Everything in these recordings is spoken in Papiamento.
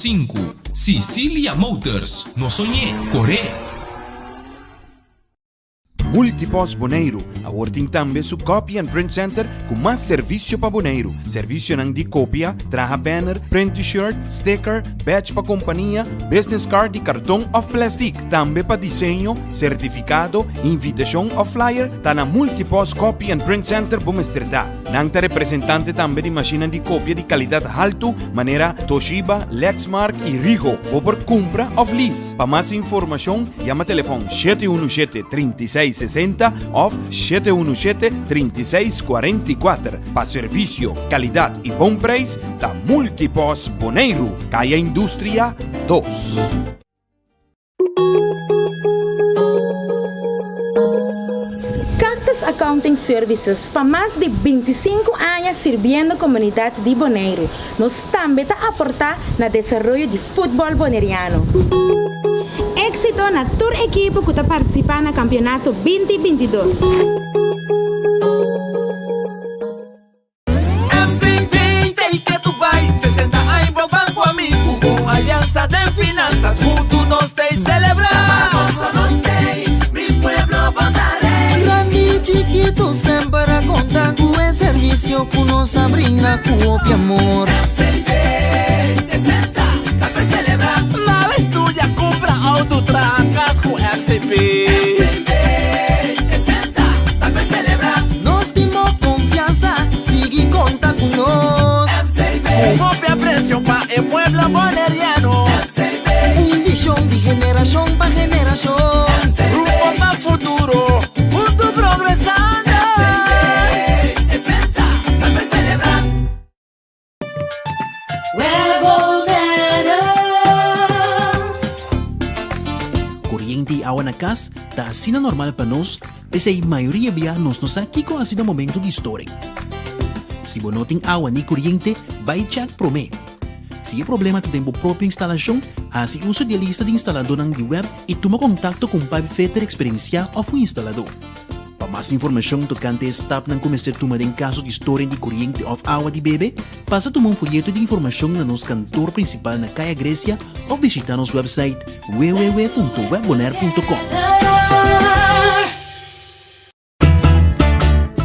Sinku, Sicilia Motors, no soñ'é, kor'é! Multipost Boneiru awor tin tambe su Copy and Print Center ku mas servisio pa Boneiru. Servisionan di kopia, traha banner, print T-shirt, sticker, badge pa kompania, business card di karton òf plèstik. Tambe pa diseño, sertifikado, invitashon òf flyer, ta na Multipost Copy and Print Center bo mester ta. Nan ta representante tambe di mashinnan di kopia di kalidat haltu manera Toshiba, Lexmark i Ricoh. Bo por kumpra òf lease. Pa mas informashon yama telefòn 717 36 60 òf 717 36 44. Pa servisio, kalidat i bon preis ta Multipost Boneiru, Kaya Industria dos. Cactus Accounting Services pa mas di 25 aña sirbiendo komunidat di Boneiru. Nos tambe ta aportá na desaroyo di futbòl boneriano. Éksito na tur ekipo ku ta partisipá na kampionato binti 22. MCB ta y ke tu bai 60 aña bo ban cu ami Cu un alianza den finanzas Hunto nos ta y celebra Pa gozo nos t'ey Mi pueblo bo ta rey. Grandi y chikito semper a conta cu e servicio cu nos a brinda cu hopi amor. MCB 60 ta pa celebra. Nada estudia, cumpra auto, traha cas cu MCB. MCB 60 ta pa celebra. Nos tin bo confianza, sigui conta cu nos. MCB. Cu hopi aprecio pa e pueblo boneriano. MCB. Un vision di generacion pa generacion. MCB. Rumbo pa futuro, hunto progresando. MCB 60 ta pa celebra. Koriente i awa na kas ta asina normal pa nos, p'esei mayoria bia nos no sa kiko hasi na momento di storing. Si bo no tin awa ni koriente, bai chèk promé. Si e problema ta den bo propio instalashon, hasi uso di e lista di instaladónan di web i tuma kontakto ku un pipefitter eksperensiá òf un instaladó. Pa mas informashon tokante e stapnan ku mester tuma den kaso di storing di koriente òf awa di bebe, pasa tuma un foyeto di informashon na nos kantor prinsipal na Kaya Grecia òf bishitá nos wèpsait www.webbonaire.com.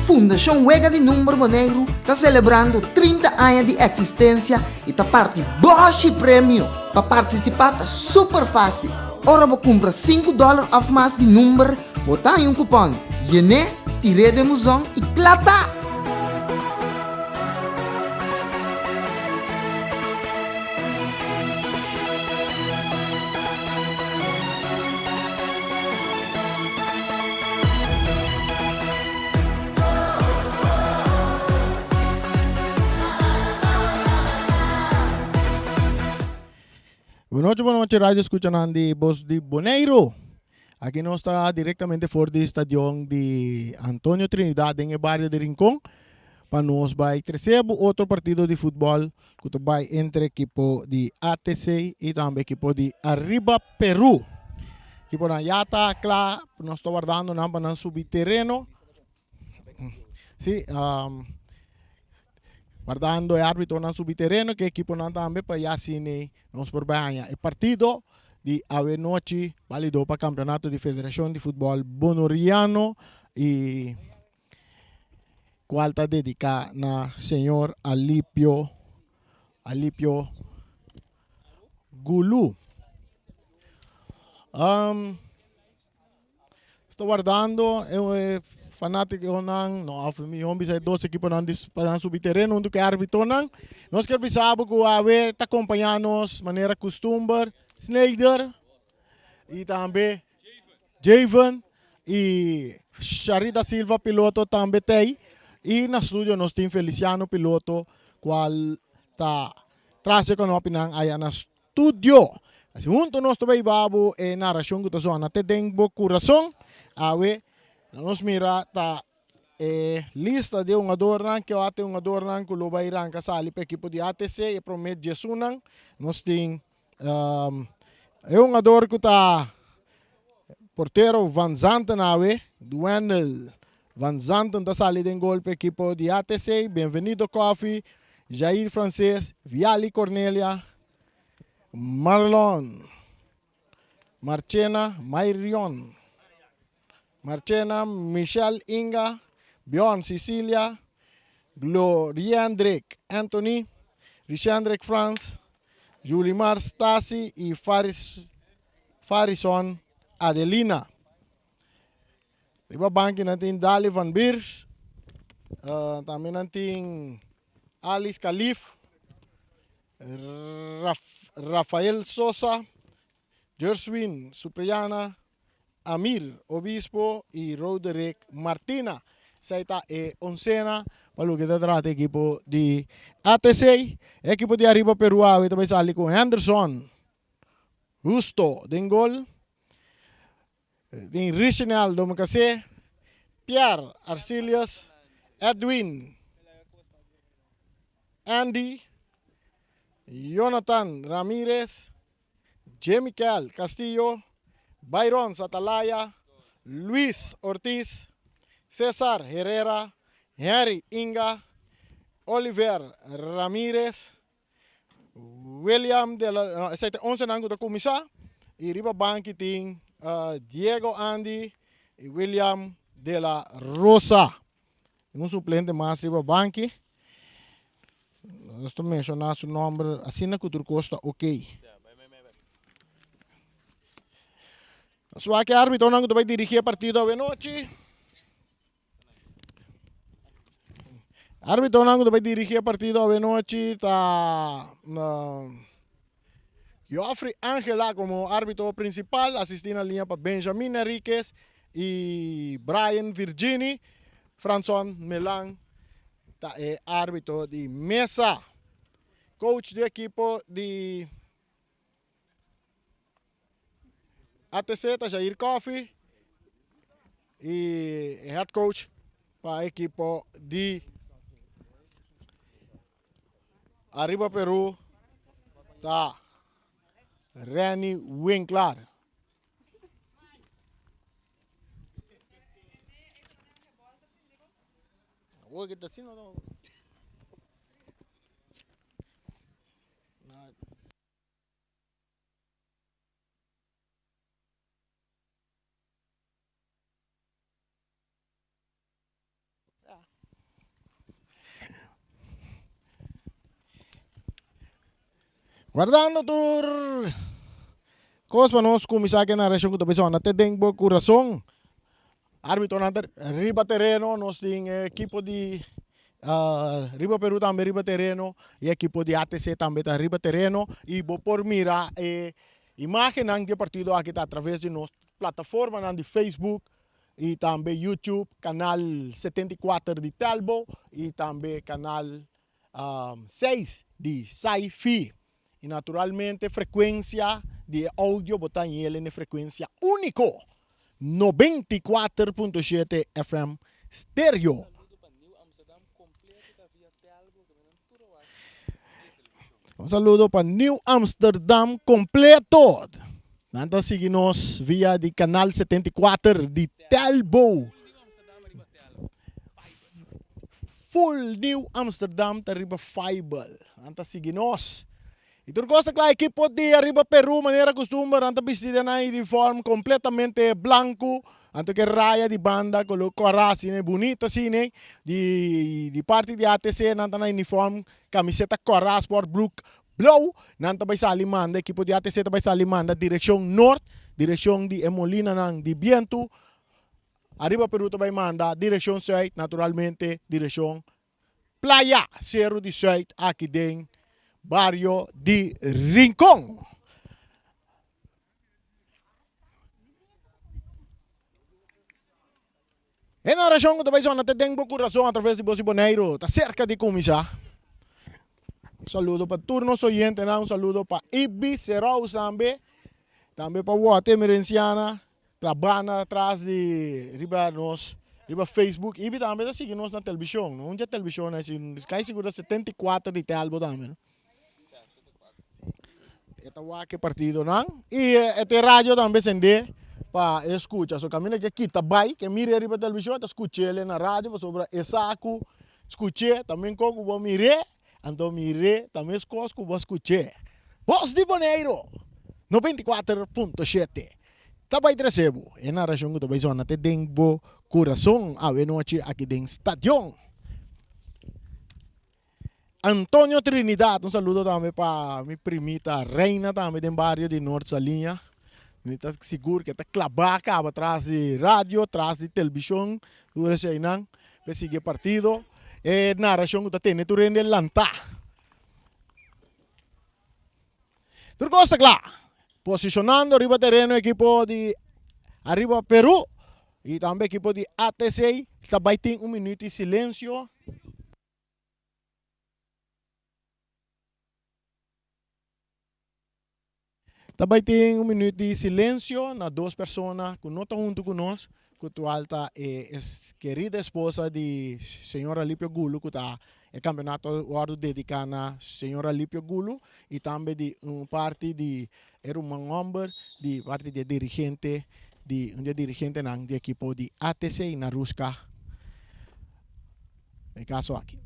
Fundashon Wega di Number Boneiru ta selebrando 30 aña di eksistensia i ta parti bòshi premio! Pa partisipá ta super fásil! Ora bo kumpra sinku dòler òf mas di number, bo ta haña un kupòn. Yen'é, tir'é den buzon i kla ta! Buenochi, buenochi, radio escuchanan di Bos di Boneiru. Aki nos ta directamente for di stadion di Antonio Trinidad den e bario di Rincon pa nos bai trece bo otro partido di futbol cu ta bai entre ekipo di ATC y tambe ekipo di Arriba Peru. Ekiponan ya ta cla, nos ta wardando nan pa nan subi tereno. Sí, um, wardando e árbitonan subi tereno, ke ekiponan tambe pa ya asina nos por bai haña e partido di awe nochi balido pa campeonato di Federacion di Futbol Bonoriano y cual ta dedica na señor Alipio Alipio Gulu. Um, Sta wardando e fanaticonan, no of mihor bisa e dos equiponan di pa nan subi tereno hunto cu e arbitonan. Nos kier bisa bo cu awe ta acompaña nos manera custumber Snijder y tambe Javen y Sharida Silva piloto tambe t'ey y na studio nos tin Feliciano piloto cual ta tras e conopinan aya na Studio. Así hunto nos ta bay babo e narracion cu ta zona te den bo curason. Awe nos mira ta e lista di hungadornan, ke ora tin hungadornan cu lo bay ranca sali pa ekipo di ATC, e prome diesunnan. Nos tin e hungador cu ta portero Van Zanten awe, Duendel Van Zanten ta sali den gol pa ekipo di ATC, Bienvenido Coffee, Jair Frances, Viali Cornelia. Marlon Marchena Mayrion Marchena Michelle Inga Bjorn Cecilia Gloriendrick Anthony Richendrick Frans Julimar Stasi y Faris Farison Adelina. Riba banki nan tin Dali van Beers, tambe nan tin Alice Kalif, Rafael Sosa, Jerswin Supriana, Amir Obispo y Roderick Martina. Esei ta e oncena pa loke ta trata ekipo di ATC. E ekipo di Ariba Peru awe ta bai sali ku Henderson Justo den gol. Tin Richenel Domecasé, Pierre Arcilius, Edwin Andy, Jonathan Ramirez, Jemikel Castillo, Byron Satalaya, Luis Ortiz, Cesar Herrera, Henry Inga, Oliver Ramirez, William de la, no, esei ta oncenan ku ta kuminsá i riba banki tin Diego Andy i William de la Rosa. Tin un suplente mas riba banki. Nos ta menshoná su nòmber asina ku tur kos ta okey. Nos wak e árbitonan ku ta bai dirigí e partido awenochi. Arbitonan ku ta bai dirigí e partido awenochi ta Geoffrey Angela komo arbito prinsipal, asistí na liña pa Benjamin Henriquez i Brian Virgini. Franson Melan ta e arbito di mesa. Coach di ekipo di ATC ta Jair Coffie y e head coach pa ekipo di Arriba Peru ta Renny Winklar. Guardando tur kos pa nos kuminsá ku e narashon ku ta bisa anda te den bo kurason. Árbitonan ta riba tereno, nos tin e ekipo di Riba Peru tambe riba tereno y ekipo di ATC tambe ta riba tereno y bo por mira e imagennan di e partido aki ta atraves di nos plataformanan di Facebook y tambe YouTube, canal 74 di Telbo y tambe canal 6 di Sci-Fi. Y naturalmente frecuencia di e audio bo ta hañ'el en e frecuencia unico, 94.7 FM stereo. Un saludo pa Nieuw Amsterdam completo. Nan ta sigui nos via di canal 74 di Telbo. Full Nieuw Amsterdam ta riba Fibel. Nan ta sigui nos. I tur kos ta kla ekipo di ariba Peru manera kustumber nan ta bisti den nan uniform kompletamente blanku anto ke raya di banda kolo kòrá asina bunita asina di di parti di ATC nan ta na uniform kamiseta kòrá sport broek blou nan ta bai sali manda ekipo di ATC ta bai sali manda direkshon nort direkshon di e molinanan di bientu ariba Peru ta bai manda direkshon sùit naturalmente direkshon Playa Seru di Zuid aki den bario di Rincon. E narashon ku ta bai sona te den bo kurason atraves di Bos di Boneiru ta serka di kuminsá. Un saludo pa tur nos oyentenan, un saludo pa Ibi Serous tambe, tambe pa Wote Emerenciana. Trabana tras di riba nos riba Facebook y tambe ta sigui nos na televishon no un dje televishon ai si kai sigur ta 74 di Telbo tambe no e ta wak e partidonan y e tin radio tambe sende pa e skucha so kaminda ke kita bai ke mira riba televishon ta skuch'el na radio pasobra e sa ku skuch'e ta men kon ku bo mir'e anto mir'e ta meskos ku bo skuch'e. Bos di Boneiru, 94.7, ta bai trese bo e narashon ku ta bai sona te den bo kurason awe nochi aki den stadion. Antonio Trinidad, un saludo tambe pa mi primita Reina tambe den bario di Noord Saliña. Mi ta sigur ke ta klabá kaba tras di radio, tras di telebishon, tur eseinan pa e sigui e partido. E narashon ku ta tene tur hende lantá. Tur kos ta kla. Posicionando riba tereno ekipo di Arriba Peru y tambe ekipo di ATC ta bai tin un minuut di silencio. Ta bai tin un minuut di silencio na dos persona cu no ta hunto cu nos, cu tual ta e kerida esposa di señor Alipio Gulu cu ta e campeonato a wordo dedica na señor Alipio Gulu y tambe di un parti di e ruman homber di parti di e dirigente di un di e dirigentenan di ekipo di ATC na Rusca e caso aki.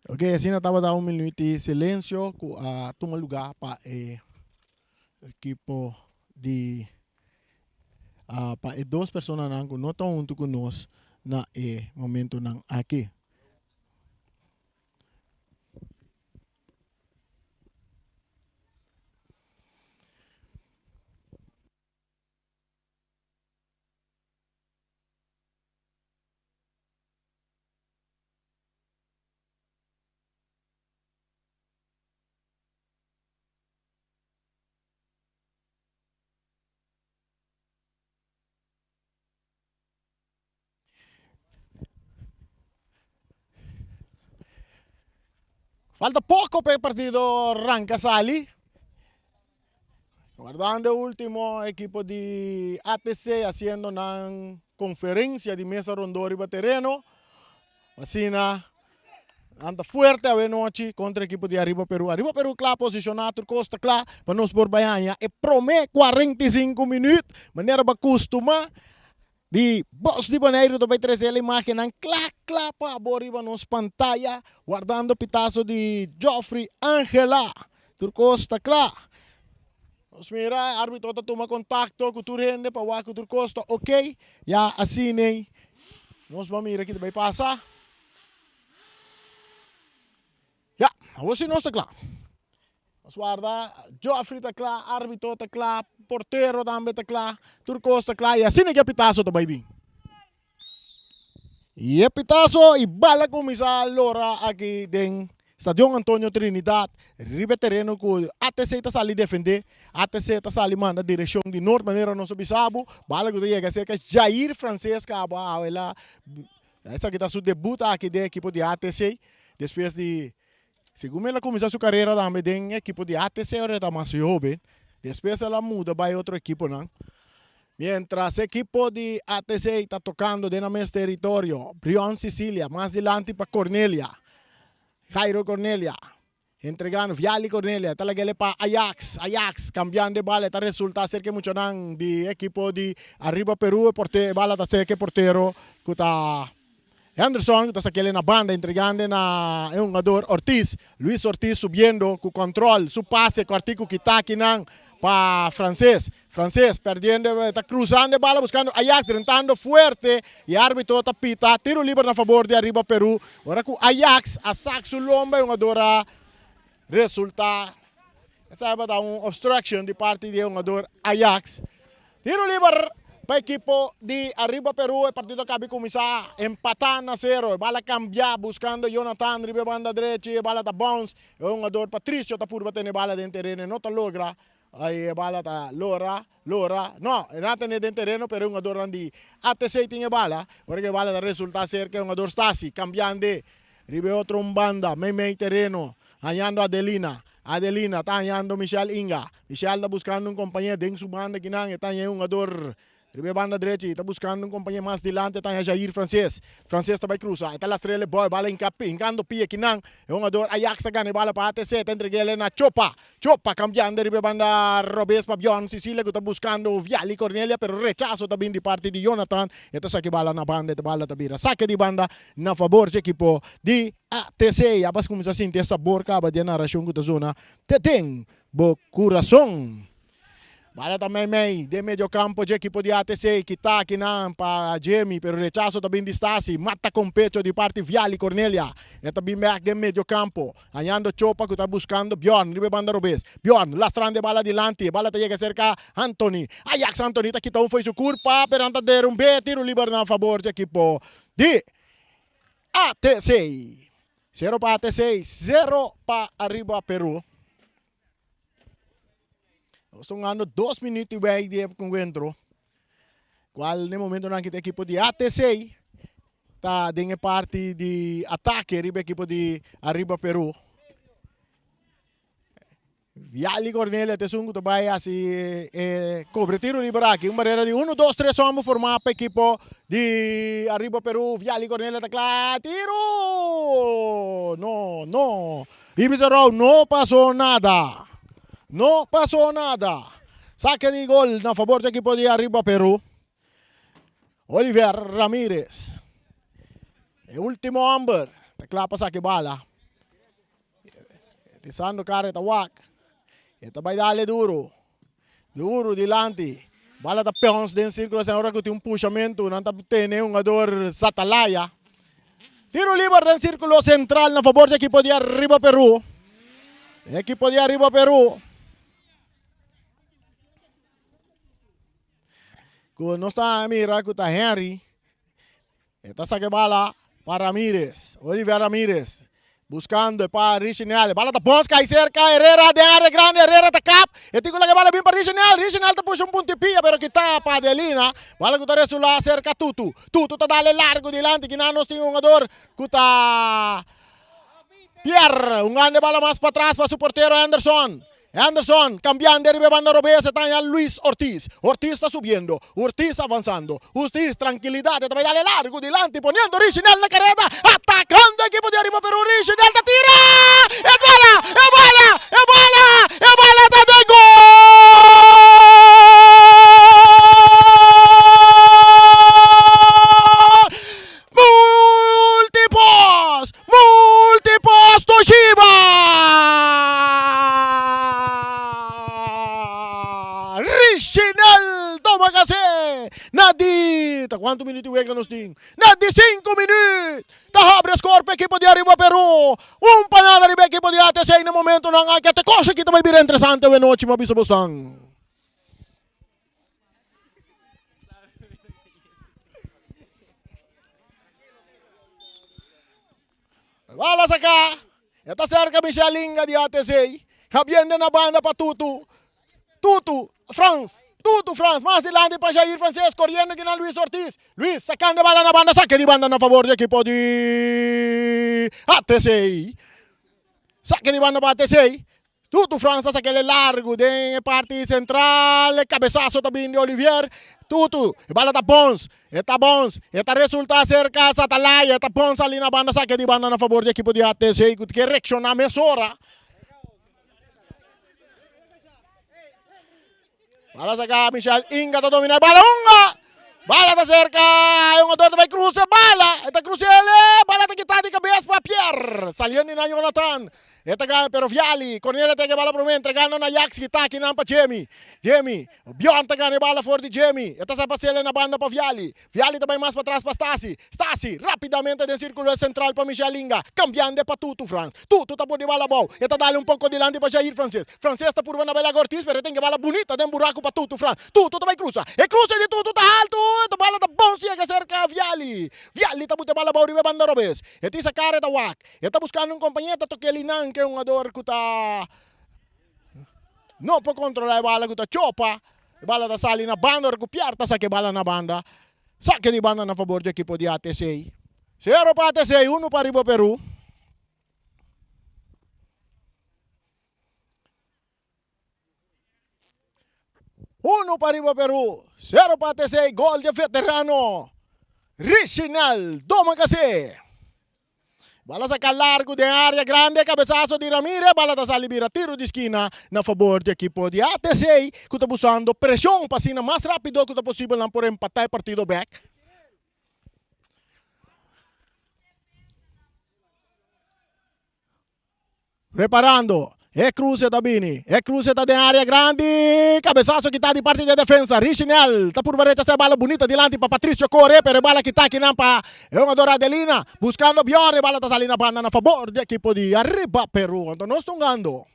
Ok, asina tabata un minuut di silencio cu a tuma lugar pa e ekipo di pa e dos personanan cu no ta hunto cu nos na e momentonan aki. Falta poco pa e partido ranca sali. Guardando e ultimo equipo di ATC haciendo nan conferencia di mesa rondo riba tereno. Asina nan ta fuerte awe nochi contra equipo di Arriba Peru. Arriba Peru cla posiciona tur cos ta cla pa nos por bay haña e prome 45 minuut manera bo a custuma di Bos di Boneiru ta bay trece el imagennan cla cla pa bo riba nos pantaya wardando pitazo di Geoffrey Angela. Tur cos ta cla. Nos mira e arbitro ta tuma contacto cu tur hende pa wak cu tur cos ta ok. Ya asina nos bo mira ki ta bay pasa. Ya, awor si nos ta cla. Nos warda, Geoffrey ta cla, arbitro ta cla, portero tambe ta cla, tur cos ta cla y asina ki e pitazo ta bay bin. Y e pitazo y bala cuminsa lora aki den Stadion Antonio Trinidad riba e tereno cu ATC ta sali defende. ATC ta sali manda direccion di noord manera nos a bisa bo. Bala cu ta yega cerca Jair Frances caba awe la. Esaki ta su debut aki den ekipo di ATC despues di segun el a cuminsa su carera tambe den ekipo di ATC ora e ta mas hoben. Despues el a muda bay otro ekiponan. Mientras ekipo di ATC ta tocando den nan mes teritorio, Brion Cicilia mas dilanti pa Cornelia. Jairo Cornelia entregando, Viali Cornelia ta lag'el pa Ajax, Ajax cambiando e bala ta resulta ser ke muchanan di ekipo di Arriba Peru e porte e bala ta ser ke portero cu ta Henderson cu ta sakel'e na banda entregando na e hungador Ortiz, Luis Ortiz subiendo cu control su pase cortico kita akinan pa Frances, Frances perdiendo ta cruzando e bala buscando Ajax drentando fuerte y arbitro ta pita tiro liber na fabor di Arriba Peru ora cu Ajax a sak su lomba e hungador a resulta esaki tabata un obstruction di parti di e hungador Ajax. Tiro liber pa ekipo di Arriba Peru e partido a cabi cuminsa empata na cero e bala cambia buscando Jonathan riba e banda drechi e bala ta bounce e hungador Patricio ta purba tene bala den tereno e no ta logra. Ai e bala ta lora, lora. No, e no a tene den tereno pero e hungadornan di ATC tin e bala. Ora ku e bala ta resulta serka e hungador Stasi kambiando riba e otro un banda meimei tereno hañando Adelina. Adelina ta hañando Michel Inga. Michel ta buskando un kompañé den su banda kinan e ta haña e hungador Riba e banda drechi ta buscando un compañe mas dilanti ta haña Jair Frances. Frances ta bay cruza, e ta lastr'el e boy, bala hinca hincando pie kinan. E hungador Ajax ta gana e bala pa ATC, ta entreg'el na Chopa. Chopa cambiando riba e banda robes pa Bjorn Cecilia cu ta buscando Viali Cornelia pero rechazo ta bin di parti di Jonathan. E ta saca e bala na banda, e bala ta bira saque di banda na fabor dje ekipo di ATC. Ya bas cuminsa sinti e sabor caba di e naracion cu ta zona te den bo curason. Bala ta meimei den medio campo dje ekipo di ATC kita akinan pa Jemy pero rechazo ta bin di Stasi mata con pecho di parti Viali Cornelia e ta bin bek den medio campo hañando Chopa cu ta buscando Bjorn riba e banda robes Bjorn lastrando e bala dilanti e bala ta yega cerca Anthony Ajax Anthony ta kita un fo'i su curpa pero nan ta derumbe tiro liber na fabor dje ekipo di ATC sero pa ATC sero pa Ariba Peru. Nos ta hungando dos minuut y wei di e encuentro. Cual den momentonan aki ta ekipo di ATC ta den e parti di atake riba ekipo di Arriba Peru. Viali Cornelia ta esun ku ta bai hasi e kobre tiro liber aki. Un barera di uno, dos, tres homber formá pa ekipo di Arriba Peru. Viali Cornelia ta kla. Tiro! No, no. Ibis Arau no pasó nada. No pasó nada. Saque di gol na fabor di ekipo di Arriba Peru. Oliver Ramirez. E ultimo homber ta kla pa saque bala. Tisando kara e ta wak. E ta bai dale duro. Duro dilanti. Bala ta pons den sirkulo asina ora ku tin un pushamentu nan ta tene hungador Satalaya. Tiro liber den sirkulo sentral na fabor di ekipo di Arriba Peru. Ekipo di Arriba Peru. Ku nos ta mira ku ta Henry. E ta saka e bala pa Ramirez. Oliver Ramirez buscando e pa Richinel. E bala ta bons kai cerca Herrera den area grandi. Herrera ta kap. E tin ku laga e bala bin pa Richinel. Richinel ta pusha un punti pia pero kita pa Adelina. Bala ku ta resula cerca Tutu. Tutu ta dale largo dilanti. Kinan nos tin un hungador ku ta Pierre. Hungando e bala mas patras pa su portero Anderson. Anderson cambiando riba e banda robes e ta haña Luis Ortiz. Ortiz ta subiendo, Ortiz avanzando, Ortiz tranquilidad e ta bay dale largo dilanti poniendo Richinel na careda atacando equipo di Ariba Peru Richinel ta tira! E bala! E bala! E bala! E bala ta den gol! Multipos! Multipos Toshiba! Richinel Domagase na di ta cuanto minuut di wega nos tin? Na di cinco minuut ta habri e score pa ekipo di Ariba Peru. Un pa nada riba ekipo di ATC na momentonan aki ate cosa aki ta bay bira interesante awe nochi mi a bisa bosnan. Bala saca. E ta cerca Michel Inga di ATC. Javier na banda pa Tutu. Tutu, Frans. Tutu, Frans. Mas dilanti pa Jair Frances. Corriendo aquí na Luis Ortiz. Luis sacando bala na banda. Saque di banda na favor di equipo di ATC. Saque di banda pa ATC. Tutu Frans ta sak'el e largu den e parti sentral, e kabesaso ta bin di Olivier. Tutu, e bala ta bons, e ta bons, e ta resulta serka Satalaya, e ta bons ali na banda, sake di banda na fabor di ekipo di ATC ku ke reakshoná mesora. Bala saka Michel Inga ta domina e bala hunga. Bala ta serka e hungador ta bai cruza e bala. E ta cruza ele. Bala ta kita di cabeza pa Pierre. Saliendo na Jonathan. E ta gana pero Viali. Cornelia ta e bala prome entregando na Ajax kita aki nan pa Jimmy. Jimmy. Bjorn ta gana e bala for di Jimmy. E ta sa pasele na banda pa Viali. Viali ta bai mas patras pa Stasi. Stasi rapidamente den circulo central pa Michel Inga. Cambiando e pa Tutu Frans. Tutu ta pone bala abou. E ta dale un poco dilanti pa Jair Frances. Frances ta purba na bai laga Ortiz pero e ten ke bala bunita den buraku pa Tutu Frans. Tutu ta bai cruza. E cruze di Tutu ta haltu. E bala ta bon ciega cerca Viali. Viali ta buta e bala abou riba e banda robes. E tisa cara e ta wak. E ta buscando un compañero ta toke linan ke hungador cu ta. No por kontrolá e bala ku ta chopa. E bala ta sali na banda ora ku Pierre ta saka e bala na banda. Sake di banda na fabor di ekipo di ATC. Sero pa ATC, unu pa Ariba Peru. Uno pa riba Peru, sero pa ATC, gol di e veterano Richinel Domacassé. Bala saca largo den area grande, cabezazo di Ramirez, bala ta sali bira tiro di skina na fabor di ekipo di ATC cu ta buscando presion pa asina mas rapido cu ta posibel nan por empata e partido bek. Preparando, e cruce ta bini, e cruce ta den area grandi, cabezazo kita di parti di e defensa, Richinel ta purba rechaza e bala bunita dilanti pa Patricio core, pero e bala kita akinan pa e hungador Adelina, buscando Bjorn, e bala ta sali na banda na fabor di ekipo di Arriba Peru. Anto nos ta hungando.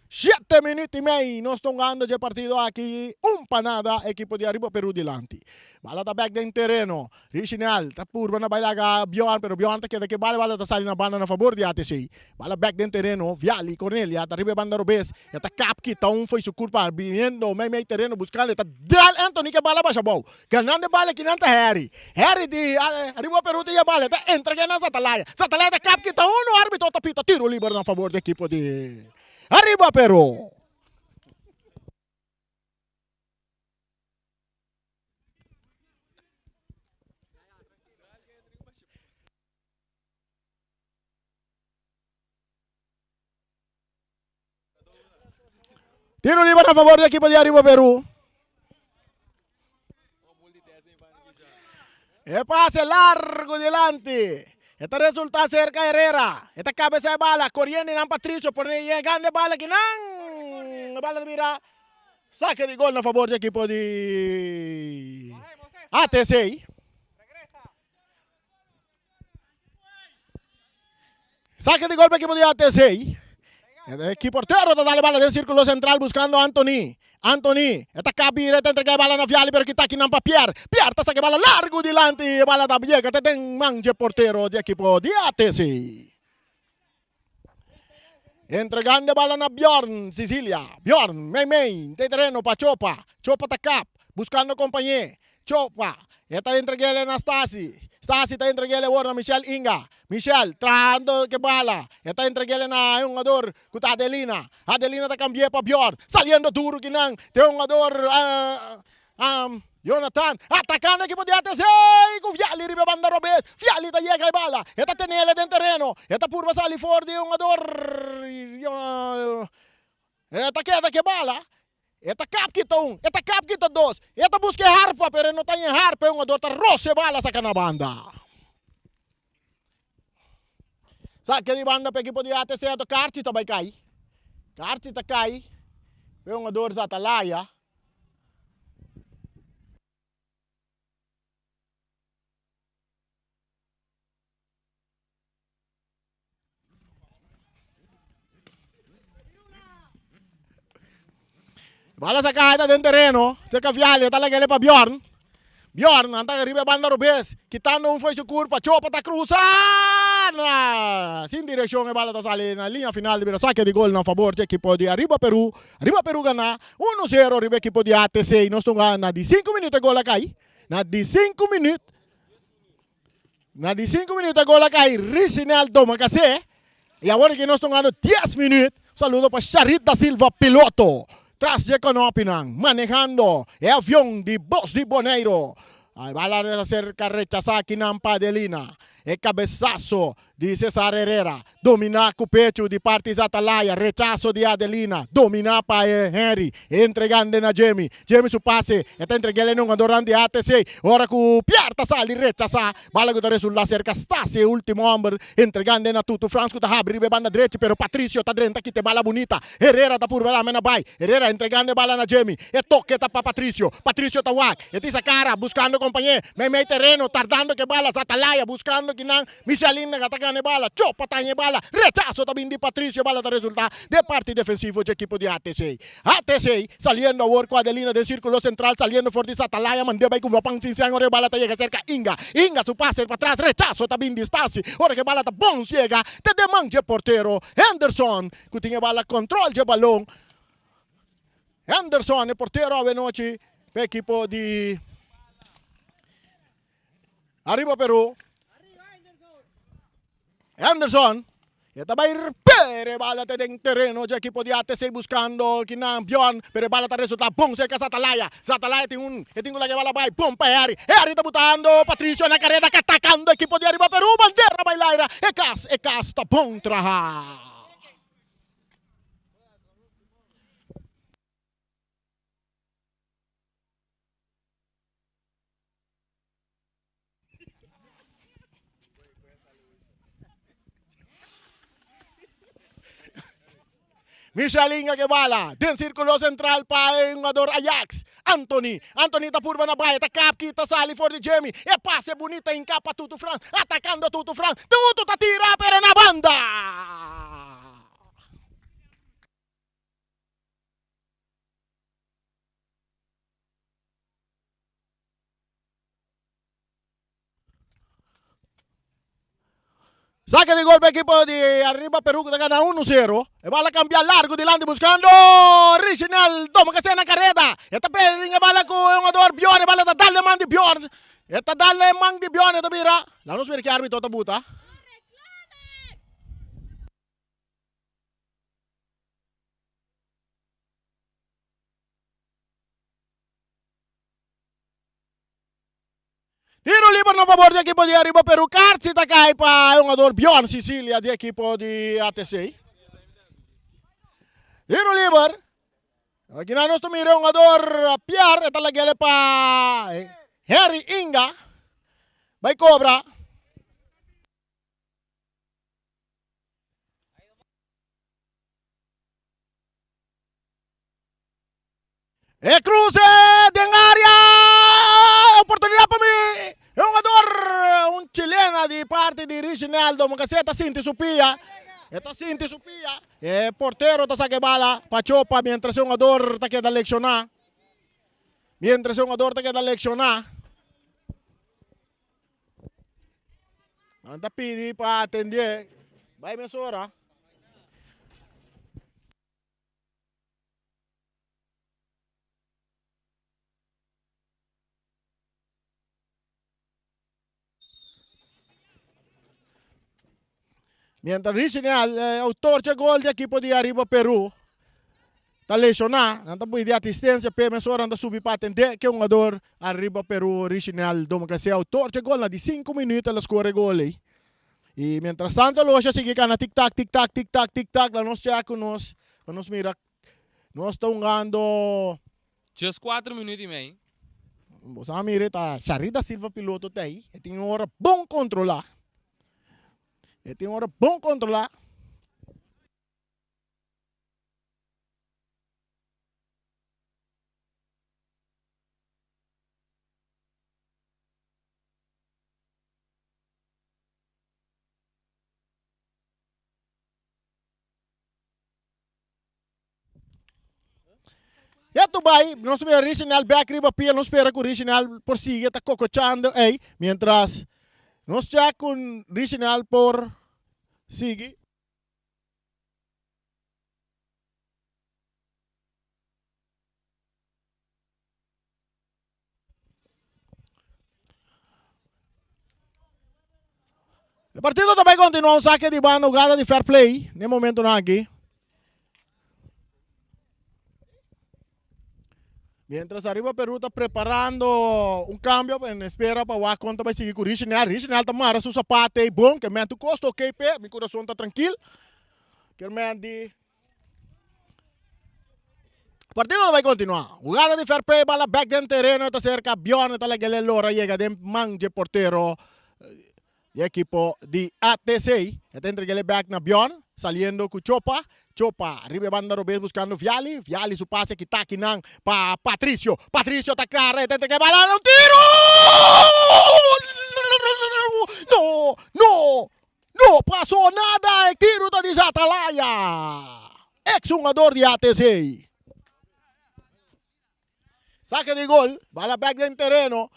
Shete minuut y mei nos ta hungando dje partido aki un pa nada ekipo di Ariba Peru dilanti. Bala ta bek den tereno. Richinel ta purba na bai laga Bjorn pero Bjorn ta keda ke bala e bala ta sali na banda na fabor di ATC. Bala bek den tereno Viali Cornelia ta riba e banda robes e ta kap kita un fo'i su kurpa biniendo mei mei tereno buskando e ta dal Anthony ke bala basha abou. Ganando e bala kinan ta Harry. Harry di Ariba Peru ta bala ta entrega na Zatalaya. Zatalaya ta kap kita uno arbitro ta pita tiro liber na fabor di ekipo di Ariba Peru. Tiro liber na favor di ekipo di Ariba Peru. E pase largo dilanti. E ta resulta cerca Herrera. E ta cabeza e bala. Corriendo nan Patricio. Pone llegando e bala aki nan. E bala ta bira saque di gol na favor di ekipo di ATC. Saque di gol pa equipo di ATC. E portero ta dale bala den círculo central buscando Anthony. Anthony, e ta kabira, e ta entrega e bala na Viali, pero kita akinan pa Pierre. Pierre ta saca e bala largo dilanti, e bala ta yega te den man dje portero di equipo di ATC. Entregando e bala na Bjorn Sicilia. Bjorn, mei mei, den tereno pa Chopa. Chopa ta kap, buscando compañé. Chopa, e ta entreg'el na Stasi. Stasi ta entreg'el awor na Michel Inga. Michel, trahando ke bala. E ta entreg'el na e hungador ku ta Adelina. Adelina ta kambi'é pa Bjorn. Saliendo duru kinan te hungador Jonathan. Atakando ekipo di ATC ku Viali riba e banda robes. Viali ta yega e bala. E ta tenele den tereno. E ta purba sali for di e hungador. E ta keda ke bala. E ta kap kita un, e ta kap kita dos. E ta buska e harpa, pero e no ta haña e harpa. E hungador ta rosa e bala saka na banda. Sake di banda pa ekipo di ATC ato Karchi ta bai kai. Karchi ta kai pa e hungador Zatalaya. Bala sa caida den tereno. Cerca Viale, ta lagele pa Bjorn. Bjorn anta riba e banda robes, kitando un fo'i su curpa. Chopa ta cruza! Na, sin direccion e bala ta sali na linea final di bira saque di gol na favor di equipo di Arriba Peru. Arriba Peru gana uno zero riba equipo di ATC. Nos tunga na di cinco minuut e gol a cay. Na di cinco minuut. Na di sinku minuut e gol a kai Richinel Domacassé y awor aki nos ta hungando dies minuut. Saludo pa Sharit da Silva piloto tras dje konopinan manehando e avion di Bos di Boneiro. E bala a ser rechasa akinan pa Adelina. E cabesazo di Cesar Herrera domina cu pecho di parti Zatalaya, rechazo di Adelina domina pa Henry entregando na Jimmy. Jimmy su pase e ta entreg'el e hungadornan di ATC ora cu Pierre ta sali rechasa bala cu ta resulta cerca Stasi e ultimo homber entregando na Tutu Frans cu ta habri riba e banda drechi pero Patricio ta drenta kita e bala bunita Herrera ta purba dame na bay Herrera entregando e bala na Jimmy e toke ta pa Patricio Patricio ta wak e tisa cara buscando compañe mei mei tereno tardando cu e bala Zatalaya buscando. kinan. Michelin ta gana e bala, Chopa ta haña e bala, rechaso ta bin di Patricio, e bala ta resulta den parti defensivo dje ekipo di ATC. ATC saliendo awor ku Adelina den sirkulo sentral, saliendo for di Satalaya, mand'é bai kumpra pan sin sèn ora e bala ta yega serka Inga. Inga su pase patras, rechaso ta bin di Stasi, ora ku e bala ta bon yega te den man dje portero Henderson ku tin e bala kontrol dje balon. Henderson e portero awenochi pa ekipo di Ariba Peru. Henderson e ta bai pero e bala ta den tereno dje ekipo di ATC buscando kinan Bjorn pero e bala ta resulta bon cerca Zatalaya. Zatalaya tin un e tin cu laga e bala bai bon pa Harry. Harry ta butando Patricio na careda atacando ekipo di Ariba Peru bandera bai laira e cas e cas ta bon traha. Michelinga ke bala den sirkulo sentral pa e hungador Ajax. Anthony. Anthony ta purba na bai, ta kap kita sali for di Jimmy. E pase bunita hinka pa Tutu Frans. Atakando Tutu Frans. Tutu ta tira pero na banda. Saque di gol pa equipo di Arriba Peru cu ta gana 1-0. E bala cambia largo dilanti buscando Richinel. Toma que na carreda. E ta perde e bala cu e jugador Bjorn. E bala ta dal de man di Bjorn. E ta dal de man di Bjorn. E ta bira. La nos mira ki arbitro ta buta. Tiro liber na fabor di ekipo di Ariba Peru. Kartsi ta kai pa e hungador Bjorn Sicilia di ekipo di ATC. Tiro liber. Aki na nos ta mira e hungador Pierre e ta lagele pa Harry Inga. Bai kobra. E cruce den area! Oportunidad pa mi! E jugador, un chilena di parti di Reginaldo Mocasé ta sinti su pia. E ta sinti su pia. E portero ta saca e bala pa Chopa mientras e jugador ta keda lecciona. Mientras e jugador ta keda lecciona. Nan ta pidi pa atende. Bai mesora. Mientras Richinel, eh, autor dje gol di ekipo di Arriba Peru, ta lesioná, nan ta pidi asistencia p'e mesora nan ta subi pa atendé ke hungador Arriba Peru, Richinel Domocasé, autor dje gol na di sinku minuut el a score e gol ei. Y mientras tanto loshi a sigui cana tic tac, tic tac, tic tac, tic tac, la nos check cu nos, pa nos mira nos ta hungando. Just cuatro minuut y mei. Bo sa mira ta Charly da Silva piloto ta ey, e tin un ora bon controla, e tin un ora bon controla. Ya tu bai, nos mira Richinel bek riba pia, nos spera ku Richinel por sigue ta kokochando ei, mientras nos check ku Richinel por sigui. E partido ta bai continua un saque di banda hugada di fair play ne momentonan aki. Mientras Arriba Peru ta preparando un cambio en espera pa wak kon ta bai sigui ku Richinel. Richinel ta mara su zapate bon ke men tu kosto ok pe mi kurason ta trankil. Ker men di Partido ta bai continua. Hugada di fair play, bala bek den tereno ta cerca Bjorn ta laga el lora yega den man dje portero di ekipo di ATC. E ta entrega el bek na Bjorn saliendo cu Chopa. Chopa riba e banda robes buscando Viali. Viali su pase kita akinan pa Patricio. Patricio ta cara e ta entrega e bala un tiro! No! Atalaya, ex hungador di ATC. Sake di gol, bala bek den tereno.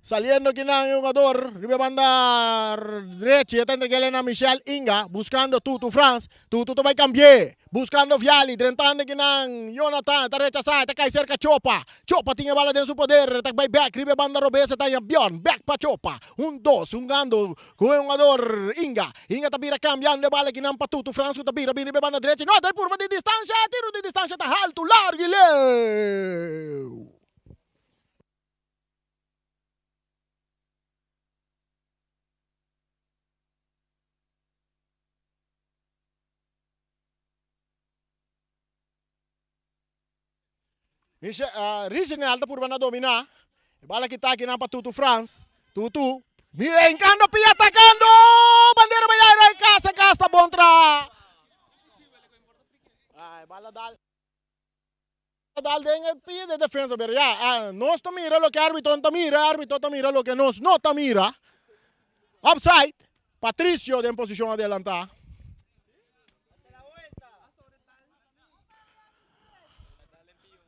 Saliendo kinan e hungador riba e banda drechi e ta entreg'el na Michel Inga buscando Tutu Frans. Tutu ta bay cambi'e buscando Viali drentando kinan Jonathan ta rechasa e ta cay cerca Chopa. Chopa tin e bala den su poder e ta bay bek riba e banda robes e ta haña Bjorn bek pa Chopa. Un dos hungando cu e hungador Inga. Inga ta bira cambiando e bala kinan pa Tutu Frans cu ta bira bin riba e banda drechi. No ta e purba di distancia e tiro di distancia ta haltu largo y leu. Risinel ta purba na dominá. E bala kita akinan pa Tutu Frans. Tutu. Hinkando pia atakando! Bandera bai aire ai kasa kas ta bon tra. Ai bala dal. Dal den e pia de defensa pero ya nos ta mira loke arbitro ta mira, arbitro ta mira loke nos no ta mira. Offside, Patricio den posicion adelanta.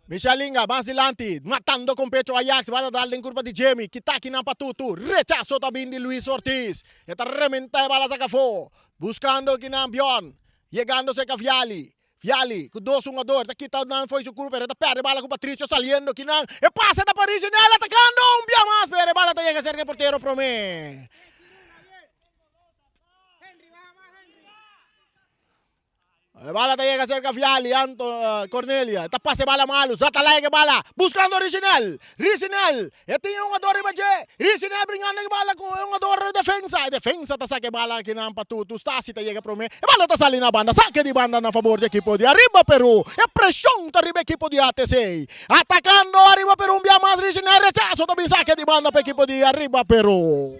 Michel Inga mas dilanti, matando con pecho Ajax, bala dal den curpa di Jimmy, kita akinan pa Tutu, rechazo ta bin di Luis Ortiz, e ta rementa e bala saca afo, buscando akinan Bjorn, yegando cerca Viali, Viali ku dos hungador ta kita nan fo'i su kurpa pero e ta perde bala ku Patricio saliendo kinan e pase ta pa Riginel atakando un bia mas pero e bala ta yega serka e portero prome. E bala ta yega serka Viali Anto Cornelia ta pasa e bala malu Zatalaya ke bala buskando Riginel Riginel E tin e hungador riba dje. Risinel bringando e bala ku e hungador defensa. E defensa ta saka e bala akinan pa Tutu. Stasi ta yega prome. E bala ta sali na banda. Sake di banda na fabor di ekipo di Ariba Peru. E preshon ta riba ekipo di ATC. Atakando Ariba Peru un bia mas Risinel rechaso ta bin sake di banda pa ekipo di Ariba Peru.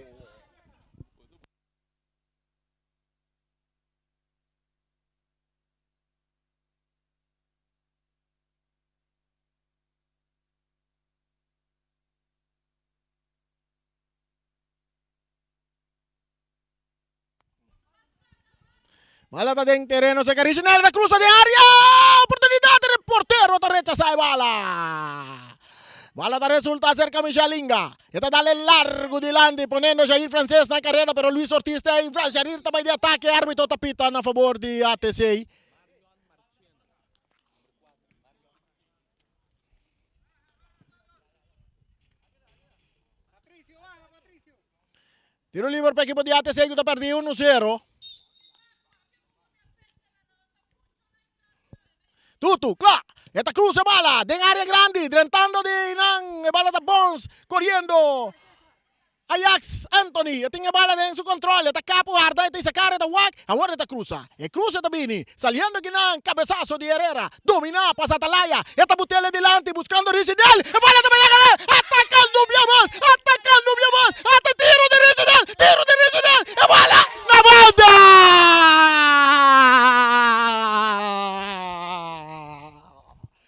Bala ta den tereno cerca Ricinel ta cruza den area. Oportunidad el portero ta rechaza e bala. Bala ta resulta cerca Michel Inga. E ta dale largo dilanti poniendo Jair Frances na carrera pero Luis Ortiz ta ahí. Jair ta bay di ataque. Arbitro ta pita na favor di ATC. Tiro liber pa ekipo di ATC ku ta pèrdí 1-0. Tutu, kla, e ta krusa e bala den área grandi, drentando di nan, e bala ta bons, koriendo. Ajax Anthony e tin e bala den su control, e ta kap warda, e ta isa cara, e ta wak, awor e ta cruza. E cruza ta bini, saliendo kinan, cabezazo di Herrera, domina pa Zatalaya, e ta butele dilanti buscando Risidel, e bala ta bay agarra, atacando un bia mas, atacando un bia mas, ata tiro di Risidel, tiro di Risidel, e bala na banda!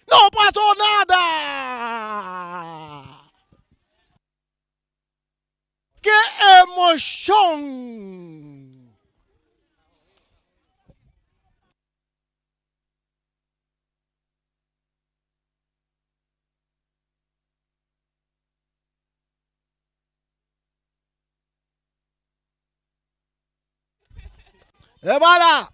No pasó nada! Ke emoshon! E bala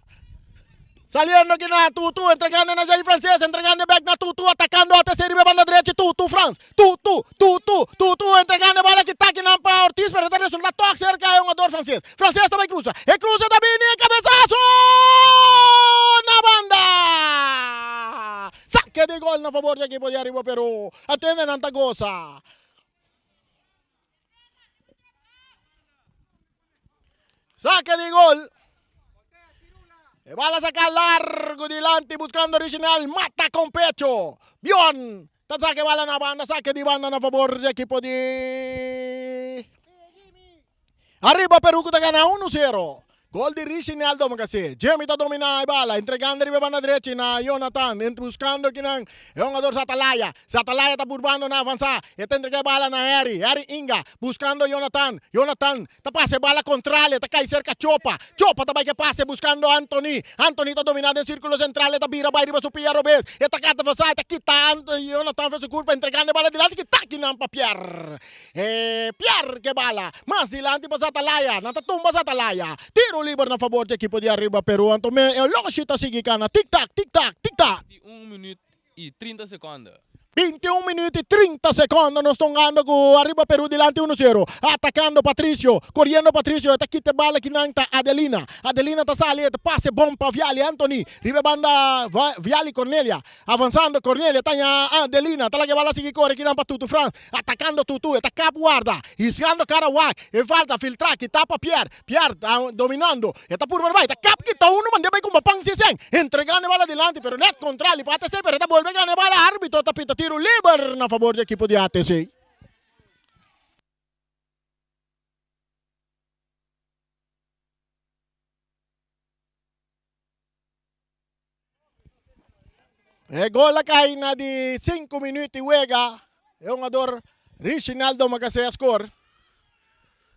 saliendo aquí na Tutu, entregando na Jair Francés, entregando back na Tutu, atacando a terceira riba banda derecha, Tutu Frans, Tutu, Tutu, Tutu, entregando bala que tá aqui na pa Ortiz, pero está resulta toque cerca é um jogador francês. Francês também cruza, e cruza da Bini, cabeçaço na banda. Saque de gol na favor do equipo de Arriba Peru. Atende Nanta goza. Saque di gol. E bala saca largo dilanti buscando original. Mata con pecho. Bion. Ta saque bala na banda. Saque di banda na favor di equipo di Arriba Peru que ta gana 1-0. Gol di Richinaldo Macasé. Jimmy ta domina e bala, entregando riba e banda drechi na Jonathan, buscando kinan e hungador Zatalaya. Zatalaya ta burbando na avansa. E ta entrega e bala na Harry. Harry Inga, buscando Jonathan. Jonathan ta pasa e bala contrale, ta cay cerca Chopa. Chopa ta bay ke pase buscando Anthony. Anthony ta domina den circulo central, e ta bira bay riba su pia robes. E ta cata avansa, e ta kita Jonathan fe su curpa, entregando e bala dilanti ki ta kinan pa Pierre. E Pierre ke bala mas dilanti pa Zatalaya. Nan ta tumba Zatalaya. Tiro liber na fabor di ekipo di Arriba Peru. Anto me e oloshi ta sigui kana tik tak, tik tak, tik tak. 21 minuut y 30 seconde. 21 minuut y 30 seconde nos ta hungando ku Arriba Peru dilanti uno sero. Atakando Patricio, koriendo Patricio e ta kita e bala kinan ta Adelina. Adelina ta sali e ta pase bon pa Viali Anthony riba e banda Viali Cornelia. Avansando Cornelia ta ña Adelina ta laga e bala sigui kore kinan pa Tutu Frans. Atacando Tutu, e ta kap warda, hisgando cara wak, e falta filtra kita pa Pierre, Pierre ta dominando, e ta purba bai, ta kap kita uno mande bai kumba pan sisen, entregando e bala dilanti pero net contrali pa ATC pero e ta bolbe gana e bala, arbitro ta pita tiro liber na fabor di ekipo di ATC. E gol a kai na di 5 minuut di wega. E hungador Richinaldo Macasea score.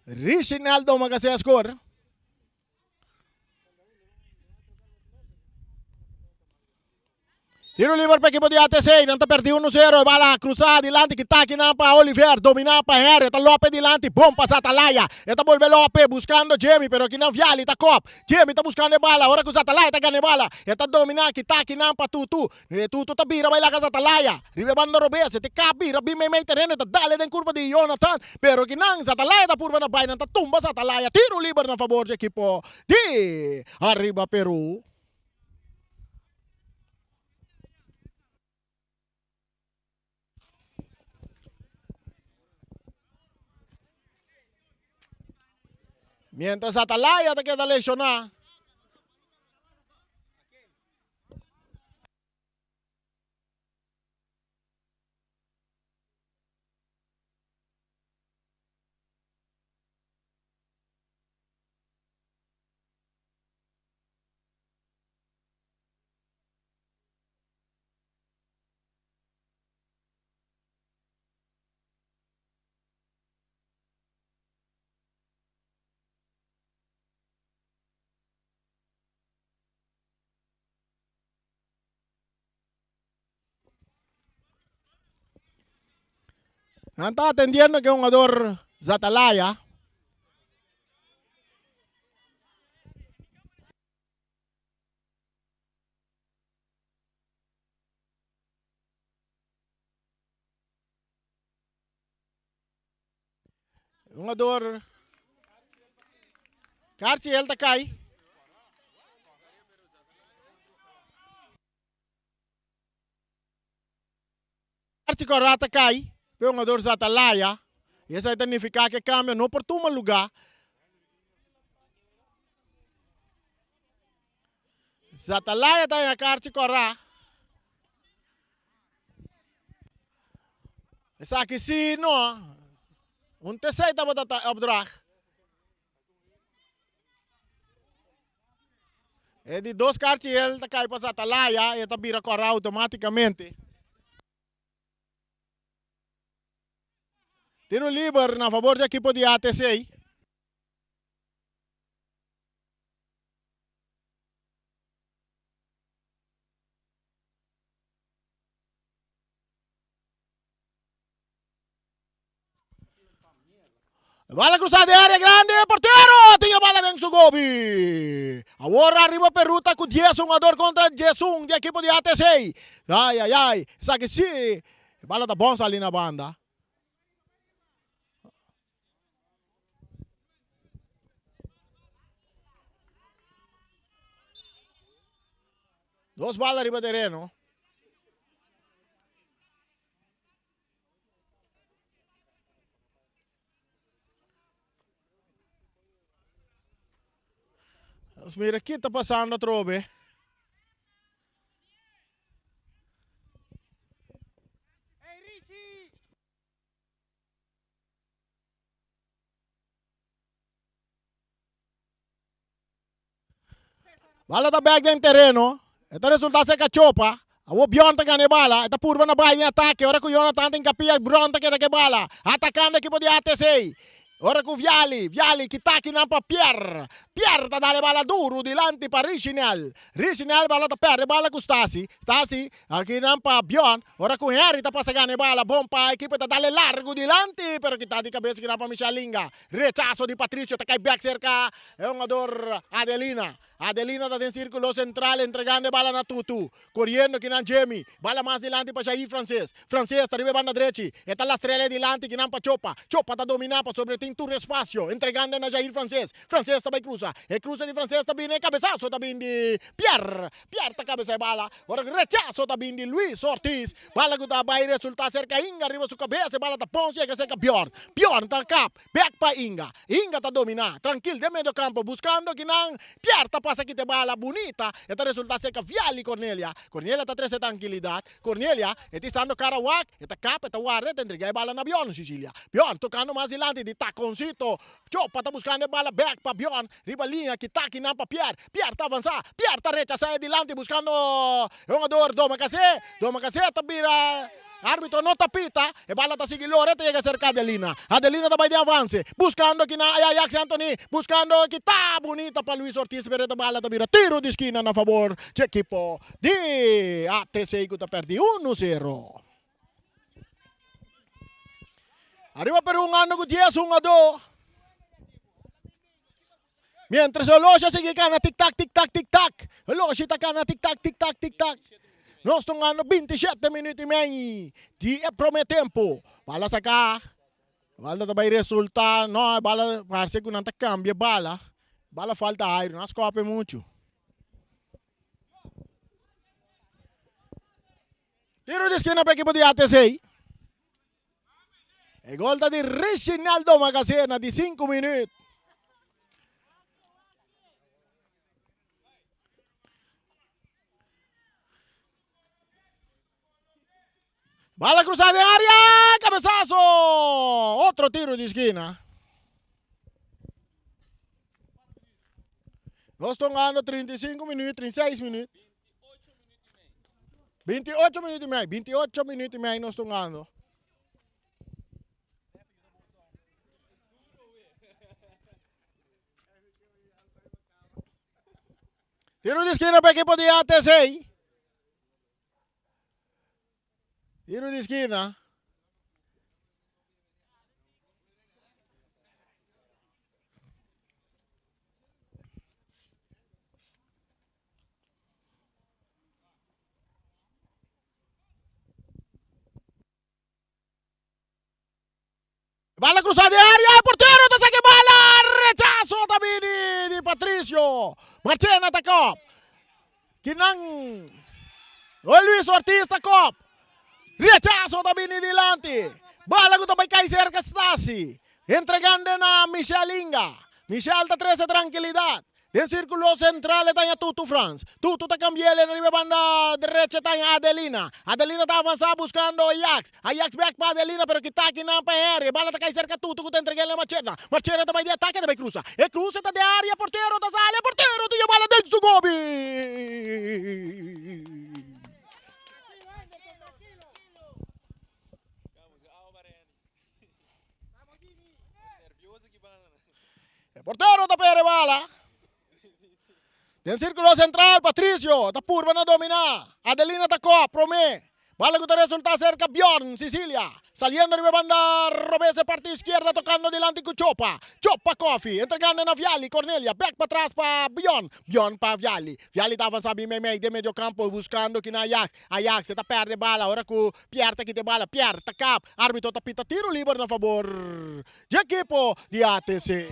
Richinaldo Macasea score. Tiro liber pa equipo di ATC. Nan ta perdi 1-0. E bala cruza dilanti. Kita kinan pa Oliver. Domina pa Henry. Ta Lope dilanti. Bon pasa Atalaya. E ta bolbe Lope buscando Jamie. Pero kinan Viali ta kop. Jamie ta buscando e bala, ora cu Zatalaya ta gana e bala, e ta domina kita akinan pa Tutu. E Tutu ta bira bay laga Zatalaya riba e banda robes, e ta kap bira bin meimei tereno, e ta dale den curva di Jonathan, pero akinan Zatalaya ta purba na bay, nan ta tumba Zatalaya, tiro liber na fabor di ekipo di Arriba Peru. Mientras Atalaya ta keda lesioná. Nan ta atendiendo ke hungador Zatalaya. Hungador Carciel ta kai. Carci Corra ta kai pe hungador Zatalaya. Y esaki ta nifica ke cambio no por tuma lugar. Zatalaya ta haña karchi kòrá. Esaki si no. Un tesei tabata ta e opdracht. E di dos karchi el ta kai pa Zatalaya i e ta bira kòrá outomátikamente. Tiro liber na fabor di ekipo di ATC. Bala cruzada de área grande, portero tinha bala den su gobi. Awor arriba Peru ta cu 10 jugador contra 11 di equipo di ATC. Ay, ay, ay. Esaki si. Bala ta bon sali na banda. Dos bala riba tereno. Nos mira ki ta pasando atrobe. Bala ta bek den tereno. E ta resulta ser Cachopa. Awor Bjorn ta gana e bala. E ta purba na bai den atake. Ora ku Jonathan ta inkapia, Bjorn ta keda ku e bala. Atakando ekipo di ATC. Ora ku Viali, Viali kita akinan pa Pierre. Pierre ta dal e bala duru dilanti pa Richinel. Richinel bala ta perde e bala ku Stasi. Stasi akinan pa Bjorn. Ora ku Henry ta pasa gana e bala bon pa ekipo e ta dal e largu dilanti pero kita di kabes akinan pa Michel Linga. Rechaso di Patricio ta kai bek serka e hungador Adelina. Adelina ta den sirkulo sentral entregando e bala na Tutu. Koriendo kinan Jemy. Bala mas dilanti pa Jair Frances. Frances ta riba e banda drechi. E ta lastrel e dilanti kinan pa Chopa. Chopa ta domina pasobra e tin tur espasio. Entregando na Jair Frances. Frances ta bai krusa. E krusa di Frances ta bini e kabesaso ta bin di Pierre. Pierre ta kabesa e bala. Ora ku rechaso ta bin di Luis Ortiz. Bala ku ta bai resulta serka Inga riba su kabesa. E bala ta pons yega serka Bjorn. Bjorn ta kap. Bek pa Inga. Inga ta dominá trankil den medio kampo buskando kinan Pierre ta pasa kita e bala bunita e ta resultá serka Viali Cornelia. Cornelia ta trese trankilidat. Cornelia e ta isando kara wak, e ta kap, e ta warda, e ta entregá e bala na Bjorn Cicilia. Bjorn tokando mas dilanti di Takoncito. Chopa ta buskando e bala bek pa Bjorn riba liña kita kinan pa Pierre. Pierre ta avansá. Pierre ta rechasá e dilanti buskando e hungador Domakase. Domakase ta bira. Arbitro no ta pita, e bala ta sigui lora e ta yega serka Adelina. Adelina ta bai den avanse, buskando kina Ajax Anthony, buskando kita bunita pa Luis Ortiz pero e bala ta bira tiro di skina na fabor dje ekipo di ATC ku ta perdi uno sero. Ariba Peru hungando ku dies hungadó. Mientras oloshi a sigui kana tik tak, tik tak, tik tak. Oloshi ta kana tik tak, tik tak, tik tak. Nos ta hungando 27 minuut i mei di e prome tempo. Bala saka. Bala ta bai resulta. No, e bala parse ku nan ta kambia e bala. Bala falta aire, nan a skope muchu. Tiro di skina pa ekipo di ATC. E gol ta di Reginaldo Magacena di 5 minuut. Bala cruzada den área, cabezazo! Otro tiro di esquina. Nos ta hungando 35 minuut, 36 minuut. 28 minuut y mei, 28 minuut y mei nos ta hungando. Tiro di esquina pa equipo di ATC. Tiro di esquina. Bala cruza de área, portero ta saque bala, rechazo ta bini di Patricio. Marchena ta kop. Kinan Luis Ortiz ta kop. Rechazo ta bini dilanti. Bala ku ta bai kai cerca Stasi. Entregando na Michel Inga. Michel ta trece tranquilidad. Den sirkulo sentral e ta haña Tutu Frans. Tutu ta kambi'el en riba e banda derecha e ta haña Adelina. Adelina ta avansá buskando Ajax. Ajax bèk pa Adelina pero kita akinan pa Henry. E bala ta kai serka Tutu ku ta entreg'el na Marchena. Marchena ta bai di atake ta bai krusa. E krusa ta den área portero ta sali e portero ta yobala den su gobi. E portero ta pere bala. Den sirkulo sentral Patricio ta purba na domina. Adelina ta kop prome. Bala ku ta resulta serka Bjorn Sicilia. Saliendo riba e banda robes e parti izquierda tokando dilanti ku Chopa. Chopa Kofi entregando na Viali. Cornelia bek patras pa Bjorn. Bjorn pa Viali. Viali ta avansa bin meimei den medio kampo buskando kina Ajax. Ajax e ta perde bala ora ku Pierre ta kita e bala. Pierre ta kap. Arbitro ta pita tiro liber na fabor dje ekipo di ATC.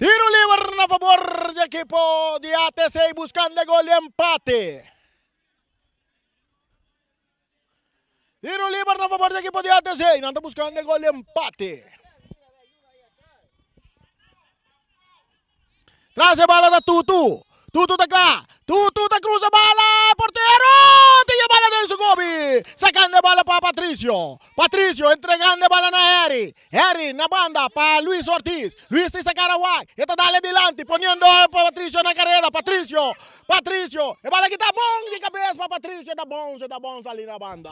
Tiro liber na fabor di ekipo di ATC buscando e gol di empate. Tiro liber na fabor di ekipo di ATC. Nan ta buscando e gol di empate. Tras e bala ta Tutu. Tutu ta kla. Tutu ta cruza bala. Portero! Tin e bala den su gobi. Sacando e bala pa Patricio. Patricio entregando e bala na Harry. Harry na banda pa Luis Ortiz. Luis ta saca Arawak. E ta dale dilanti poniendo Patricio na careda. Patricio! Patricio! E bala kita bon di cabes pa Patricio. Ta bon, ta bon sali na banda.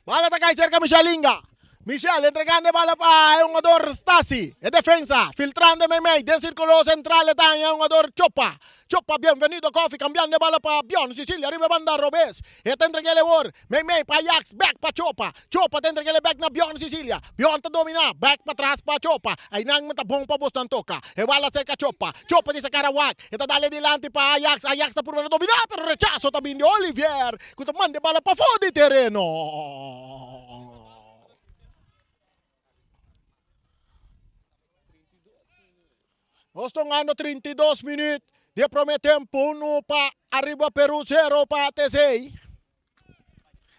Bala ta kai serka Michel Inga. Michel entregando e bala pa e hungador Stasi. E defensa filtrando e meimei den circulo central e ta haña e hungador Chopa. Chopa Bienvenido Koffie cambiando e bala pa Bjorn Sicilia riba e banda robes. E ta entreg'el e wor meimei pa Ajax bek pa Chopa. Chopa ta entreg'el e bek na Bjorn Sicilia. Bjorn ta domina bek patras pa Chopa. Einan ta bon pa bosnan toka. E bala serka Chopa. Chopa di sacar a wak. E ta dal e dilanti pa Ajax. Ajax ta purba na domina pero rechaso ta bin di Olivier. Ku ta manda e bala pafó di tereno. Nos ta hungando 32 minuut di e prome tempo, unu pa Arriba Peru, zero pa ATC.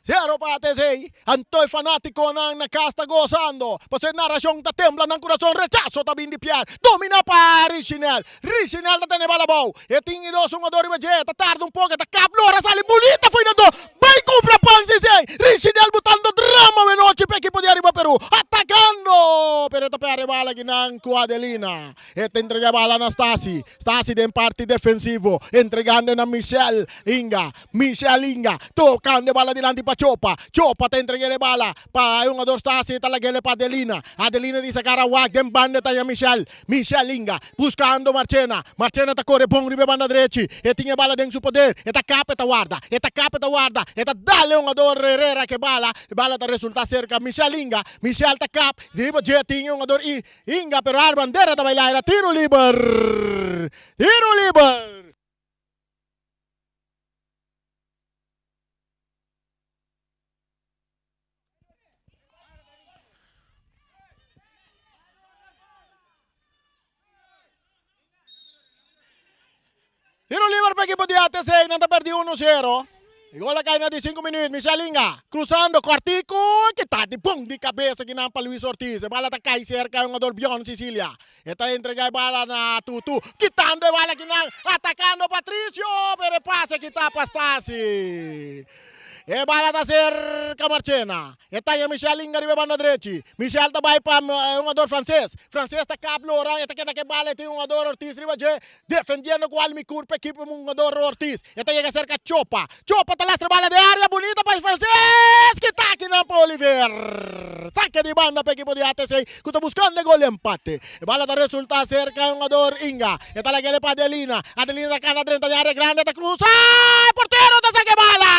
Zero pa ATC. Anto e fanatikonan na kas ta gozando, pasobra e narashon ta tembla nan kurason. Rechaso ta bin di Pierre, domina pa Richinel. Richinel ta tene bala abou. E tin e dos hungador riba dje, ta tarda un poko, e ta kap lora sali bunita fo'i na do. Bai kumpra pan si sey! Richinel butando drama awe nochi pa ekipo di Ariba Peru. Atakando! Pero e ta perde bala kinan ku Adelina. E ta entrega e bala na Stasi. Stasi den parti defensivo, entregando na Michel Inga. Michel Inga tokando e bala dilanti pa Chopa. Chopa ta entreg'el e bala pa e hungador Stasi, e ta lag'el pa Adelina. Adelina di saca Rawak den banda ta haña Michel. Michel Inga buscando Marchena. Marchena ta core bon riba e banda drechi. E tin e bala den su poder. E ta kap, e ta warda. E ta kap, e ta warda. E ta dal e hungador Herrera ke bala. E bala ta resulta cerca Michel Inga. Michel ta kap. Riba dje tin e hungador Inga pero ar bandera ta baila era tiro liber. Tiro liber. Tiro liber pa ekipo di ATC, nan ta perdi 1-0. E gol a kai na di 5 minuut, Michel Inga cruzando kortiku, kita di bom di kabesa kinan pa Luis Ortiz. E bala ta kai serka e hungador Bjorn Sicilia. E ta entrega e bala na Tutu, kitando e bala kinan, atakando Patricio, pero e pase kita pa Stasi. E bala ta serka Marchena. E taña Michel Inga riba e banda drechi. Michel ta bai pa e hungador Frances. Frances ta kap lora, e ta keda ku e bala, e tin hungador Ortiz riba dje, defendiendo ku almi kurpa e ekipo hungador Ortiz. E ta yega serka Chopa. Chopa ta lastra bala den area, bunita pa Frances! Kita akinan pa Oliver. Sake di banda pa ekipo di ATC ku ta buskando e gol di empate. E bala ta resulta serka e hungador Inga. E ta lag'el pa Adelina. Adelina ta kana drenta den area grandi, e ta krusa! E portero ta saka e bala!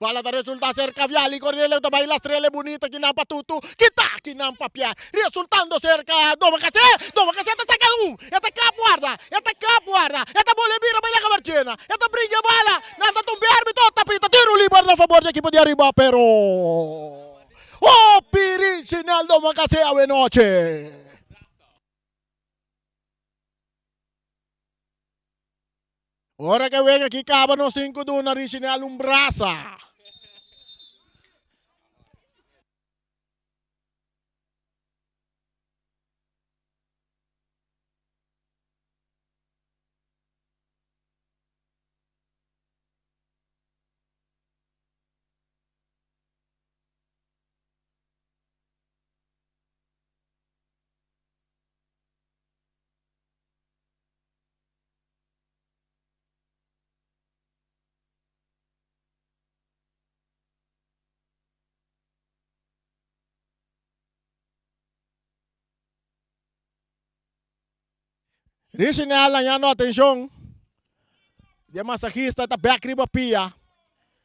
Bala ta resulta serka Viali Cornelio ta bai lastr'el e bunita kinan pa Tutu, kita kinan pa Pierre. Resultando serka Domakase! Domakase ta saka un! E ta kap warda! E ta kap warda! E ta bole bira bai laga Marchena! E ta bringa e bala! Nan ta tumba e arbitro ta pita tiro liber na fabor di ekipo di Ariba pero hopi Richinel Domakase awe nochi! Ora ke wega aki kaba nos tin ku duna Richinel un brasa. Richinel hañando atencion di e masahista ta bek riba pia.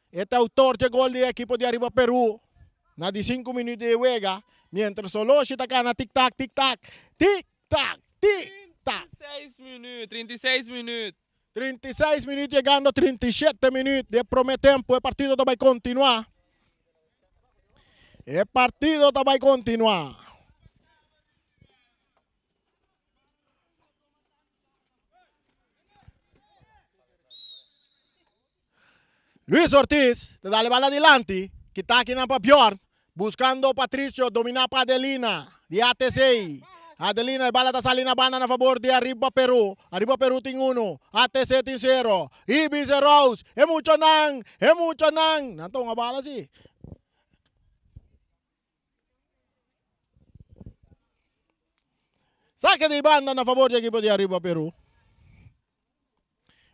E ta autor dje gol di e ekipo di Ariba Peru na di sinku minuut di e wega, mientras Soloshi ta kana tik tak tik tak, tik tak tik tak. 36 minuut, 36 minuut. 36 minuut yegando 37 minuut di e prome tempo e partido ta bay continua. E partido ta bay continua. Luis Ortiz ta dale bala dilanti, kita akinan pa Bjorn, buscando Patricio, domina pa Adelina di ATC. Adelina, e bala ta sali na banda na fabor di Arriba Peru. Arriba Peru tin uno, ATC tin sero. Ibis e Rose, e muchanan, e muchanan. Nan ta hunga bala si. Sake di banda na fabor di ekipo di Arriba Peru.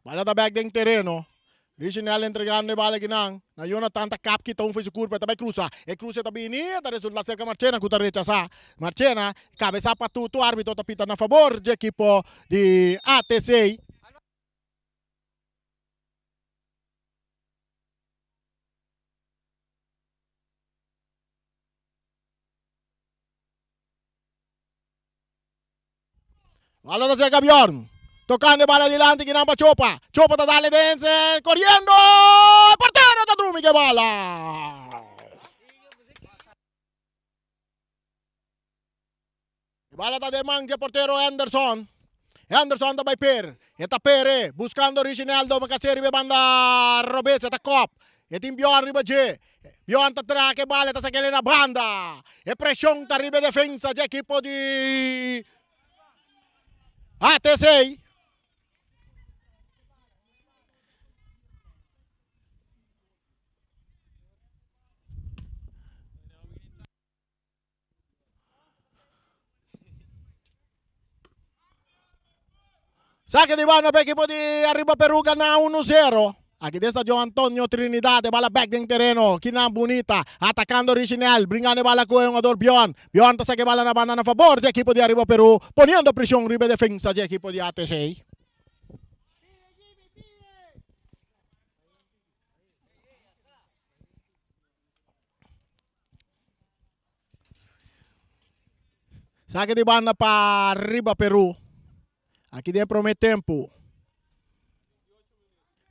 Bala ta bek den tereno. Richinel entregando e bala kinan na Jonathan ta kap kita un for su kurpa e ta bai krusa. E kruse ta bini e ta resulta serka Marchena ku ta rechasa. Marchena kabesa pa tutu arbitro ta pita na fabor dje ekipo di ATC. Bala ta serka Bjorn. Tocando e bala dilanti kinan pa Chopa. Chopa ta dale den coriendo. E portero ta drumi ke bala. E bala ta den man dje portero Henderson. Henderson ta bai per. E ta pere buscando Richineldo Macasé riba e banda robes. E ta kop. E tin Bjorn riba dje. Bjorn ta traha ke bala e ta sakele na banda. E presion ta riba e defensa dje ekipo di ATC. Saque di banda pa ekipo di Arriba Peru gana 1-0. Aki den stadion Antonio Trinidad e bala bek den tereno. Kinan bunita atacando Richinel bringando e bala cu e hungador Bjorn. Bjorn ta saca e bala na banda na fabor di ekipo di Arriba Peru poniendo presion riba e defensa di ekipo di ATC. Saque di banda pa Arriba Peru. Aki den prome tempo.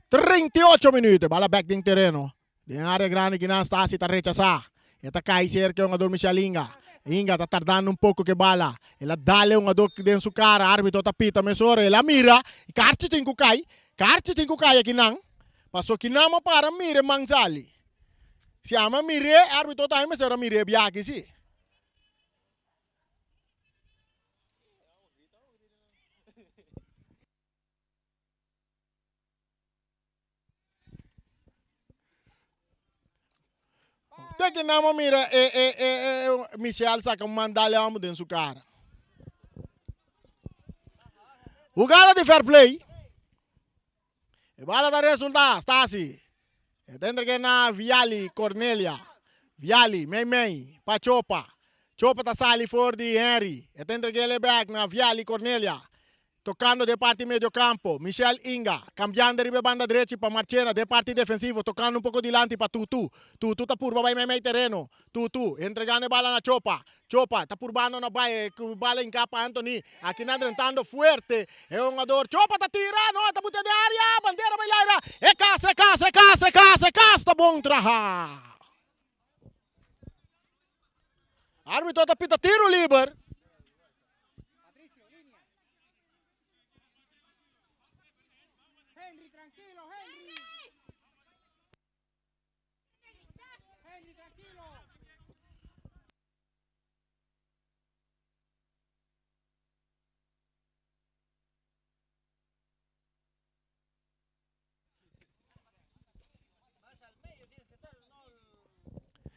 38 minuut. Bala bek den tereno. Den area grandi kinan Stasi ta rechasa. E ta kai cerca e hungador Michel Inga. Inga ta tardando un poco ke bala. El a dale e hungador den su cara. Arbitro ta pita mesora. El a mira. Karchi tin ku kai. Karchi tin ku kai akinan. Paso kinan mo para mira e man sali. Si ama mir'é, e arbitro tambe mester a mir'é biaha aki si. Te ki nan a mira e e e e Michel saka un man dale amo den su kara. Hugada di fair play. E bala ta resulta Stasi. E ta entrega na Viali Cornelia. Viali mei mei pa Chopa. Chopa ta sali for di Henry. E ta entrega el bek na Viali Cornelia. Tocando den parti medio campo, Michel Inga cambiando riba e banda drechi pa Marchena den parti defensivo tocando un poco dilanti pa Tutu. Tutu ta purba bay mei mei tereno. Tutu entregando e bala na Chopa. Chopa ta purbando na bay cu bala hinca pa Anthony. Aki nan drentando fuerte e hungador Chopa ta tira, no ta buta den area, bandera bay laira. E cas, e cas, e cas, e cas, e cas ta bon traha. Arbitro ta pita tiro liber.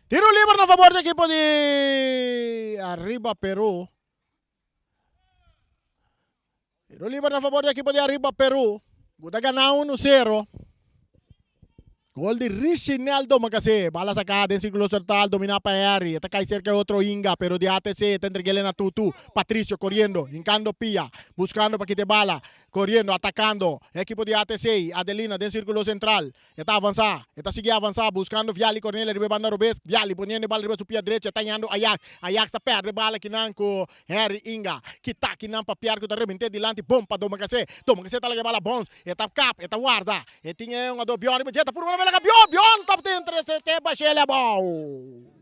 Tiro liber na favor di ekipo di Arriba Peru. Tiro liber na favor di ekipo di Arriba Peru. Ku ta gana 1-0. Gol di Richinel Domacassé. Bala saká den sirkulo sentral dominá pa Henry. E ta kai serka e otro Inga pero di ATC ta entreg'el na Tutu. Patricio koriendo, hinkando pia, buskando pa kita e bala. Koriendo, atakando e ekipo di ATC. Adelina den sirkulo sentral. E ta avansá, e ta sigui avansá buskando Viali Cornelia riba e banda robes. Viali poniendo e bala riba su pia drechi, e ta yando Ajax. Ajax ta pèrdè bala kinan ku Henry Inga. Kita kinan pa Pierre ku ta rebent'é dilanti bon pa Domacassé. Domacassé ta laga e bala bons. E ta kap, e ta warda. E tin e hungadó Bjorn riba dje, ta purba na bela ka Bjorn. Bjorn ta entre se te bash'el abou.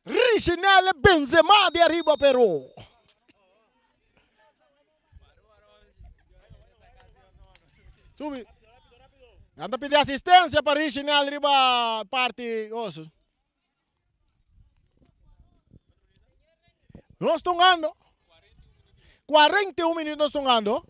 Richinel Benzema di ariba Peru. Subi. Nan ta pidi asistencia pa Richinel riba parti oso. Nos tungando. 41 minuut nos tungando.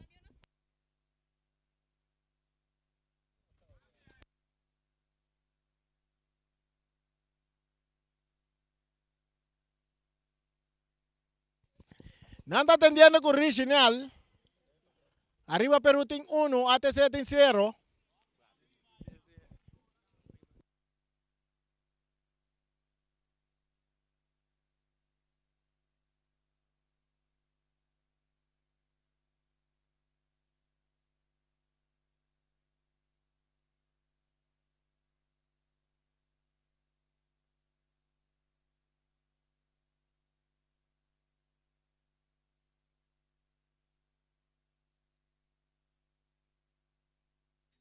Nan ta atendiendo ku Richinel. Ariba Peru tin uno, ATC tin sero.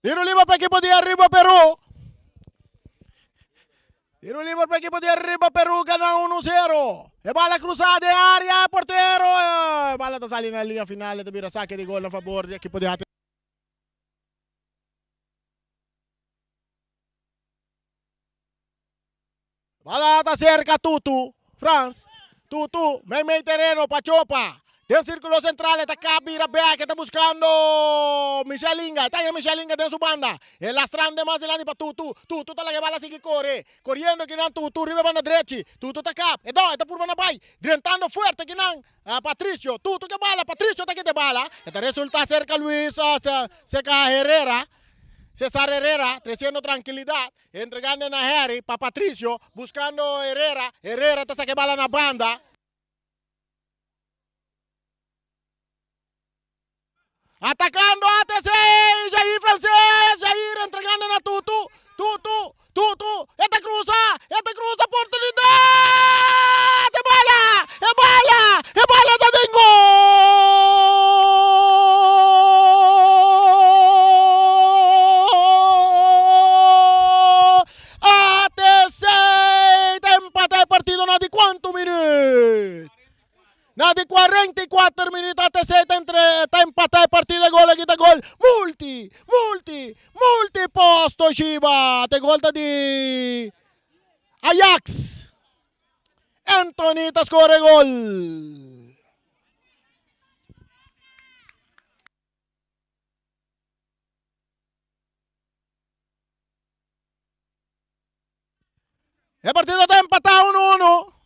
Tiro liber pa ekipo di Arriba Peru. Tiro liber pa ekipo di Arriba Peru gana 1-0. E bala cruza den area, e portero. E bala ta sali na linea final, e ta bira saque di gol na favor di ekipo di ATC. Bala ta cerca Tutu, Frans, Tutu, mei mei tereno pa Chopa, den circulo central e ta kap bira bek e ta buscando Michel Inga, e ta haña Michel Inga den su banda, e lastrando mas dilanti pa Tutu, Tutu ta laga e bala sigui core, coriendo kinan Tutu riba e banda drechi, Tutu ta kap, e do, e ta purba na bay, drentando fuerte kinan Patricio, Tutu ke bala, Patricio ta kita e bala, e ta resulta cerca Luis, cerca Herrera, Cesar Herrera treciendo trankilidad. Entregando na Harry pa Patricio, buscando Herrera, Herrera ta saca e bala na banda. Atacando ATC, Jair Frances, Jair entregando na Tutu, Tutu, Tutu, e ta cruza, e ta cruza, oportunidad, e bala, e bala, e bala ta den gol! ATC ta empata e partido na di cuanto minuut? Na di 44 minuut ATC ta entre ta empata e partido e gol aki ta gol multi multi multi posto Shiba te gol ta di Ajax Anthony ta score gol. E partido ta empatá 1-1.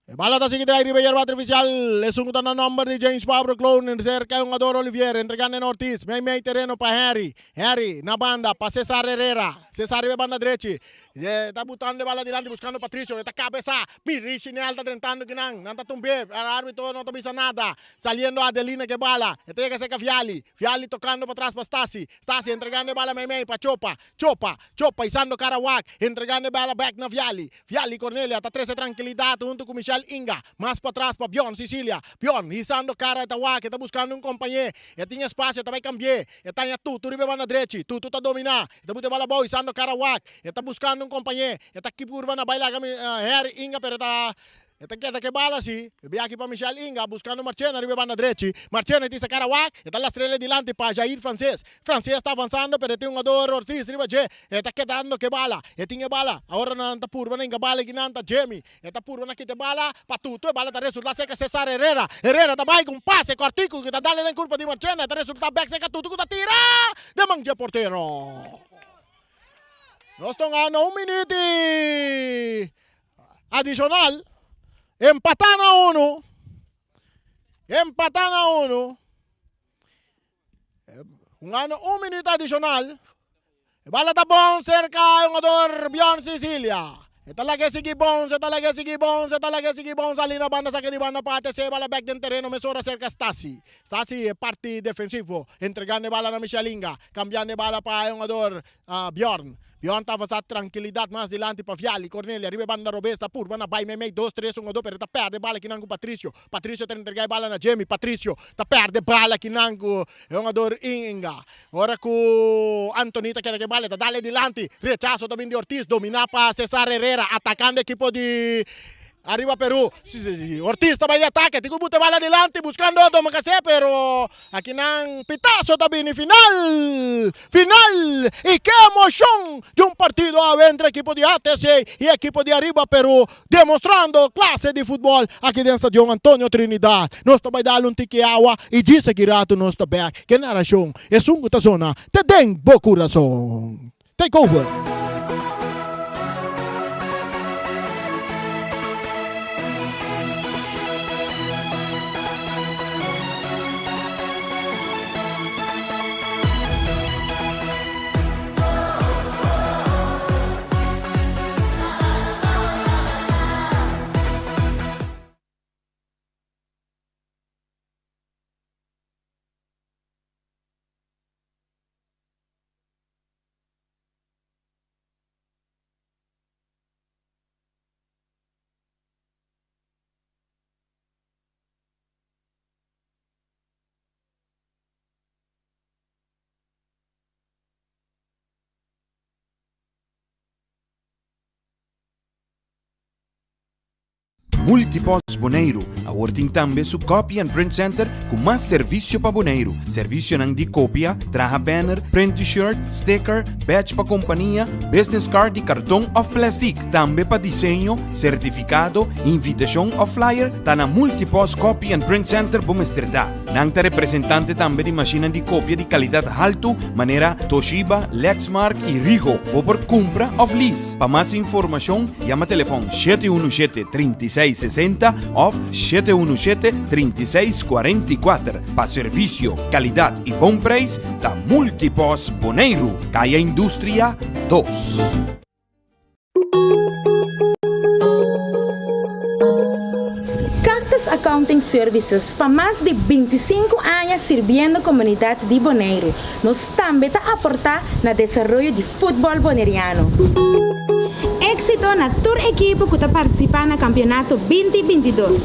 E bala ta sigui drai riba yerba artificial. Esun ku ta na nomber di James Pablo Clone. Serka e hungador Olivier. Entregando na Ortiz. Mei mei tereno pa Henry. Henry na banda pa Cesar Herrera. Cesar riba e banda drechi. E ta butando e bala dilanti buscando Patricio. E ta cabeza. Miri Chinel ta drentando kinan. Nan ta tumbe. E arbitro no ta bisa nada. Saliendo Adelina ke bala. E ta yega serka Viali. Viali tocando patras pa Stasi. Stasi entregando e bala mei mei pa Chopa. Chopa. Chopa isando cara wak. Entregando e bala bek na Viali. Viali Cornelia ta trece trankilidad hunto cu Michel Inga. Mas patras pa Bjorn Cicilia. Bjorn hisando cara e ta wak. E ta buscando un compañe. E tin espacio e ta bay cambie. E ta haña Tutu riba e banda drechi. Tutu ta domina. E ta buta e bala abou hisando cara wak. E ta buscando un compañe. E ta keep urba na bay laga Harry Inga pero e ta e ta keda ke bala si. E bin aki pa Michel Inga buscando Marchena riba e banda drechi. Marchena e tin sa cara wak. E ta lastrele dilanti pa Jair Frances. Frances ta avansando pero e tin hungador Ortiz riba dje. E ta kedando ke bala. E tin e bala. Awor nan ta purba na hinga bala aki nan ta Jemy. E ta purba na kita e bala pa Tutu. E bala ta resulta serka Cesar Herrera. Herrera ta bai ku un pase kòrtiku ku ta dale den kurpa di Marchena. E ta resulta bèk serka Tutu ku ta tira den man dje portero. Nos ta gana un minuut di adicional. Empatá na uno. Empatá na uno. Hungando un minuut adicional. E bala ta bon cerca e hungador Bjorn Sicilia. E ta laga e sigui bons, e ta laga e sigui bons, e ta laga e sigui bons. Ali na banda saki di banda pa ATC. Bala bek den tereno mesora cerca Stasi. Stasi e parti defensivo. Entregando e bala na Michel Inga. Cambiando e bala pa e hungador Bjorn. Bjorn ta avansa trankilidat mas dilanti pa Viali. Cornelia riba e banda robes ta purba na bai meimei dos tres hungador pero e ta perde bala kinan ku Patricio. Patricio ta entrega e bala na Jimmy. Patricio ta perde bala kinan ku e hungador Inga. Ora ku Anthony ta keda ku e bala e ta dal e dilanti. Rechaso ta bin di Ortiz domina pa Cesar Herrera atakando ekipo di Arriba Peru. Ortiz ta bai di atake tin ku buta e bala dilanti buskando Domacassé pero Akinan pitazo ta bini final! Final! Y ke emocion di un partido awe entre ekipo di ATC y ekipo di Arriba Peru demostrando clase di futbol aki den Stadion Antonio Trinidad. Nos ta bay dal un tiki awa y djis aki rato nos ta bek ke naracion esun cu ta zona te den bo curason. Take over! Multipost Boneiru awor tin tambe su Copy and Print Center ku mas servisio pa Boneiru. Servisionan di kopia, traha banner, print t-shirt, sticker, badge pa kompania, business card di karton òf plèstik. Tambe pa diseño, sertifikado, invitashon òf flyer, ta na Multipost Copy and Print Center bo mester ta. Nan ta representante tambe di mashinnan di kopia di kalidat haltu manera Toshiba, Lexmark i Rigo. Bo por kumpra òf lease. Pa mas informashon yama telefòn 717 36 60 òf 717 36 44. Pa servisio, kalidat i bon preis ta Multipost Boneiru, Kaya Industria dos. Cactus Accounting Services pa mas di 25 aña sirbiendo komunidat di Boneiru. Nos tambe ta aportá na desaroyo di futbòl boneriano. Éksito na tur ekipo ku ta partisipá na kampionato 20 22.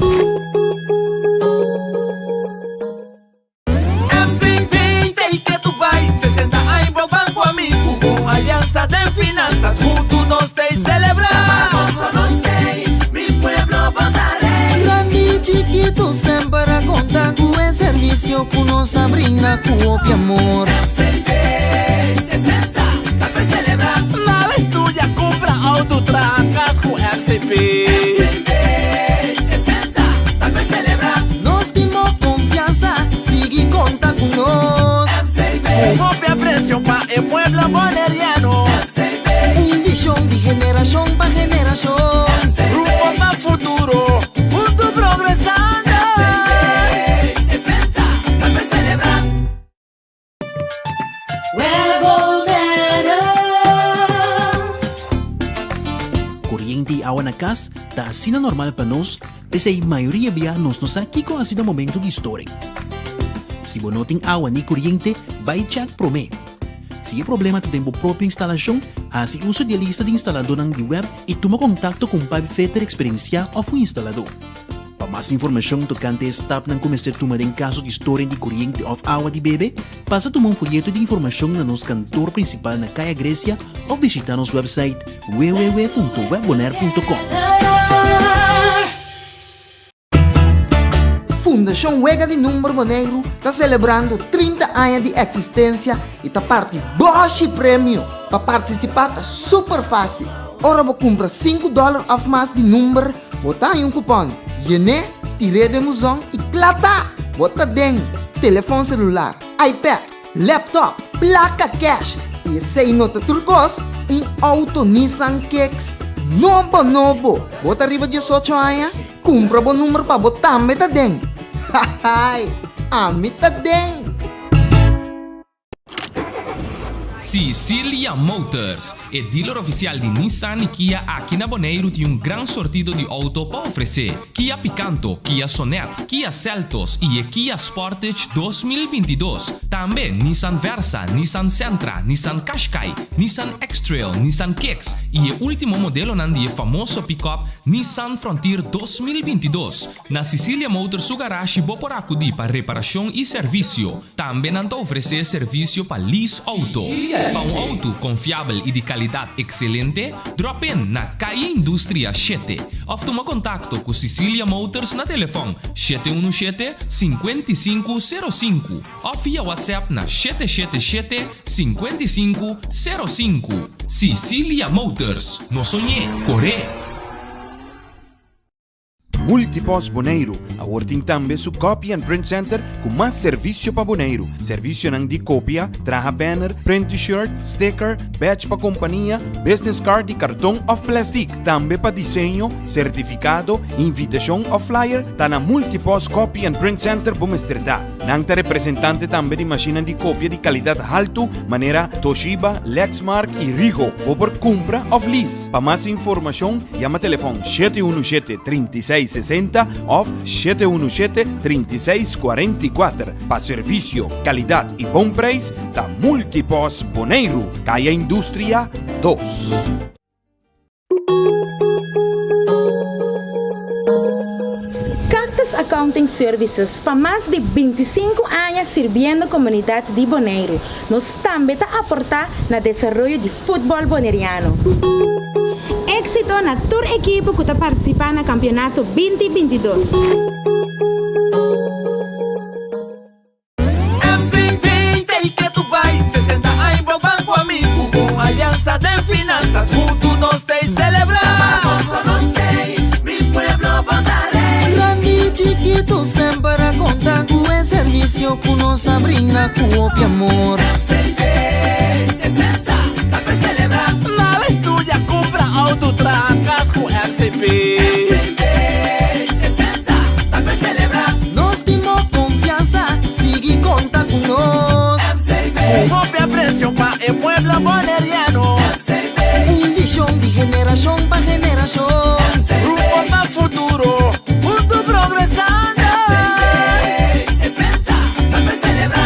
MCB ta y ke tu bai 60 aña bo ban cu ami Cu un alianza den finanzas Hunto nos ta y celebra Pa gozo nos t'ey Mi pueblo bo ta rey. Grandi y chikito semper a conta cu e servicio cu nos a brinda cu hopi amor. MCB 60 ta pa celebra. Nada estudia, cumpra auto, traha cas cu MCB. MCB 60 ta pa celebra. Nos tin bo confianza, sigui conta cu nos. MCB. Cu hopi aprecio pa e pueblo boneriano. MCB. Un vision di generacion pa generacion. MCB. Rumbo pa futuro, hunto progresando. MCB 60 ta pa celebra. Koriente i awa na kas ta asina normal pa nos, p'esei mayoria bia nos no sa kiko hasi na momento di storing. Si bo no tin awa ni koriente, bai chèk promé. Si e problema ta den bo propio instalashon, hasi uso di e lista di instaladónan di web i tuma kontakto ku un pipefitter eksperensiá òf un instaladó. Pa mas informashon tokante e stapnan ku mester tuma den kaso di storing di koriente òf awa di bebe, pasa tuma un foyeto di informashon na nos kantor prinsipal na Kaya Grecia òf bishitá nos wèpsait www.webbonaire.com. Fundashon Wega di Number Boneiru ta selebrando 30 aña di eksistensia i ta parti bòshi premio! Pa partisipá ta super fásil! Ora bo kumpra sinku dòler òf mas di number, Bo ta haña un kupòn, yen'é, tir'é den buzon i kla ta! Bo ta den telefòn selular, iPad, laptop, plaka kèsh i esei no ta tur kos! Un outo Nissan Kicks nobo nobo! Bo ta riba diesocho aña? Kumpra bo number pa bo tambe ta den! Hahaai! Ami ta den! Sicilia Motors, e dealer ofisial di Nissan i Kia aki na Boneiru tin un gran sortido di outo pa ofresé, Kia Picanto, Kia Sonet, Kia Seltos i e Kia Sportage 2022. Tambe Nissan Versa, Nissan Sentra, Nissan Qashqai, Nissan X-Trail, Nissan Kicks i e último modelonan di e famoso pickup Nissan Frontier 2022. Na Sicilia Motors su garashi bo por akudí pa reparashon i servisio. Tambe nan ta ofresé servisio pa lease outo. Pa un outo konfiabel i di kalidat ekselente, drop in na Calle Industria shete òf tuma kontakto ku Sicilia Motors na telefòn 717 55 05 òf via WhatsApp na 777 55 05. Sicilia Motors, no soñ'é, kor'é! Multipost Boneiru awor tin tambe su Copy and Print Center ku mas servisio pa Boneiru. Servisionan di kopia, traha banner, print t-shirt, sticker, badge pa kompania, business card di karton òf plèstik. Tambe pa diseño, sertifikado, invitashon òf flyer ta na Multipost Copy and Print Center bo mester ta. Nan ta representante tambe di mashinnan di kopia di kalidat haltu manera Toshiba, Lexmark i Ricoh. Bo por kumpra òf lease. Pa mas informashon yama telefòn 717 36 60 òf 717 36 44. Pa servisio, kalidat i bon preis ta Multipost Boneiru, Kaya Industria 2. Cactus Accounting Services pa mas di 25 aña sirbiendo komunidat di Boneiru. Nos tambe ta aportá na desaroyo di futbòl boneriano. Éksito na tur ekipo ku ta partisipá na kampionato 2022. MCB ta i ke tu bai 60 aña bo ban ku ami Ku un aliansa den finansas Huntu nos ta i selebrá Pa goso nos t'ei Mi pueblo bo ta rei. Grandi i chikitu semper a konta ku e servisio ku nos a brinda ku hopi amor. MCB 60 ta pa selebrá. Nal studia, kumpra outo, traha kas ku MCB. MCB 60 ta pa selebrá. Nos tin bo confianza, sigui conta cu nos. MCB. Cu hopi aprecio pa e pueblo boneriano. MCB. Un vision di generacion pa generacion. MCB. Rumbo pa futuro, hunto progresando. MCB 60 ta pa celebra.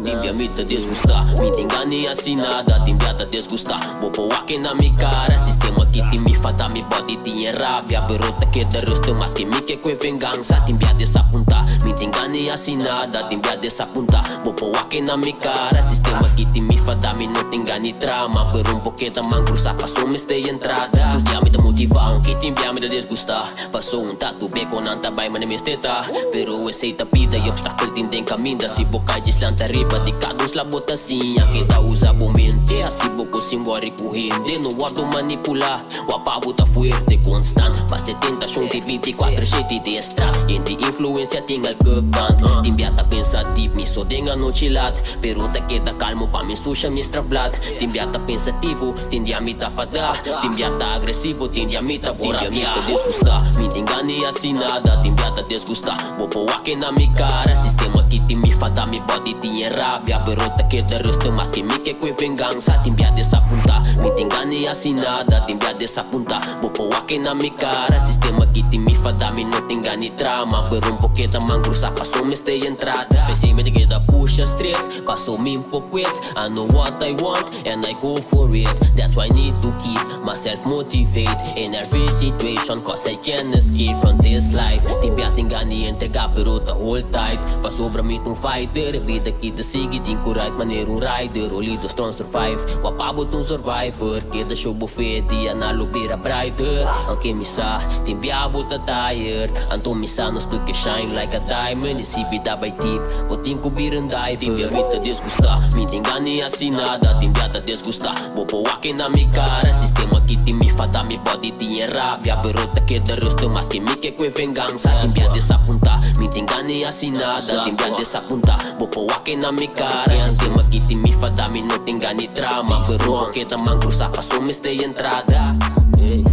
Tin bia mi ta disgustá, mi tin gana i hasi nada. Tin bia ta disgustá, bo por wak na mi kara. Sistema ki tin mi fada, mi body tin e rabia. Pero ta keda rustig maske mi ke kue vengansa. Tin bia desapuntá, mi tin gana i hasi nada. Tin bia desapuntá, bo por wak na mi kara. Sistema ki tin mi fada, mi no tin gana i trama. Pero un por keda man krusá paso mester e entrada. Tur bia mi ta motivá, aunke tin bia mi ta disgustá. Paso un tatu beko nan ta bai mane mester ta. Pero esey ta bida y obstakel tin den caminda. Si bo cay djis lanta riba di cada un sla bo ta siña. Keda usa bo mente haci bo cos sin worry cu hende. No wordo manipula, wapa bo ta fuerte constant. Pasa e tentacion di 24 shete di e straat. Yen di influencia tin elke kant. Tin bia ta pensa diep mi so den anochi laat. Pero ta keda calmo pa mi susha mi strafblad. Tin bia ta pensativo. Tin dia mi ta fadá, tin bia ta agresivo, tin dia mi ta bora Tin bia mi ta disgustá, mi tin gana i hasi nada. Tin bia ta disgustá, bo por wak na mi kara. Sistema ki tin mi fadá, mi body tin e rabia. Pero ta keda rustig maske mi ke kue vengansa. Tin bia desapuntá, mi tin gana i hasi nada. Tin bia desapuntá, bo por wak na mi kara. Sistema ki tin mi fadá, mi no tin gana i trama. Pero un por keda man krusá paso mester e entrada. P'esei mi ta keda pusha street. tricks, paso mi n'po quit. I know what I want and I go for it. That's why I need to keep myself motivate in every situation, cause I can't escape from this life. Tin bia tin gan'i entrega, pero ta hold tight. Pasobra mi ta un fighter, bida aki ta sigui, tin cu ride manera un rider. Olido strong survive, wapa bo ta un survivor. Keda show bo fe, dianan lo bira brighter. Aunke mi sa, tin bia bo ta tired. Anto mi sa nos tur ke shine like a diamond. Y si bida bay deep, bo tin cu bira un diver. Tin bia mi ta disgusta, mi tin gan'i haci nada. Tin bia ta disgusta, bo por wak na mi cara. Sistema aki tin mi fada, mi body tin rabia. Pero ta keda rustig, maske mi ke cu venganza. Tin bia desapunta, mi tin gan'i haci nada. Tin bia desapunta, bo por wak na mi cara. Sistema aki tin mi fada, mi no tin gan'i drama. Pero bo keda man cruza, paso mester entrada. Hey.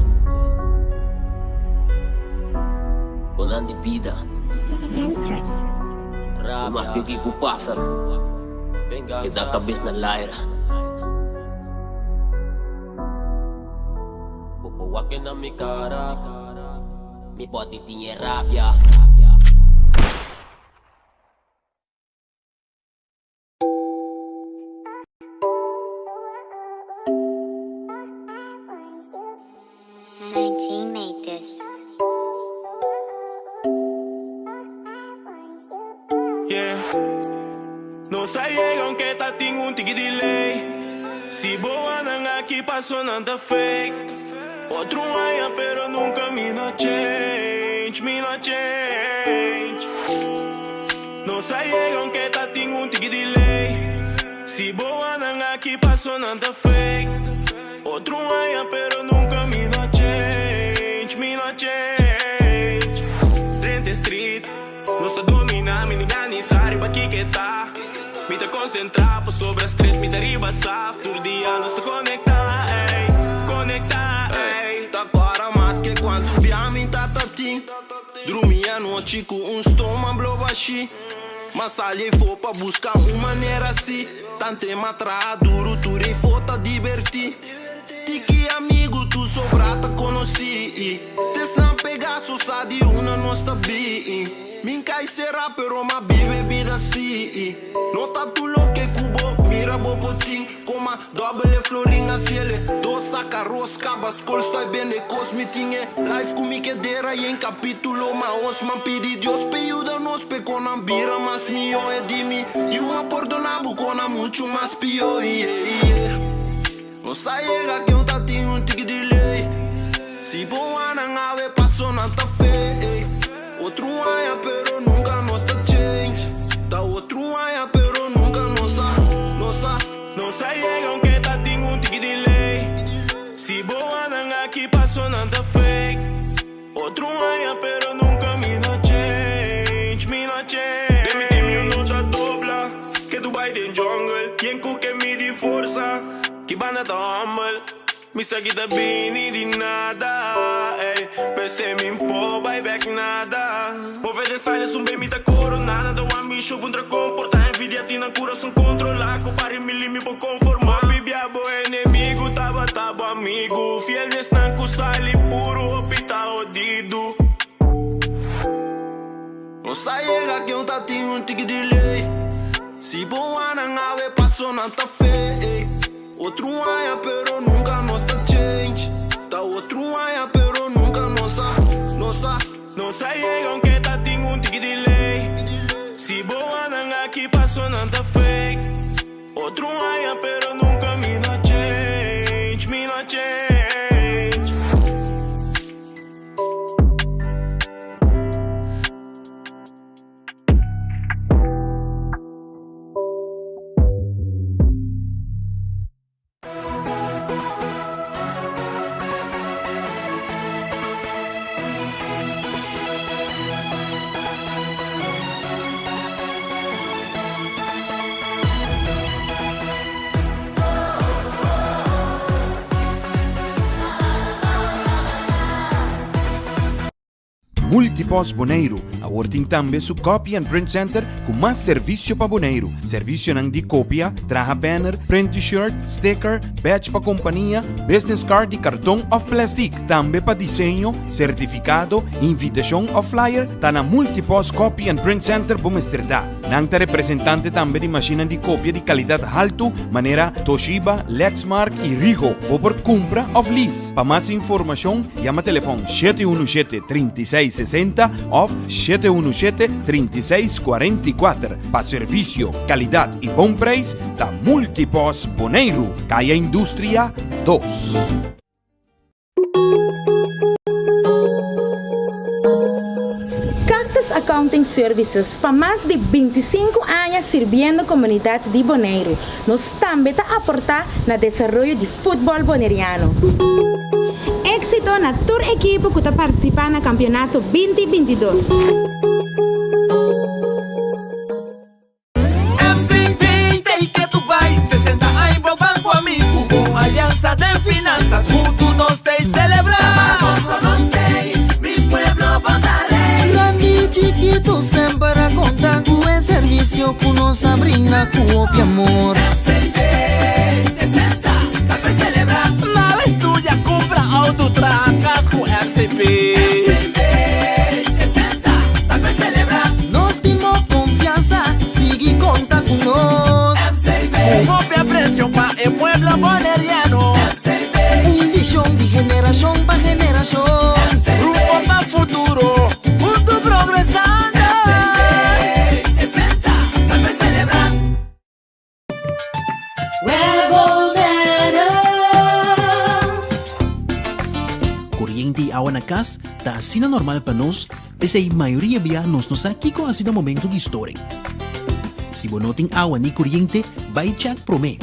Bonan di bida. Maske kico pasa, keda cabes na laira. Bo por wak na mi cara, mi body tin e rabia. Yeah. Nos a yega aunke ta tin un tiki delay. Si bo nan aki paso nan ta fake. Otro aña pero nunca mi no change, mi no change. Nos a yega aunke ta tin un tiki delay. Si bo nan aki paso nan ta fake. Otro aña pero nunca mi no change, mi no change. Drenta street, nos ta domina, mi ni sabi pa kico ta. Mi ta concentra pa sobre stress, mi ta riba saf. Tur dia nos ta conecta, ey, conecta, ey. Ta cora mas cu cuanto bia mi tata tin. Drumi anochi cu un stoma blo bashi. Mas sali fo pa busca un manera asina. Tanto m'a traha duro, tur fo ta diverti. Tiki amigo, tu sobra ta conoci. Desnan Pegaso sa di una nos ta bi. Min cai será pero ma bibe vida si. No ta tu lo que cubo, mira bo potin. Coma doble florin a ciele. Dos saca rosca, bascol estoy bene cos mi tinge. Life cu mi kedera y en capítulo ma os man pidi Dios pe ayuda nos pe conan bira mas mio e di mi. Y un perdona cona mucho mas pio yeah. Nos a yega cu ta tin un tiki delay. Si bo nan awe paso nan ta fake. Otro aña pero nunca nos ta change. Ta otro aña pero nunca nos a, nos a. Nos a yega aunke ta tin un tiki delay. Si bo nan aki paso nan ta fake. Otro aña pero nunca mi no change, mi no change. Den mi team you no ta dobla, cu Dubai den jungle. Yen cu ke mi di forsa, ki banda ta humble. Mi sa kita bini di nada, ey. Pense mi po bay back nada. Move de silence un mi ta corona. Nada wan mi show puntra comporta. Envidia tin na curason controla. Cu pari mi limi po conforma. Bibia bo enemigo, tabata bo amigo. Fiel nesnan cu sali puro, opita odido. Nos a yega cu ta tin un tiki delay. Si bo nan awe paso nan ta fake. Otro aña pero nunca nos ta change. Ta otro aña pero nunca nos a, nos a. Nos a yega aunke ta tin un tiki delay. Si bo nan aki paso nan ta fake. Otro aña pero nunca mi no change, mi no change. Multipost Boneiru awor tin tambe su Copy and Print Center ku mas servisio pa Boneiru. Servisionan di kopia, traha banner, print t-shirt, sticker, badge pa kompania, business card di karton òf plèstik. Tambe pa diseño, sertifikado, invitashon òf flyer ta na Multipost Copy and Print Center bo mester ta. Nan ta representante tambe di mashinnan di kopia di kalidat haltu manera Toshiba, Lexmark i Ricoh. Bo por kumpra òf lease. Pa mas informashon yama telefòn 717 36 60 òf 717 36 44. Pa servisio, kalidat i bon preis ta Multipost Boneiru, Kaya Industria dos. Cactus Accounting Services pa mas di 25 aña sirbiendo komunidat di Boneiru. Nos tambe ta aportá na desaroyo di futbòl boneriano. Éksito na tur ekipo ku ta partisipá na kampionato 20 22. MCB ta y ke tu bai 60 aña bo ban cu ami Cu un alianza den finanzas Hunto nos ta y celebra Pa gozo nos t'ey Mi pueblo bo ta rey. Grandi y chikitu semper a konta ku e servisio ku nos a brinda ku hopi amor. MCB 60 ta pa celebra. Nada estudia, cumpra auto, traha cas cu MCB. MCB 60 ta pa celebra. Nos tin bo konfiansa, sigui konta ku nos. MCB. Ku hopi apresio pa e pueblo boneriano. MCB. Un vishon di generashon pa generashon. MCB. Rumbo pa futuro, huntu progresando. MCB 60 ta pa celebra. Koriente i awa na kas ta asina normal pa nos, p'esei mayoria bia nos no sa kiko hasi na momento di storing. Si bo no tin awa ni koriente, bai chèk promé.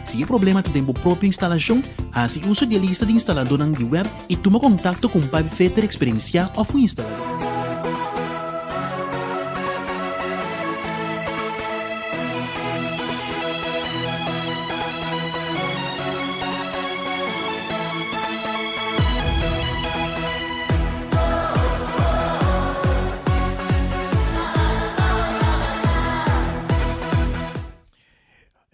Si e problema ta den bo propio instalashon, hasi uso di e lista di instaladónan di web i tuma kontakto ku un pipefitter eksperensiá òf un instaladó.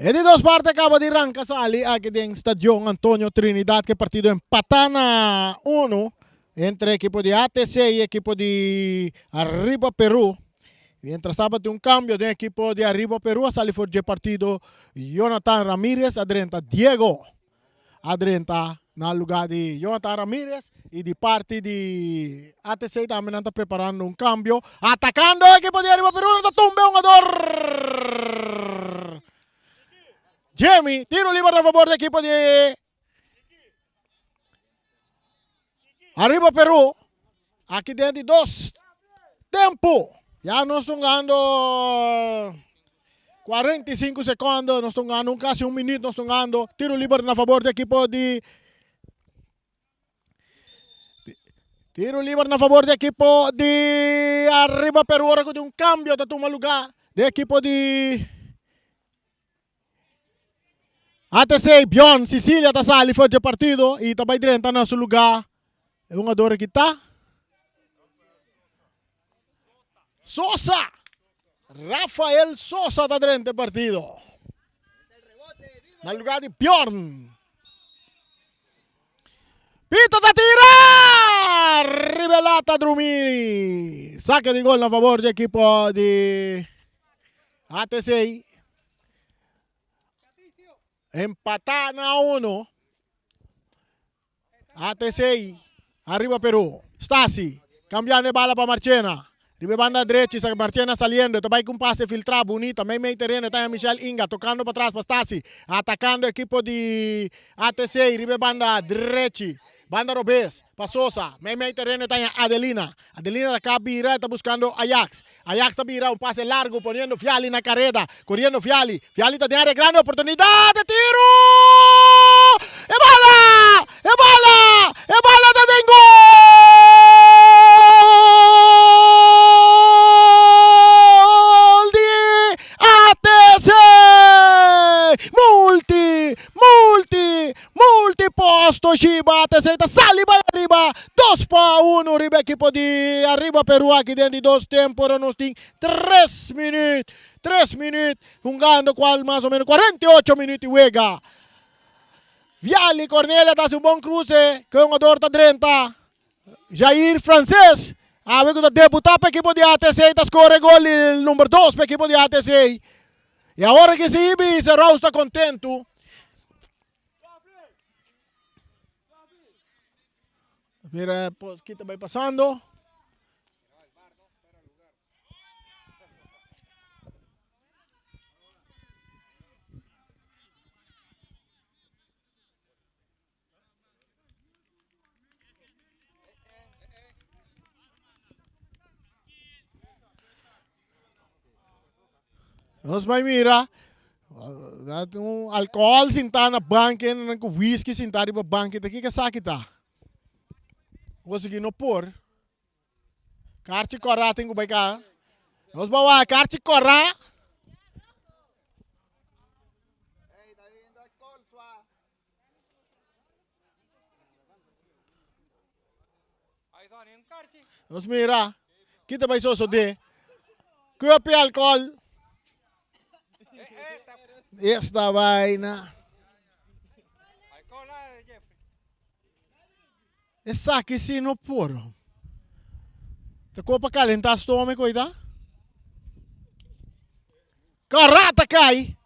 E di dos parte acaba di ranca sali aki den Stadion Antonio Trinidad ke partido empata na uno entre ekipo di ATC y ekipo di Arriba Peru. Mientras tabatin un cambio den ekipo di Arriba Peru a sali for dje partido Jonathan Ramirez a drenta Diego a drenta na lugar di Jonathan Ramirez y di parti di ATC tambe nan ta preparando un cambio atacando ekipo di Arriba Peru nan ta tumbe un jugador Jimmy tiro liber na favor di ekipo di Arriba Peru aki den di dos tempo ya nos ta hungando 45 secondo nos ta hungando un casi un minuut nos ta hungando tiro liber na favor di ekipo di tiro liber na favor di ekipo di Arriba Peru ora cu tin un cambio ta tuma lugar di ekipo di ATC, Bjorn Cicilia ta sali for dje partido y ta bay drenta na su lugar e hungador aki ta Sosa. Rafael Sosa ta drenta e partido na lugar di Bjorn. Pito ta tira! Riba ta drumi. Saque di gol na favor dje ekipo di ATC. Empatá na uno. ATC arriba Peru. Stasi cambiando e bala pa Marchena. Riba e banda drechi sa Marchena saliendo. Ta bai cu un pase filtra bunita. Mei mei tereno ta Michel Inga tocando pa tras pa Stasi. Atacando equipo di ATC riba e banda drechi. Banda robes pa Sosa. Mei mei tereno ta Adelina. Adelina ta ka bira ta buscando Ajax. Ajax ta bira un pase largo poniendo Viali na careda. Coriendo Viali. Viali ta den area grande oportunidad de tiro! E bala! E bala! E bala ta den gol di ATC! Multi! Multi! Multi posto Shiba ATC ta sali bai ariba 2-1 riba ekipo. ekipo di Arriba Peru aki den di dos tempo ora nos tin tres minuut, tres minuut hungando cual mas o menos 48 minuut di wega. Viali Cornelia ta haci un bon cruce, cu e hungador ta drenta. Jair Frances, awe cu ta debuta pa ekipo di ATC ta score e gol di number dos pa ekipo di ATC. Y awor aki si Ibi Rouse ta contento. Mira ki ta bai pasando. Nos bai mira un alcohol sintá na banki en ku whisky sintá riba banki ta kiko esaki ta? Bo sigui no por. Karchi kòrá tin ku bai ka. Nos bai wak karchi kòrá. Nos mira, kita bai sosodé. Cup alcohol. Esta vaina. Esaki si no por. Ta kopa calenta stomaco ita. Karata kai.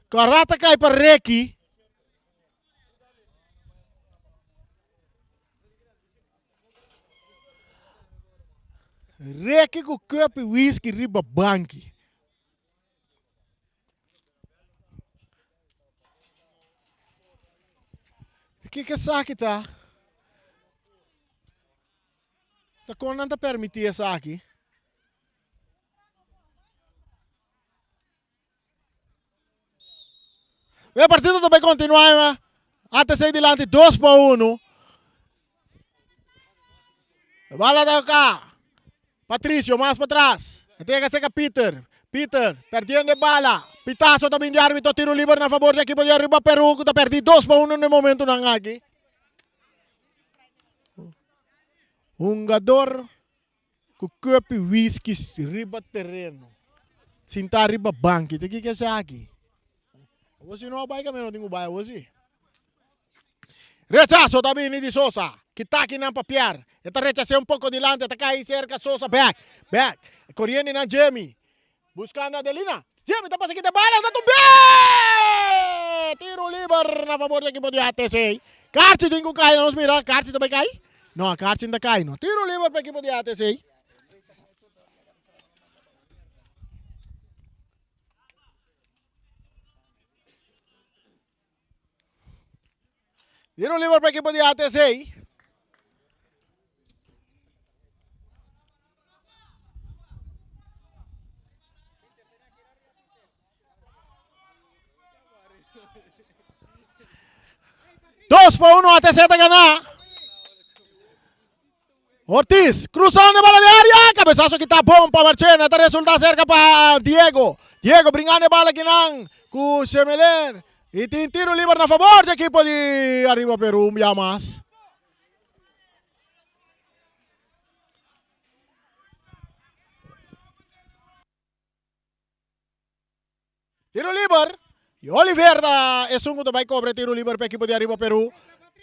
Kara ta kai pa Ricky. Ricky ku cup whisky riba banki. Kiko esaki ta? Ta kon nan ta permiti esaki? E partido ta bay continua ATC dilanti 2 pa 1. Bala ta acá. Patricio mas pa tras. E ta yega cerca Peter. Peter perdiendo e bala. Pitazo ta bin di arbitro. Tiro liber na favor di ekipo di Aruba Peru cu ta perdi 2 pa 1 na e momentonan aki. Hungador Ku cup whisky riba tereno. Sintá riba banki. Ta kiko esaki? Awor si no a bai camino tin ku bai awor si. Rechazo ta bini di Sosa. Kita akinan pa Pierre. E ta rechas'é un poko dilanti. E ta kai serka Sosa bek. Bek. Koriendo nan Jimmy. Buscando Adelina. Jimmy ta pasa kita bala. Ta tumb'é! Tiro liber na favor di ekipo di ATC. Karchi tin ku kai. Nos mira. Karchi ta bai kai? No, Karchi no ta kai no. Tiro liber pa ekipo di ATC. Tiro liber pa ekipo di ATC. Dos pa uno ATC ta gana. Ortiz cruzando bala de área. Cabezazo kita bom pa Marchena. Ta resulta cerca pa Diego. Diego bringando bala kinan ku Chemeler. Y tin tiro liber na favor di equipo di Arriba Peru. Un bia mas. Tiro liber. Y Oliver ta esun ku ta bai kobra e tiro liber pa ekipo di Arriba Peru.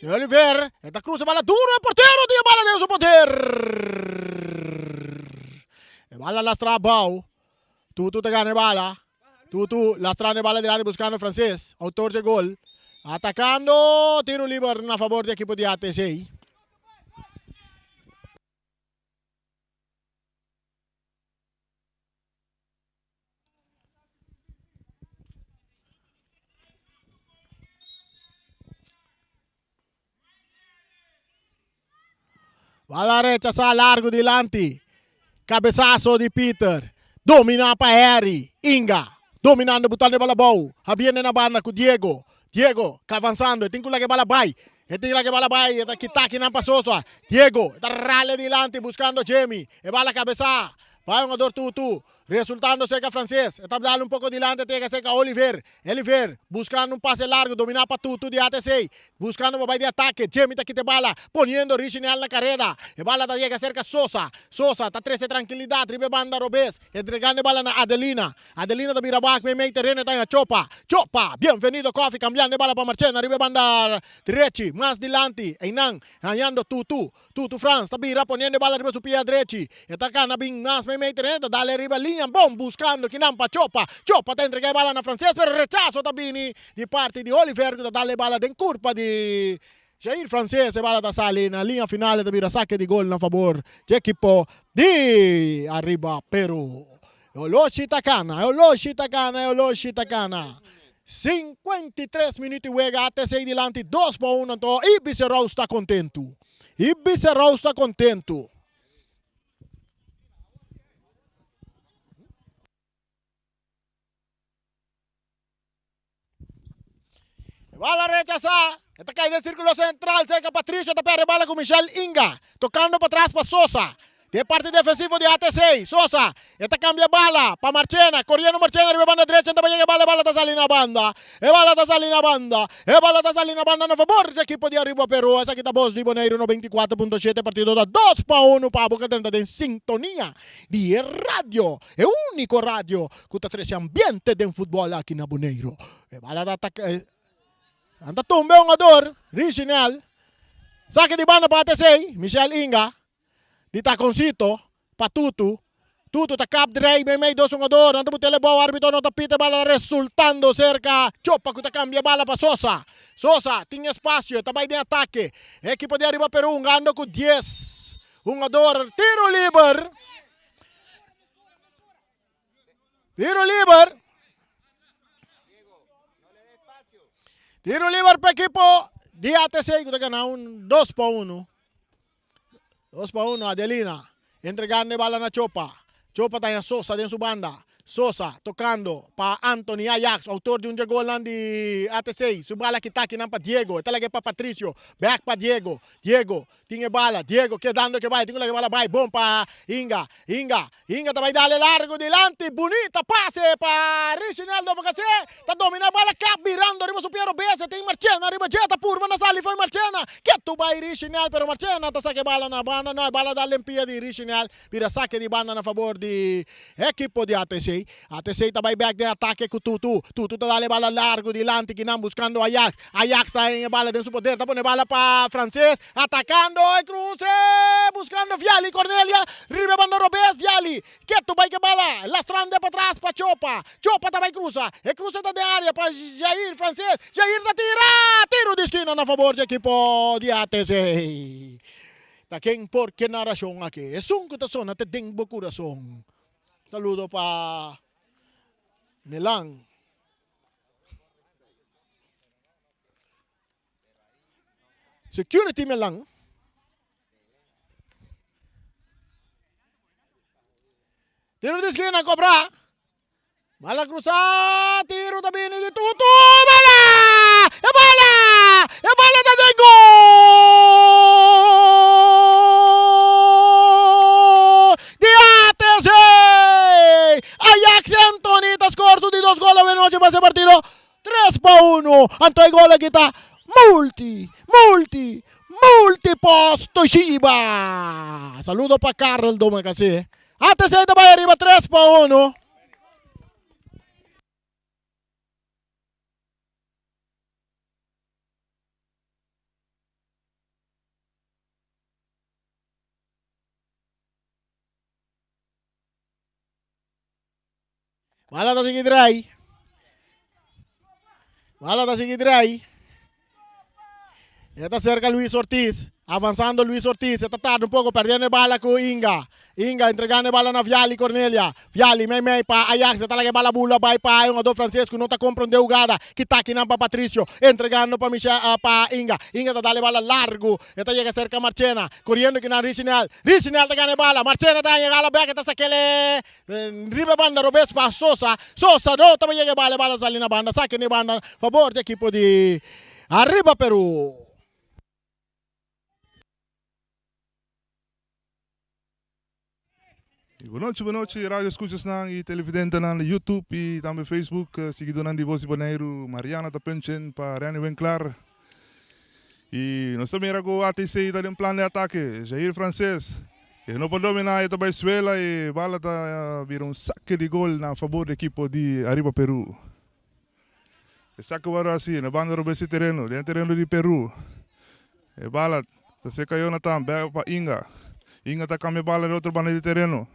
Di Oliver, e ta cruza bala duro, e portero tin e bala den su poder. E bala lastra abao. Tutu ta gana e bala. Tutu lastrando e bala dilanti buscando Frances, autor dje gol. Atacando tiro liber na favor di ekipo di ATC. Bala rechasá largu dilanti. Kabesaso di Peter. Dominá pa Harry. Inga. Dominando butando e bala abou. Habiendo na banda ku Diego. Diego ka avansando. E tin ku laga e bala bai. E tin laga e bala bai. E ta kita kinan pa Sosa. Diego. E ta rale dilanti buskando Jimmy. E bala kabesá. Bai hungador Tutu. Resultando cerca Frances. E ta dal un poco dilanti ta yega cerca Oliver. Oliver buscando un pase largo domina pa Tutu di ATC. Buscando pa bay di atake. Jimmy ta kita e bala poniendo Richinel na careda. E bala ta yega cerca Sosa. Sosa ta trece trankilidad riba e banda robes. Entregando e bala na Adelina. Adelina ta bira bak meimei tereno e ta haña Chopa. Chopa! Bienvenido Coffee cambiando e bala pa Marchena riba e banda drechi. Mas dilanti eynan hañando Tutu. Tutu Frans ta bira poniendo e bala riba su pia drechi. E ta cana bin mas meimei tereno ta dale riba liña bon buscando kinan pa Chopa. Chopa ta entrega e bala na Frances pero rechazo ta bini di parti di Oliver cu ta dale e bala den curpa di Jair Frances. E bala ta sali na liña final e ta bira saque di gol na fabor di ekipo di Arriba Peru. E oloshi ta cana, e oloshi ta cana, e oloshi ta cana. 53 minuut di wega, ATC dilanti 2-1 anto Ibis Roos ta contento. Ibis Roos ta contento. E bala rechasá. E ta kai den sírkulo sentral. Serka Patricio ta pèrdè bala ku Michel Inga. Tokando patras pa Sosa. Den parti defensivo di ATC. Sosa. E ta kambia bala pa Marchena. Koriendo Marchena riba e banda drecha. Ta bai yega e bala. E bala ta sali na banda. E bala ta sali na banda. E bala ta sali na banda na fabor di ekipo di Ariba Peru. Esaki ta Bos di Boneiru 94.7. Partido ta 2-1 pa abo ku a drenta den sintonia di e radio. E úniko radio ku ta trese ambiente den futbòl aki na Boneiru. E bala ta ataka nan ta tumba e hungador Richinel. Saki di banda pa ATC, Michel Inga di takoncito pa Tutu. Tutu ta kap drei meimei dos hungador. Nan ta but'el e bou, arbitro no ta pita e bala resultando serka Chopa ku ta kambia e bala pa Sosa. Sosa tin espasio, e ta bai den atake. E ekipo di Ariba Peru hungando ku dies hungador. Tiro liber. Tiro liber. Tiro liber pa equipo di ATC que ta gana un 2 pa 1. 2 pa 1 Adelina entregando e bala na Chopa. Chopa ta Sosa den su banda. Sosa tocando pa Anthony Ajax, autor di un dje golnan di ATC. Su bala kita kinan pa Diego. E ta lage pa Patricio. Back pa Diego. Diego Tin e bala, Diego kedando ke bai, tin ku laga e bala bai bon pa Inga, Inga, Inga ta bai dale largo dilanti, bunita pase pa Richinaldo Bocasé, ta domina e bala kap birando riba su pia robes, e tin Marchena riba dje, ta purba na sali fo'i Marchena, ketu bai Richinal, pero Marchena ta saka e bala na banda, no e bala dal den pia di Richinal, bira sake di banda na fabor di ekipo di ATC, ATC ta bai bek den atake ku Tutu, Tutu ta dal e bala largo dilanti kinan buskando Ajax, Ajax ta haña e bala den su poder, ta pone bala pa Frances, atacando e cruce, buscando Viali, Cornelia, riba e banda robes, Viali, ketu bai ke bala, lastrando e patras pa Chopa, Chopa ta bai cruza, e cruce ta den area pa Jair Frances, Jair ta tira, tiro di skina na fabor dje ekipo di ATC. Ta ken por ke narashon aki? Esun ku ta sona te den bo kurason. Saludo pa Milan. Security Milan. Tiro di esquina cobra. Bala cruza, tiro ta bini di Tutu. Bala! E bala! E bala ta den gol! Di ATC! Ajax Anthony ta score su di dos gol awe nochi pa se partido 3-1. Anto e gol aki ta multi, multi, multi pos Toshiba. Saludo pa Karel Domacassé. ATC ta bai ariba 3-1. Bala ta sigui drai. Bala ta sigui drai. E ta cerca Luis Ortiz. Avanzando Luis Ortiz. E ta tarda un poco perdiendo e bala cu Inga. Inga entregando e bala na Viali Cornelia. Viali mei mei pa Ajax. E ta laga e bala bula bai pa e hungador Frances cu no ta comprende hugada. Kita akinan pa Patricio. Entregando pa Michel, pa Inga. Inga ta dale bala largo. E ta yega serka Marchena, koriendo kinan Richinel. Richinel ta gana e bala. Marchena ta haña e gala bek, e ta sak'el e riba e banda robes pa Sosa. Sosa no taba yega e bala, e bala sali na banda. Saki na e banda fabor di ekipo di Arriba Peru. Bonochi bonochi radio escuchasnan y televidentenan di YouTube y tambe Facebook siguidornan di Voz di Boneiru Mariana ta punchen pa Renny Winklaar y nos ta mira cu ATC ta den plan di atake Jair Frances e no por domina e ta bay suela y bala ta bira un sake di gol na fabor di ekipo di Ariba Peru e sake worde haci na banda robes di tereno den tereno di Peru e bala Ta seca Jonathan bek pa Inga. Inga ta cambia bala di otro banda di tereno.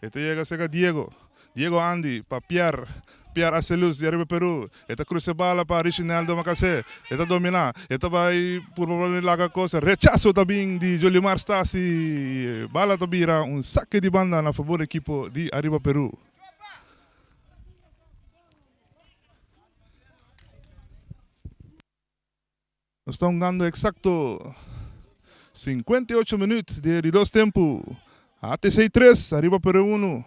E ta yega seca Diego. Diego Andy pa Pierre. Pierre Acelus di ariba Peru. E ta cruza e bala pa Richineldo Macasé. E ta domina. E ta bay purba pa laga cosa. Rechazo ta bin di Jolimar Stasi. Bala ta bira un saque di banda na fabor di ekipo di ariba Peru. Nos ta hungando eksakto 58 minüt di e di dos tempu. ATC tres, ariba Peru unu.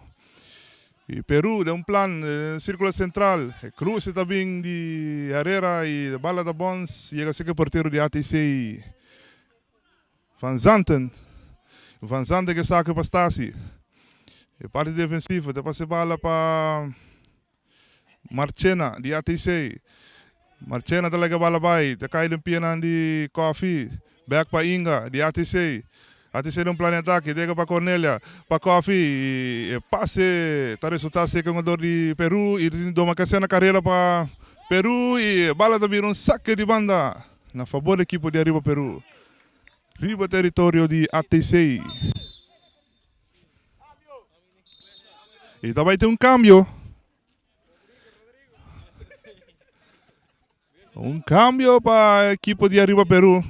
I Peru den un plan den sirkulo sentral. E kruse ta bin di Herrera i e bala ta bòns yega serka e portero di ATC, Van Zanten. Van Zanten ke saka pa Stasi. E parti defensivo ta pasa e bala pa. Marchena di ATC. Marchena ta laga bala bai, ta kai den pianan di Koffie. Bek pa Inga di ATC. ATC den un plan di atake, dega pa Cornelia, pa Koffie. E pase ta resulta ser hungador di Peru y tin Domacassé na carera pa Peru y e bala ta bira un sake di banda na fabor di ekipo di Ariba Peru riba teritorio di ATC. Y ta bai tin un cambio. Un cambio pa equipo di Arriba Peru.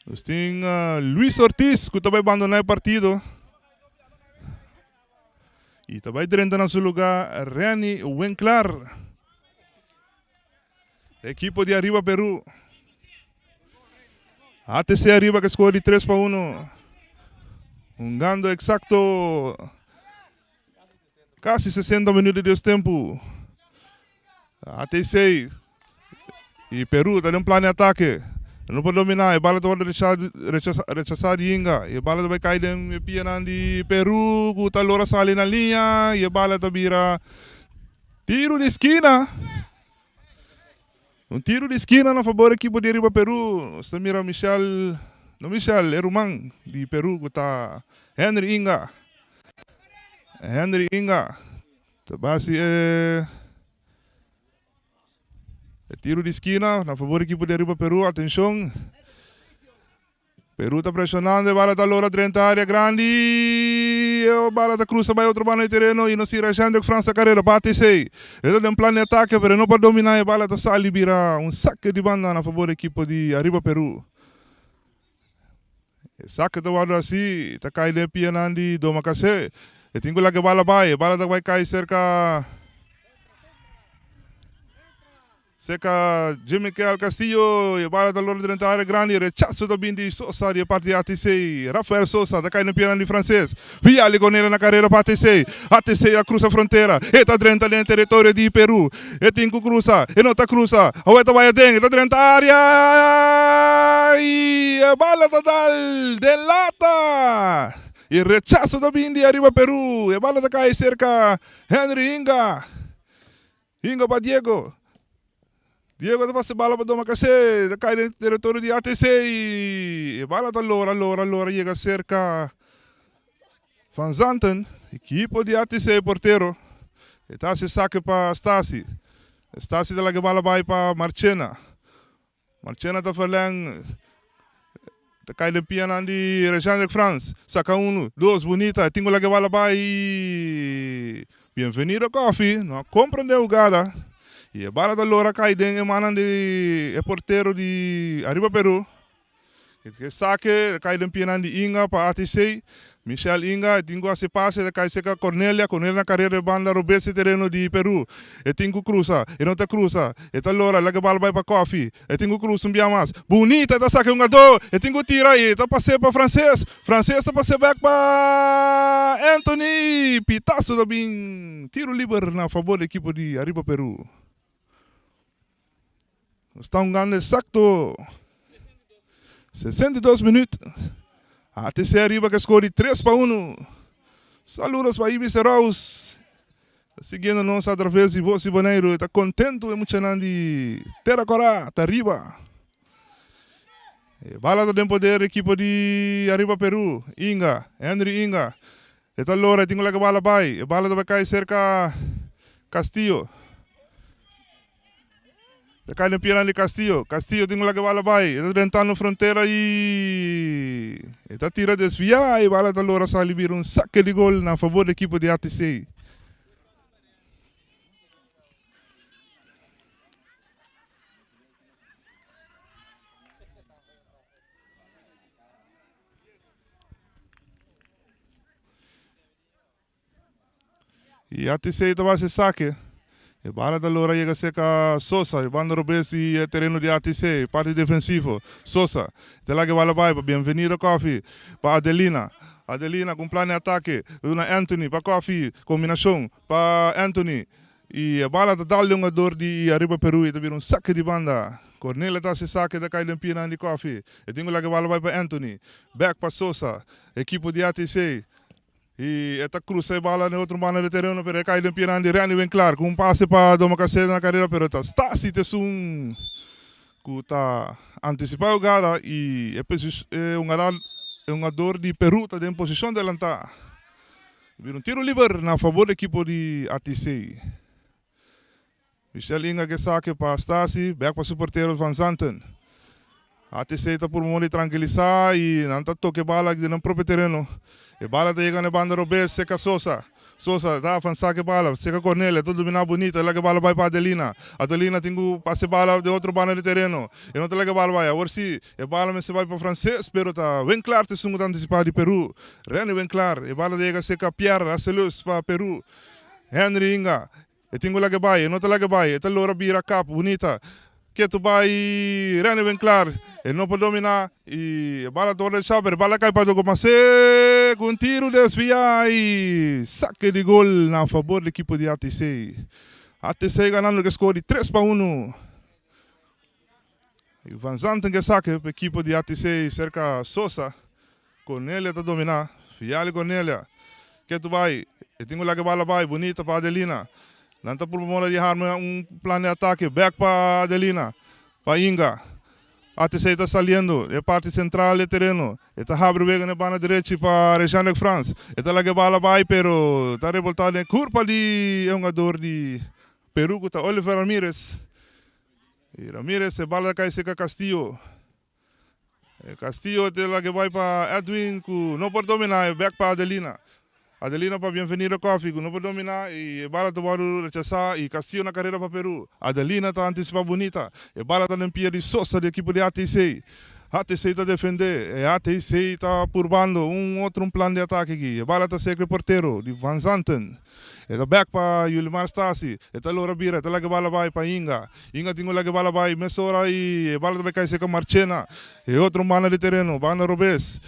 Nos tin uh, Luis Ortiz ku ta bai abandoná e partido. Y ta bai drenta na su lugar Renny Winklar. Equipo di Arriba Peru. ATC Arriba que score di 3 pa 1. Hungando exacto casi 60 minutos di tempo. ATC y Peru ta den plan di ataque. No por domina, e bala ta wordo rechasa di Inga. E bala ta bai kai den e pianan di Peru ku ta lora sali na liña y e bala ta bira tiro di skina. Un tiro di skina na fabor ekipo di Ariba Peru. Nos ta mira Michel, no Michel, e ruman di Peru ku ta Henry Inga. Henry Inga ta basi e e tiro di skina na fabor ekipo di Ariba Peru. Atenshon. Peru ta presionando e bala ta logra drenta area grandi e bala ta cruza bay otro banda di tereno y nos tira Jean-Luc Frans ta carera bate esey e ta den plan di atake pero e no por domina e bala ta sali bira un saque di banda na fabor di ekipo di Ariba Peru e saque ta wordo haci ta cay den e pianan di Domacassé e tin cu laga e bala bay e bala ta bay cay cerca Cerca Jemikel Castillo, e bala ta lora drenta area grandi, rechazo ta bin di Sosa di e parti di ATC. Rafael Sosa ta cay den pianan di Frances. Viali Gonera na carera pa ATC. ATC a cruza frontera, e ta drenta den territorio di Peru. E tin cu cruza, e no ta cruza. Awe ta bay aden, e ta drenta area y e bala ta dal den lata. E rechazo ta bin di ariba Peru, e bala ta cay cerca Henry Inga. Hinga pa Diego. Diego ta pasa e bala pa Domacassé. Ta kai den teritorio di ATC i e bala ta lora, lora, lora yega serka Van Zanten. Ekipo di ATC portero. E ta hasi sake pa Stasi. Stasi ta laga e bala bai pa Marchena. Marchena ta verleng ta kai den pianan di Rejandrek Frans. Saka unu, dos, bunita. Tin ku laga e bala bai. Bienvenido Koffie no a komprende e hugada i e bala ta lora kai den e mannan di e portero di Ariba Peru. E sake ta kai den pianan di Inga pa ATC. Michel Inga e tin ku hasi pase ta kai serka Cornelia. Cornelia na karera e banda robes e tereno di Peru. E tin ku krusa, e no ta krusa. E ta lora, laga e bal bai pa Koffie. E tin ku krusa un bia mas. Bunita e ta saka e hungadó. E tin ku tira i e ta pas'é pa Frances. Frances ta pas'é bèk pa Anthony. Pitaso ta bin tiro liber na fabor di ekipo di Ariba Peru. Nos ta hungando exacto 62 minuut. ATC ariba ku e skor di 3-1. Saludos pa Ibis Rouse. Ta siguiendo nos a traves di Voz di Boneiru. E ta kontentu e muchanan di Tera Kòrá ta riba. E bala ta den poder ekipo di Ariba Peru. Inga, Henry Inga. E ta lora, e tin ku laga e bala bai. E bala ta bai kai serka Castillo. Ta kai den pianan di Castillo. Castillo tin ku laga e bala bai. E ta drentando frontera i e ta tira desviá. E bala ta lora sali bira un sake di gol na fabor di ekipo di ATC. I ATC ta basa e sake. E bala ta lora yega serka Sosa. E banda robes di e tereno di ATC, parti defensivo. Sosa ta laga e bala bai pa Bienvenido Coffie, pa Adelina. Adelina ku un plan di atake. Ta duna Anthony pa Coffie. Kombinashon pa Anthony. I e bala ta dal di un hungador di Ariba Peru i ta bira un sake di banda. Cornelia ta hasi sake ta kai den pianan di Coffie. E tin ku laga e bala bai pa Anthony. Bek pa Sosa. Ekipo di ATC. I e ta krusa e bala na e otro banda di tereno pero e kai den pianan di Randy Winklaar ku un pase pa Domacassé na karera pero ta Stasi ta esun ku ta antisipá e hugada i e e hungador di Peru ta den posishon delantá. Bira un tiro liber na fabor di ekipo di ATC. Michel Inga ke sake pa Stasi, bek pa su portero Van Zanten. ATC ta purba di trankilisá i nan ta toka e bala den nan propio tereno. E bala ta yega na e banda robes seka Sosa. Sosa ta avansa ku e bala, seka Cornelia, ta dominá bunita, e laga e bala bai pa Adelina. Adelina tin ku pasa e bala den otro banda di tereno. E no ta laga e bala bai. Awor si, e bala mester bai pa Frances, pero ta Winklaar ta esun ku ta antisipá di Peru. Renny Winklaar, e bala ta yega seka Pierre Arcelus pa Peru. Henry Inga. E tin ku laga bai, e no ta laga bai, e ta lora bira kap bunita. Ketu bai Renny Winklaar, e no por dominá i e bala ta wòrdu echá, pero e bala kai pa Djogo Masé ku un tiru desviá i sake di gol na fabor di ekipo di ATC. ATC ganando ku e skor di 3-1. I Van Zanten ke sake pa ekipo di ATC serka Sosa. Cornelia ta dominá. Fiali Cornelia. Ketu bai. E tin ku laga e bala bai. Bunita pa Adelina. Nan ta purba moda di harma un plan di atake. Bèk pa Adelina. Pa Inga. ATC ta saliendo e parti sentral di e tereno. E ta habri wega na e banda derechi pa Rejeandrick Frans. E ta laga e bala bai pero ta revoltá den e kurpa di e hungador di Peru ku ta Oliver Ramirez. I Ramirez e bala ta kai serka Castillo. E Castillo te laga bai pa Edwin ku no por dominá e bèk pa Adelina. Adelina pa Bienvenido Coffie ku no por dominá i e bala ta wòrdu rechasá i Castillo na karera pa Peru. Adelina ta antisipá bunita. E bala ta den pia di Sosa di ekipo di ATC. ATC ta defendé. E ATC ta purbando un otro un plan di atake aki. E bala ta serka e portero di Van Zanten. E ta bèk pa Yulimar Stasi. E ta lora bira, e ta laga e bala bai pa Inga. Inga tin ku laga e bala bai mesora i e bala ta bai kai serka Marchena. E otro banda di tereno, banda robes.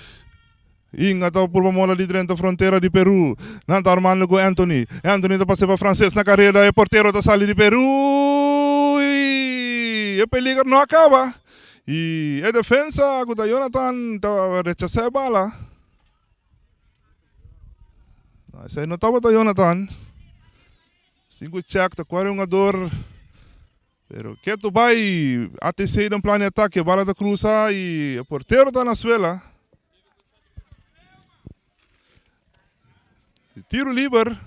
Inga ta purba mola di drenta frontera di Peru. Nan ta armando ku Anthony. Anthony ta pasa pa Frances na kareda. E portero ta sali di Peru i e peliger no a kaba. I e defensa ku ta Jonathan ta rechasá e bala. Esei no tabata Jonathan. Sin ku check ta kore hungador. Pero ketu bai ATC den plan di atake. Bala ta krusa i e portero ta na suela. Tiro liber.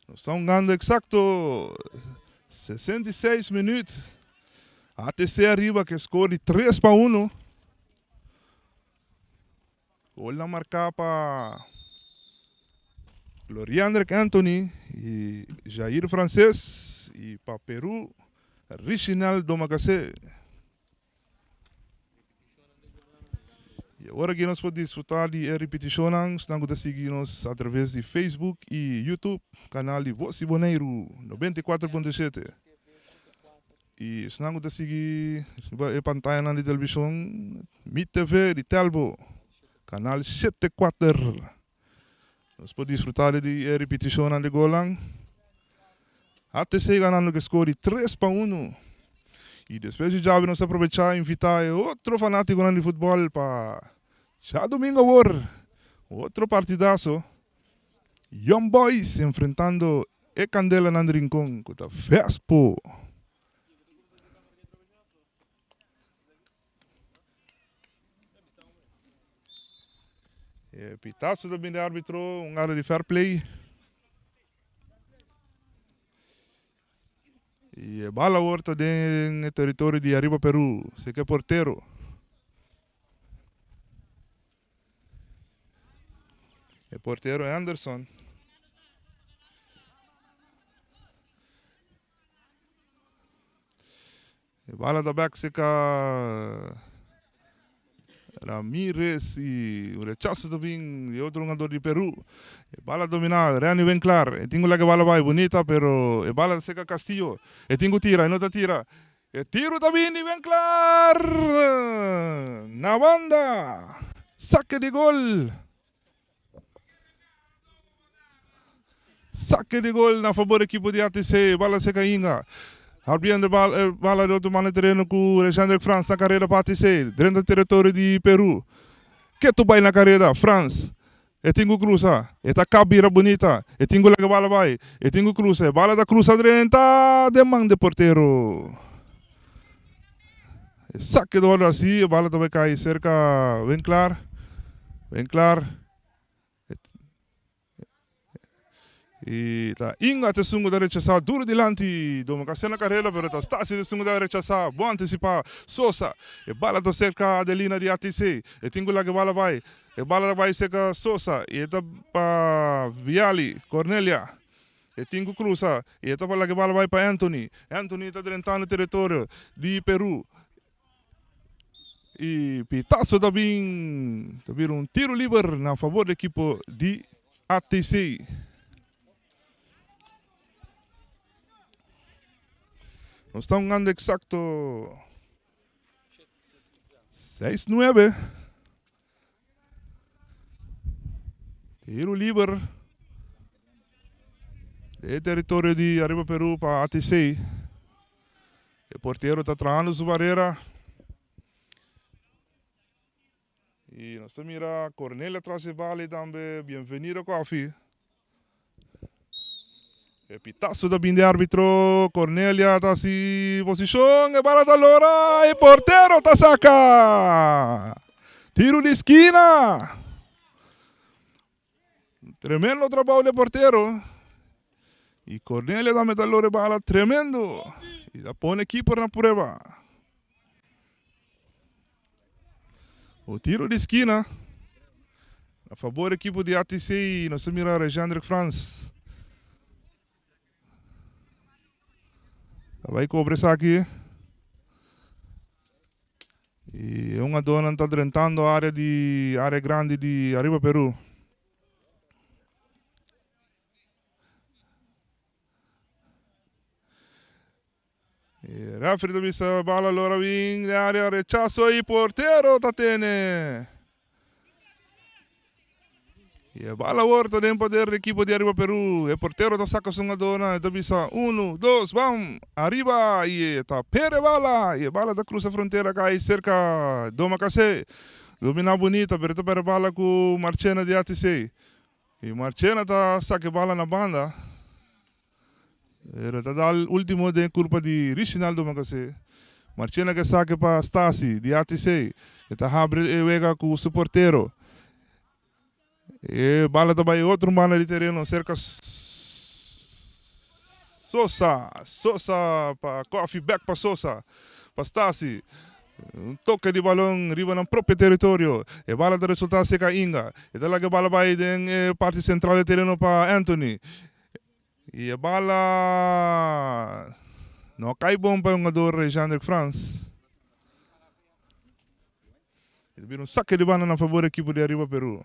Nos ta hungando eksakto 66 minuut. ATC ariba ku e skor di 3-1. Golnan marká pa Gloriandrick Anthony i Jair Frances i pa Peru Richinel Domacassé. I awor aki nos por disfrutá di e ripitishonnan esnan ku ta sigui nos atraves di Facebook i YouTube, kanal di Voz di Boneiru 94.7. I esnan ku ta sigui riba e pantayanan di televishon Mi TV di Telbo, kanal 74. Nos por disfrutá di e ripitishonnan di golnan. ATC ganando ku e skor di 3-1. I despues di djabi nos ta aprovechá invitá e otro fanátikonan di futbòl pa djadumingu awor, otro partidaso, Young Boys enfrentando e Kandelanan di Rincon ku ta Vespo. E pitazo ta bin di arbitro, un gara di fair play. Y e bala awor ta den e territorio di Arriba Peru, seke portero. E portero Anderson. E bala ta bek serka Ramirez y un rechazo ta bin di otro hungador di Peru. E bala domina Renny Winklar. E tin cu laga e bala bay bunita pero e bala ta serka Castillo. E tin cu tira, e no ta tira. E tiro ta bin di Winklar na banda. Sake di gol. Sake di gol na fabor ekipo di ATC. Bala seka ainda. Habriendo e bala di otro banda tereno ku Alexander Frans na kareda pa ATC. Drenta teritorio di Peru. Ketu bai na kareda. Frans. E tin ku krusa. E ta kap bira bunita. E tin ku laga e bala bai. E tin ku krusa. E bala ta krusa drenta den man di portero. E sake ta wòrdu hasi. E bala ta bai kai serka Winklaar. Winklaar. Y ta Inga ta esun cu ta rechasa duro dilanti Domo Castel na carrera pero ta Stasi ta esun cu ta rechasa bon anticipa Sosa e bala ta cerca Adelina di ATC e tin cu laga e bala bay e bala ta bay cerca Sosa y e ta pa Viali Cornelia e tin cu cruza y e ta pa laga e bala bay pa Anthony Anthony ta drentando territorio di Peru. Y pitazo ta bin ta bira un tiro liber na favor di ekipo di ATC. Nos ta hungando exacto 6-9. Tiro liber den e territorio di Ariba Peru pa ATC. E portero ta trahando su barera. Y nos ta mira Cornelia tras e bala y tambe Bienvenido Coffee. E pitazo ta bin di arbitro. Cornelia ta hasi posicion. E bala ta lora. E portero ta saca. Tiro di skina. Tremendo trabou di e portero. Y Cornelia tambe ta lora e bala tremendo. Y ta pone keeper na prueba. O tiro di skina. Na fabor ekipo di ATC nos ta mira Rejandrick Frans. Ta bai kobra esaki. Y e hungadornan ta drentando area di area grandi di Ariba Peru. E referee ta bisa bala lora bin den area rechazo y portero ta tene. Y e bala awor ta den poder di ekipo di Ariba Peru. E portero ta saca su hungadornan e ta bisa uno, dos, bam, ariba y e ta perde bala y e bala ta cruza frontera cay cerca Domacassé. Domina bunita pero ta perde bala cu Marchena di ATC. Y Marchena ta saca e bala na banda. Pero ta dal ultimo den curpa di Riginaldo Makasé. Marchena ke sake pa Stasi di ATC. E ta habri e wega ku su portero. E bala ta bai otro banda di tereno serka Sosa. Sosa pa Koffie bek pa Sosa. Pa Stasi. Un toke di balon riba nan propio teritorio. E bala ta resulta serka Inga. E ta laga e bala bai den e parti sentral di tereno pa Anthony. Y e bala no a cay bon pa e hungador Jean-Dirk Frans. E ta bira un saque di banda na fabor ekipo di Arriba Peru.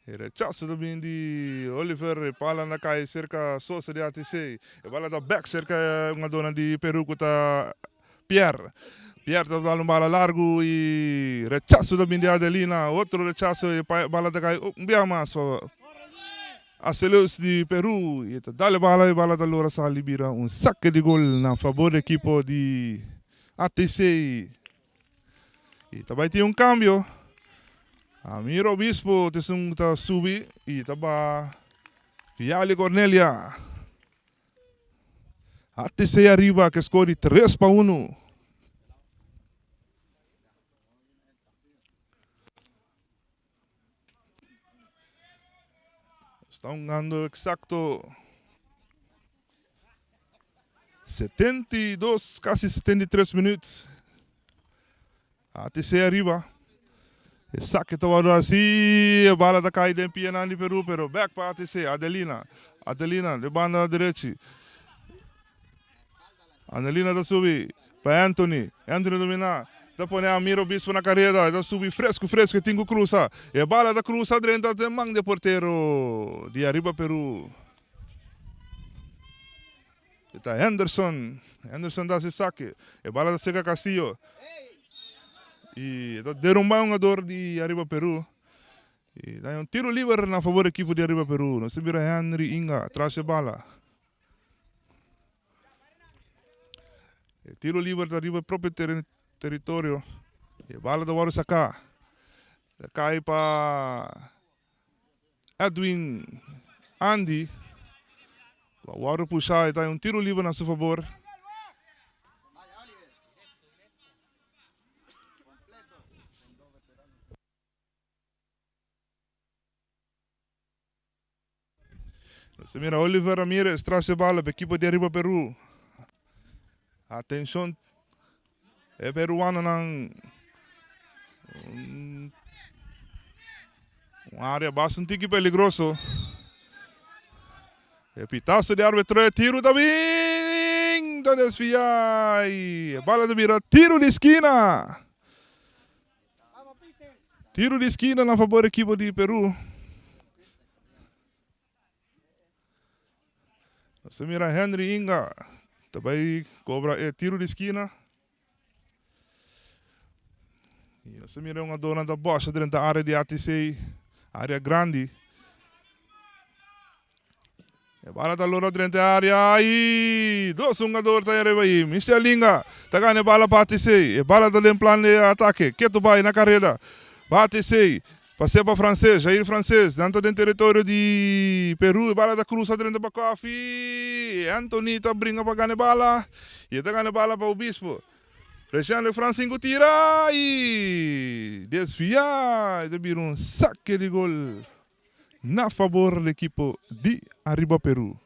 E rechazo ta bin di Oliver, e pala na cay cerca Sosa di ATC. E bala ta back cerca e hungadornan di Peru cu ta Pierre. Pierre ta dal un bala largu y rechazo ta bin di Adelina. Otro rechazo y bala ta cay un bia mas pa. Acelus di Peru y ta dal e bala, e bala ta logra sali bira un saque di gol na fabor di ekipo di ATC. Y ta bay tin un cambio. Amir Obispo ta esun cu ta subi y ta ba Viali Cornelia. ATC ariba cu e score di 3-1. Sta hungando exacto 72, casi 73 minuut. ATC ariba. E saque ta wòrdu hasi, e bala ta kai den pianan di Peru, pero bek pa ATC, Adelina. Adelina de banda derechi. Adelina ta subi pa Anthony. Anthony domina. Ta pone Amir Obispo na kareda. E ta subi fresku fresku. E tin ku krusa. E bala ta krusa drenta den man di e portero di Ariba Peru. E ta Henderson. Henderson ta hasi sake. E bala ta seka Castillo. I e ta derumba e hungador di Ariba Peru. I ta un tiro liber na fabor di ekipo di Ariba Peru. Nos ta bira Henry Inga tras e bala. E tiro liber ta riba e propio teritorio. E bala ta wòrdu saká. Ta kai pa Edwin Andy. Ku a wòrdu pushá. E ta un tiro liber na su fabor. Nos ta mira Oliver Ramirez tras e bala pa ekipo di Ariba Peru. Atenshon e peruanonan. Un area basta un tiki peligroso. E pitazo di arbitro e tiro ta bin ta desvia y e bala ta bira tiro di skina. Tiro di skina na fabor ekipo di Peru. Nos ta mira Henry Inga ta bai cobra e tiro di skina. Y nos ta mira un adornan ta bosha drenta area di ATC, area grandi. E bala ta lora drenta e area y dos hungador ta ariba ahí. Michel Inga ta gana e bala pa ATC. E bala ta den plan di atake. Ketu bai na careda pa ATC. Pasea pa Frances, Jair Frances, nan ta den teritorio di Peru, e bala ta cruza drenta pa Koffie, Anthony ta bringa pa gana e bala, y e ta gana e bala pa Obispo. Rejandre Francin cu tira y desvia, e ta bira un saque di gol na fabor di ekipo di Arriba Peru.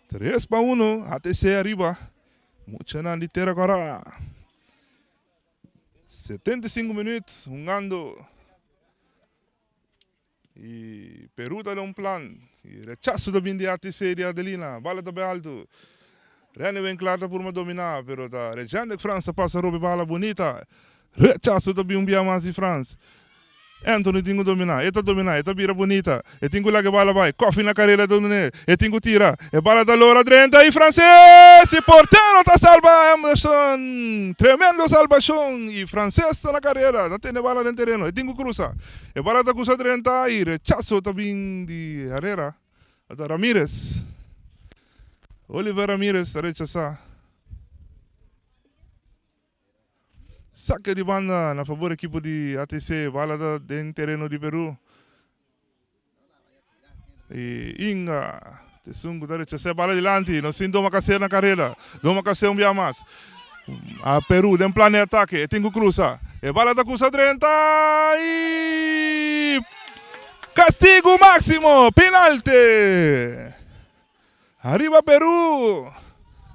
3-1, ATC ariba. Muchanan di Tera Kòrá. 75 minuut hungando. I Peru ta den un plan. I rechaso ta bin di ATC di Adelina. Bala ta bai alto. Rene Winklaar ta purba dominá, pero ta Regendek Frans ta pasa roba e bala bunita. Rechaso ta bin un bia mas di Frans. Anthony tin ku dominá. E ta dominá, e ta bira bunita. E tin ku laga e bala bai. Koffie na karera ta dun'é. E tin ku tira. E bala ta lora drenta i Frances! E portero ta salba Emerson! Tremendo salbashon! I Frances ta na karera. Ta tene bala den tereno. E tin ku krusa. E bala ta krusa drenta i rechaso ta bin di Herrera. Ta Ramirez. Oliver Ramirez ta rechasá. Sake di banda na fabor ekipo di ATC. Bala ta den tereno di Peru. I Inga ta esun ku ta rechasá e bala dilanti. Nos tin Doma Kase na karera. Doma Kase un bia mas. A Peru den plan di atake. E tin ku krusa. E bala ta krusa drenta i kastigu máksimo! Pinalte! Ariba Peru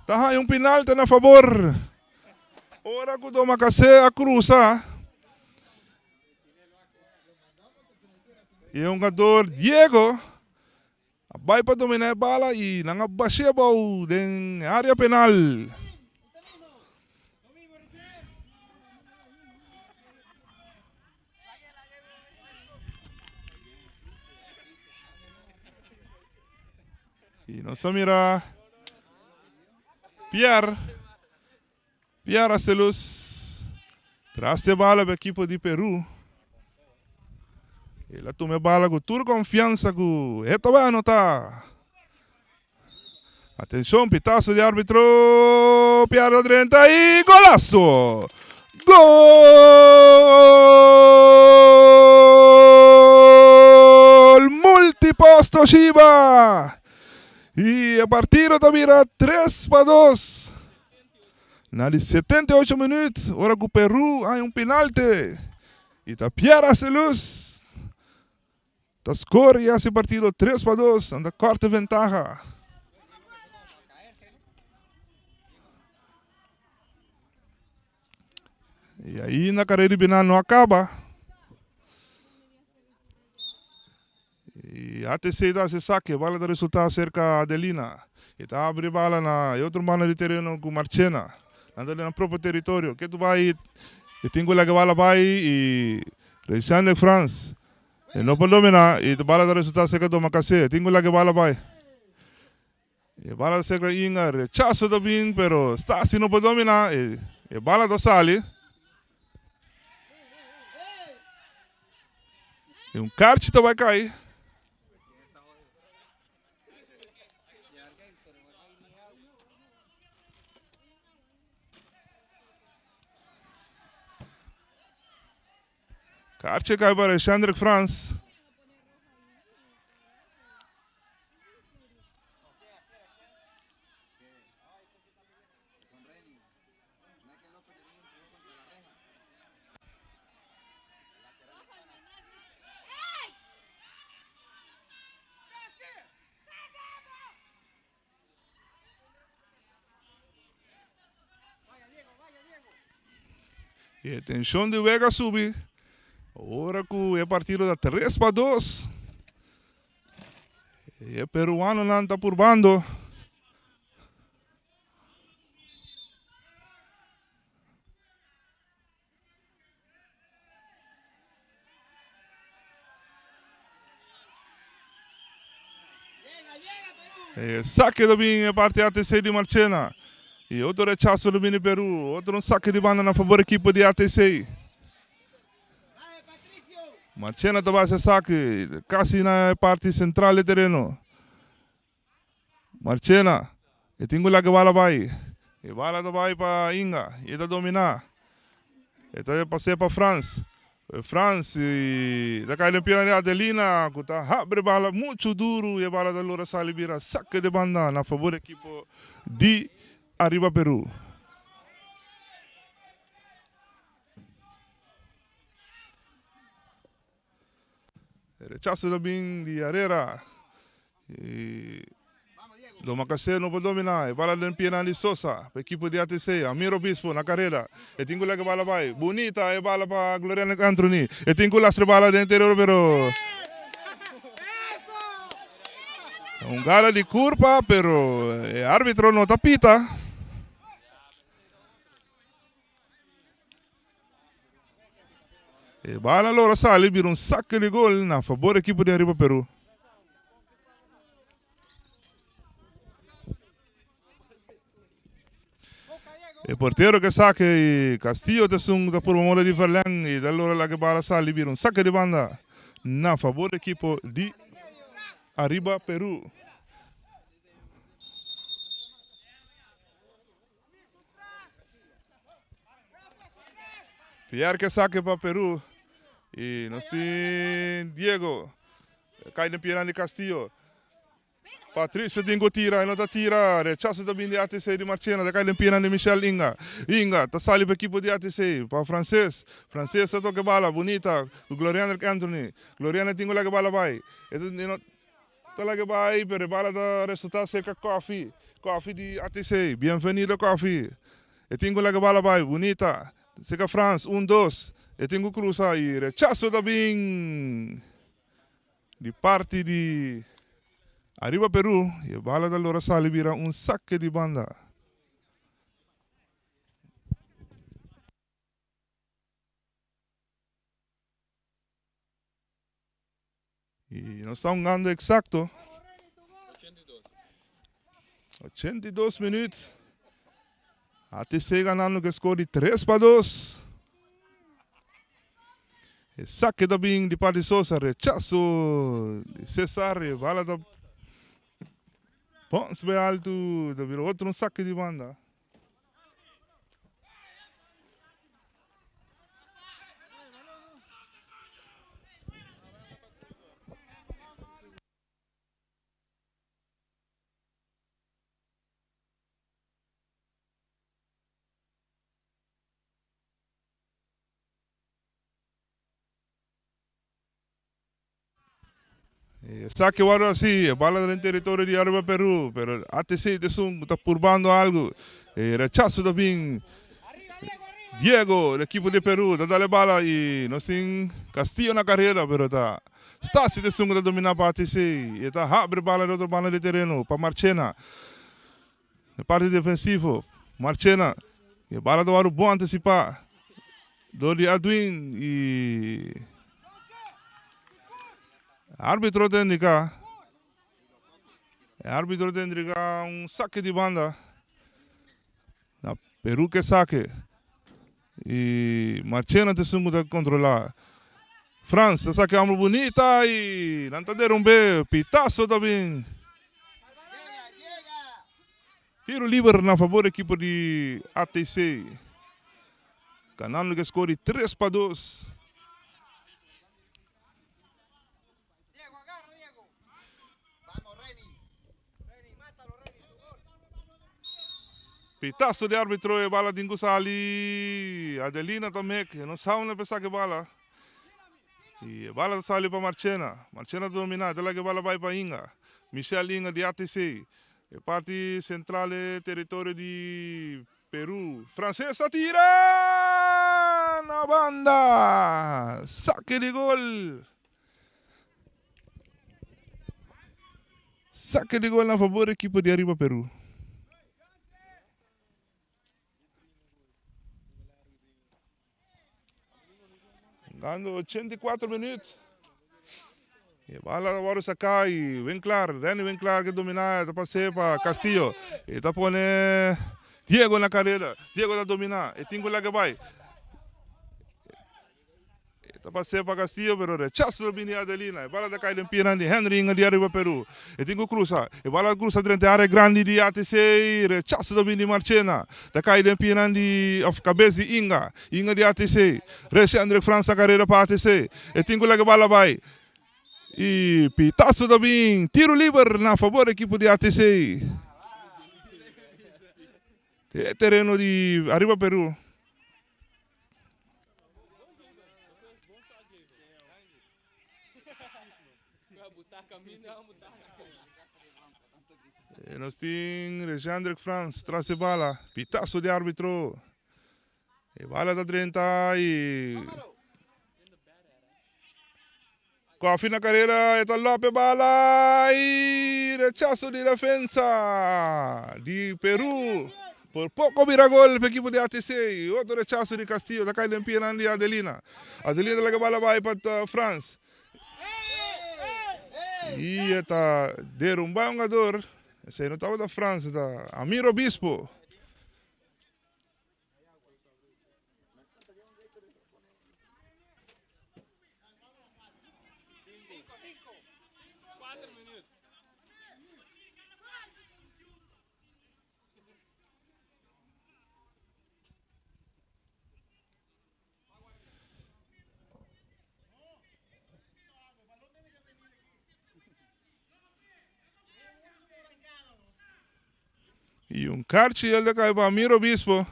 ta haña un pinalte na fabor. Ora ku Domakase a krusa e hungador Diego a bai pa domina e bala i nan a bash'é abou den area penal. I nos a mira Pierre. Pierre Acelus. Tras di e bala pa ekipo di Peru. El a tuma e bala ku tur konfiansa ku e ta bai anotá. Atenshon, pitaso di arbitro, Pierre ta drenta i golaso! Gol! Multipost Toshiba! I e partido ta bira 3-2. Na di 78 minuut, ora ku Peru haña un penalte i ta Pierre Arcelus ta score i hasi partido 3-2, nan ta kòrta e ventaha. I ainda karera di bina no a kaba. I ATC ta hasi sake, bala ta resulta serka Adelina. E ta abri bala na e otro banda di tereno ku Marchena. Nan ta den nan propio teritorio. Ke tu bai e tin ku laga bala bai i Reyshandek Frans e no por domina i bala ta resulta serka Domacassé. E tin ku laga bala bai. E bala ta serka Inga, rechaso ta bin pero Stasi no por domina e bala ta sali. E un karchi ta bai kai. Karchi a kai para Shendrick Frans. E tension di wega a subi ora ku e partido ta 3-2. E peruanonan ta purbando. E saque ta bin e parti ATC di Marchena. Y otro rechazo ta bin di Peru. Otro un saque di banda na favor equipo di ATC. Marchena ta basa e saque casi na e parti central di terreno. Marchena, e tin ku laga e bala bai. E bala ta bai pa Inga, i e ta dominá. E ta pas'é pa Frans. Frans ta kai den pierna di Adelina ku ta habri bala muchu duru i e bala ta logra sali bira sake di banda na fabor di ekipo di Ariba Peru. E rechaso ta bin di Herrera. Y Domacassé no por domina. E bala den pienan di Sosa. Pa ekipo di ATC. Amir Obispo na carera. E tin cu laga e bala bay. Bunita e bala pa Gloriana Anthony. E tin cu lastra e bala den interior pero. Un gala di curpa pero e arbitro no ta pita. E bala lora sali bira un sake di gol na fabor ekipo di Ariba Peru. E portero ke sake i Castillo ta esun ta purba moda di verleng i ta lora laga e bala sali bira un sake di banda na fabor ekipo di Ariba Peru. Pierre ke sake pa Peru y nos tin Diego kai den piernan di Castillo. Patricio tin ku tira, e no ta tira. Rechazo ta bin di ATC di Marchena, ta kai den piernan di Michel Inga. Inga ta sali pa ekipo di ATC, pa Frances. Frances ta toka e bala bunita ku Gloriana Anthony. Gloriana tin ku laga e bala bai. E ta Ta laga bai pero e bala ta resulta serka Koffie. Koffie di ATC. Bienvenido Koffie. E tin ku laga bala bai. Bunita. Serka Frans. Un dos. E tin ku krusa i rechaso ta bin di parti di Ariba Peru. I e bala ta lora sali bira un sake di banda. Y nos ta hungando exacto 82 minuut. ATC ganando cu score di 3 pa 2. E sake ta bin di parti Sosa, rechaso di Cesar, e bala ta bons bay alto, ta bira otro un sake di banda. Esaki wòrdu hasi, e bala ta den teritorio di Aruba Peru, pero ATC ta esun ku ta purbando algu. E rechaso ta bin Diego, di ekipo di Peru, ta dal e bala i nos tin Castillo na karera, pero ta Stasi ta esun ku ta dominá pa ATC. E ta habri bala di otro banda di tereno pa Marchena. Na parti defensivo, Marchena, e bala ta wòrdu bon antisipá dor di Edwin i arbitro ta indiká, e arbitro ta indiká un sake di banda. Na Peru ke sake i Marchena ta esun ku ta kontrolá. Frans ta sake hombro bunita i nan ta derumb'é, pitaso ta bin. Tiro liber na fabor ekipo di ATC. Ganando ku e skor di 3-2. Pitaso di arbitro e bala tin ku sali. Adelina ta mek, e no sa unda pa e saka e bala. I e bala ta sali pa Marchena. Marchena ta domina, ta laga e bala bai pa Inga. Michel Inga di ATC. E parti sentral e teritorio di Peru. Frances ta tira na banda. Sake di gol. Sake di gol na fabor ekipo di Ariba Peru. Gando 84 minuut. E bala ta wòrdu saká i Winklar, Renny Winklar ke dominá, e ta pas'é pa Castillo. E ta pone Diego na karera. Diego ta dominá, e tin ku laga bai. E ta pas'é pa Castillo, pero rechaso ta bini di Adelina. E bala ta kai den pianan di Henry Inga di Ariba Peru. E tin ku krusa. E bala a krusa drenta e área grandi di ATC. Rechaso ta bini di Marchena. Ta kai den pianan di, òf kabes di Inga. Inga di ATC. Resha Hendrik Frans na karera pa ATC. E tin ku laga bala bai. I pitaso ta bin. Tiro liber na fabor di ekipo di ATC. E tereno di Ariba Peru. E nos tin Reshandrik Frans tras e bala. Pitaso di arbitro. E bala ta drenta y Koffie na carera e ta lop e bala y rechazo di defensa di Peru. Por poco bira gol pa equipo di ATC. Otro rechazo di Castillo ta cay den pianan di Adelina. Adelina ta laga e bala bay pa Frans. Y e ta derumba e hungador. Esey no tabata Frans, ta Amir Obispo. Y un karchi el ta kai pa Amir Obispo.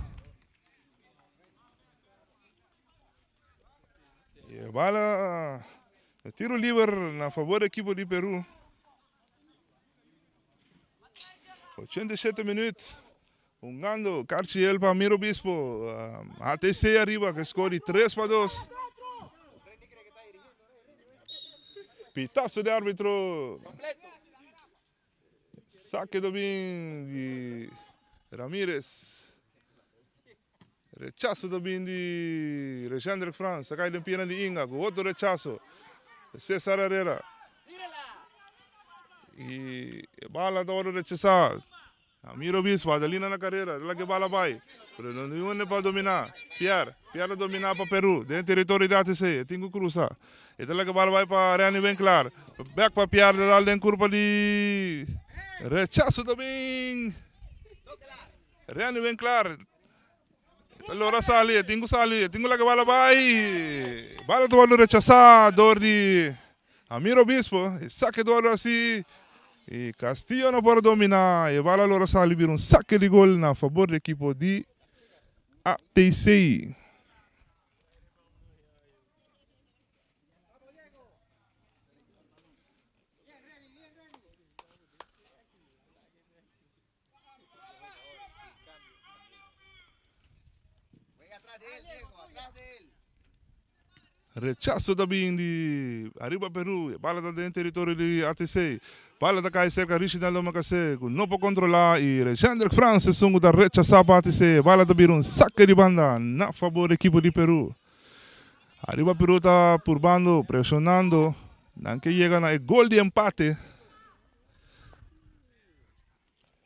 Y e bala e tiro liber na favor di ekipo di Peru. 87 minuut. Hungando karchi el pa Amir Obispo. ATC ariba ku score di 3 pa 2. Pitazo di arbitro. Sake ta bin di Ramirez. Rechaso ta bin di Rejendrick Frans. Ta kai den piena di Inga ku otro rechaso. Cesar Herrera. I e bala ta wòrdu rechasá. Amir Obispo, Adelina na carera, el a laga e bala bai, pero no tin hende pa domina. Pierre, Pierre ta domina pa Peru, den teritorio di ATC, e tin cu crusa. E ta laga e bala bai pa Renny Winklaar, bek pa Pierre, ta dal den curpa di rechazo ta bin. Renny Winklaar ta logra sali, e tin cu sali, e tin cu laga e bala bai. Bala ta wordo rechasa door di Amir Obispo, e sake ta wordo hasi y Castillo no por domina. E bala logra sali bira un sake di gol na fabor di ekipo di ATC. Rechazo ta bin di Ariba Peru, e bala ta den teritorio di ATC. Bala ta kai serka Richinaldo Makasé ku no por kontrolá i Rejendrick Frans esun ku ta rechasá pa ATC. E bala ta bira un sake di banda na fabor di ekipo di Peru. Ariba Peru ta purbando, presionando, nan ke yega na e gol di empate.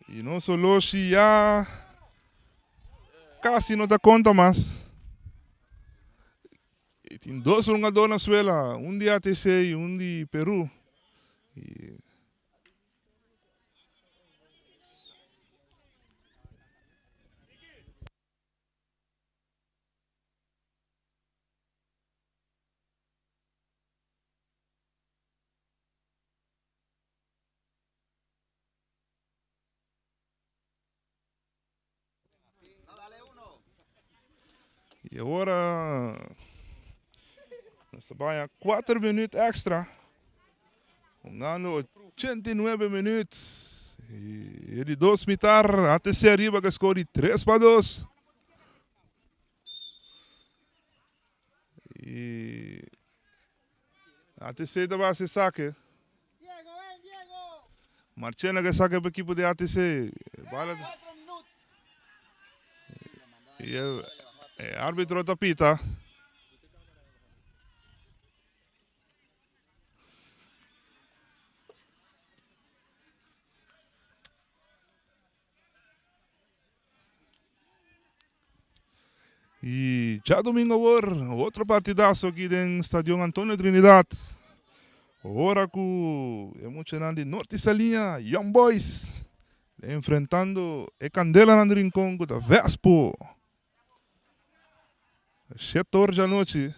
Y nos oloshi ya casi no ta conta mas. Y tin dos hungador na suela, un di ATC y un di Peru. Y Y ahora nos ta baña 4 minuut extra. Jugando 89 minuut. Y e di dos mitar ATC ariba ke score di 3 pa 2. Y ATC ta base saque. Marchena ke saque pa equipo di ATC. Bala y el, el árbitro ta pita. Y djadomingo awor otro partidazo aki den Stadion Antonio Trinidad. Ora cu e muchanan di Norte Saliña, Young Boys, enfrentando e Candelanan di Rincon cu ta Vespo. Shete or djanochi.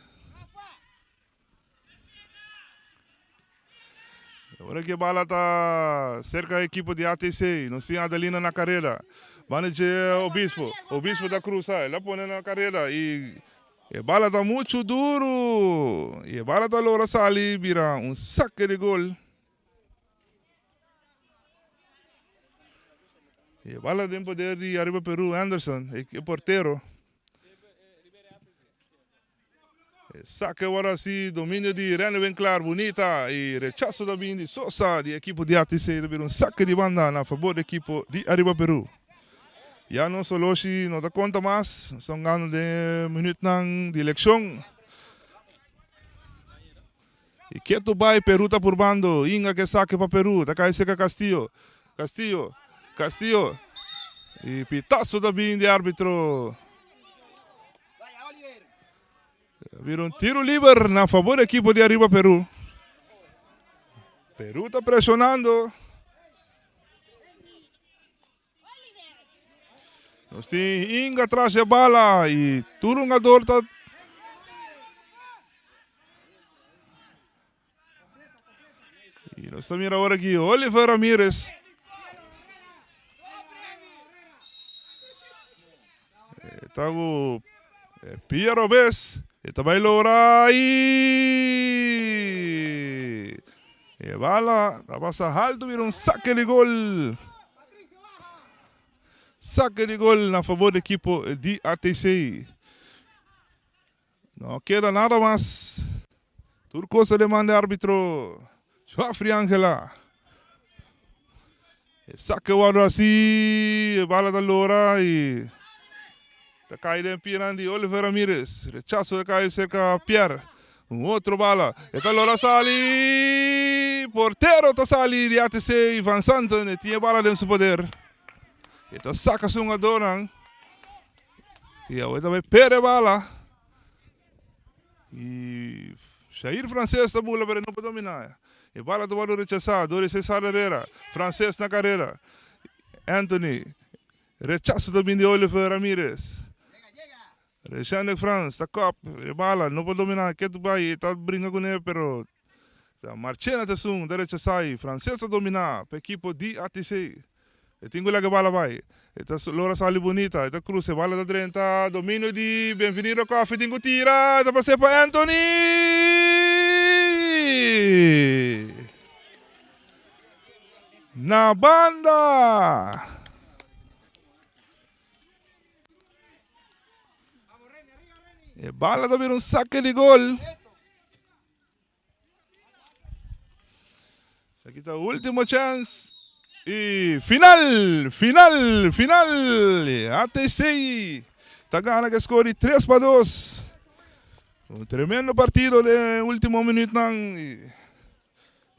Ora que bala ta cerca equipo di ATC, nos tin Adelina na carrera. Banda dje Obispo, Obispo ta cruza, el a pone na carrera y e bala ta mucho duro y e bala ta logra sali bira un saque di gol. Y e bala den poder di Arriba Peru, Anderson, e portero. Saque awor si dominio di Rene Winklaar bunita y rechazo ta bin di Sosa di equipo di ATC ta bira un saque di banda na favor di equipo di Arriba Peru. Ya nos oloshi no ta conta mas, nos ta hungando den minuutnan di eleccion. Y ketu bay Peru ta purbando, Inga ke saque pa Peru, ta cay cerca Castillo, Castillo, Castillo y pitazo ta bin di arbitro. Bira un tiro liber na favor di ekipo di Arriba Peru. Peru ta presionando. Nos tin Inga tras de bala y tur hungador ta Y nos ta mira ahora aquí Oliver Ramirez. Ta ku pia robes. E ta bai logra y e bala ta pasa halto bira un saque di gol. Saque di gol na favor di ekipo di ATC. No keda nada mas. Tur cos a demanda e arbitro Geoffrey Angela. E saque wordo haci, e bala ta lora y ta cay den pianan di Oliver Ramirez. Rechazo ta cay cerca Pierre. Un otro bala. E ta lora sali. Portero ta sali di ATC Van Santen. E tin e bala den su poder. E ta saka su hungadornan. I awe ta bai perde bala. I Shair Frances ta bula pero e no por domina. E bala ta wòrdu rechasá dor di Cesar Herrera. Frances na karera. Anthony. Rechaso ta bin di Oliver Ramirez. Reshendek Frans ta kòp e bala no por dominá ketu bai e ta bringa kuné pero ta Marchena ta esun ta rechasá i Frances ta dominá pa ekipo di ATC. E tin ku laga e bala bai e ta logra sali bunita e ta krusa e bala ta drenta dominio di Benvenido Coffie tin ku tira e ta pas'é pa Anthony! Na banda! E bala ta bira un saque di gol. Esaki ta último chance. Y final, final, final. ATC ta gana ku score di 3 pa 2. Un tremendo partido den último minuutnan.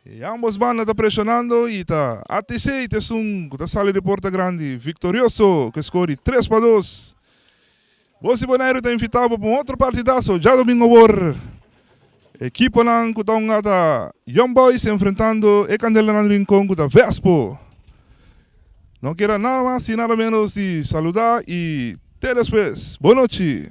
E ambos banda ta presionando y ta ATC ta esun cu ta sali di porta grandi victorioso cu e score di tres pa dos. Bos di Boneiru ta invita bo pa un otro partidazo djadomingo awor. Ekiponan cu ta hunga ta Young Boys enfrentando e Candelanan Rincon cu ta Vespo. No keda nada mas y nada menos di saluda y te despues. Bonochi.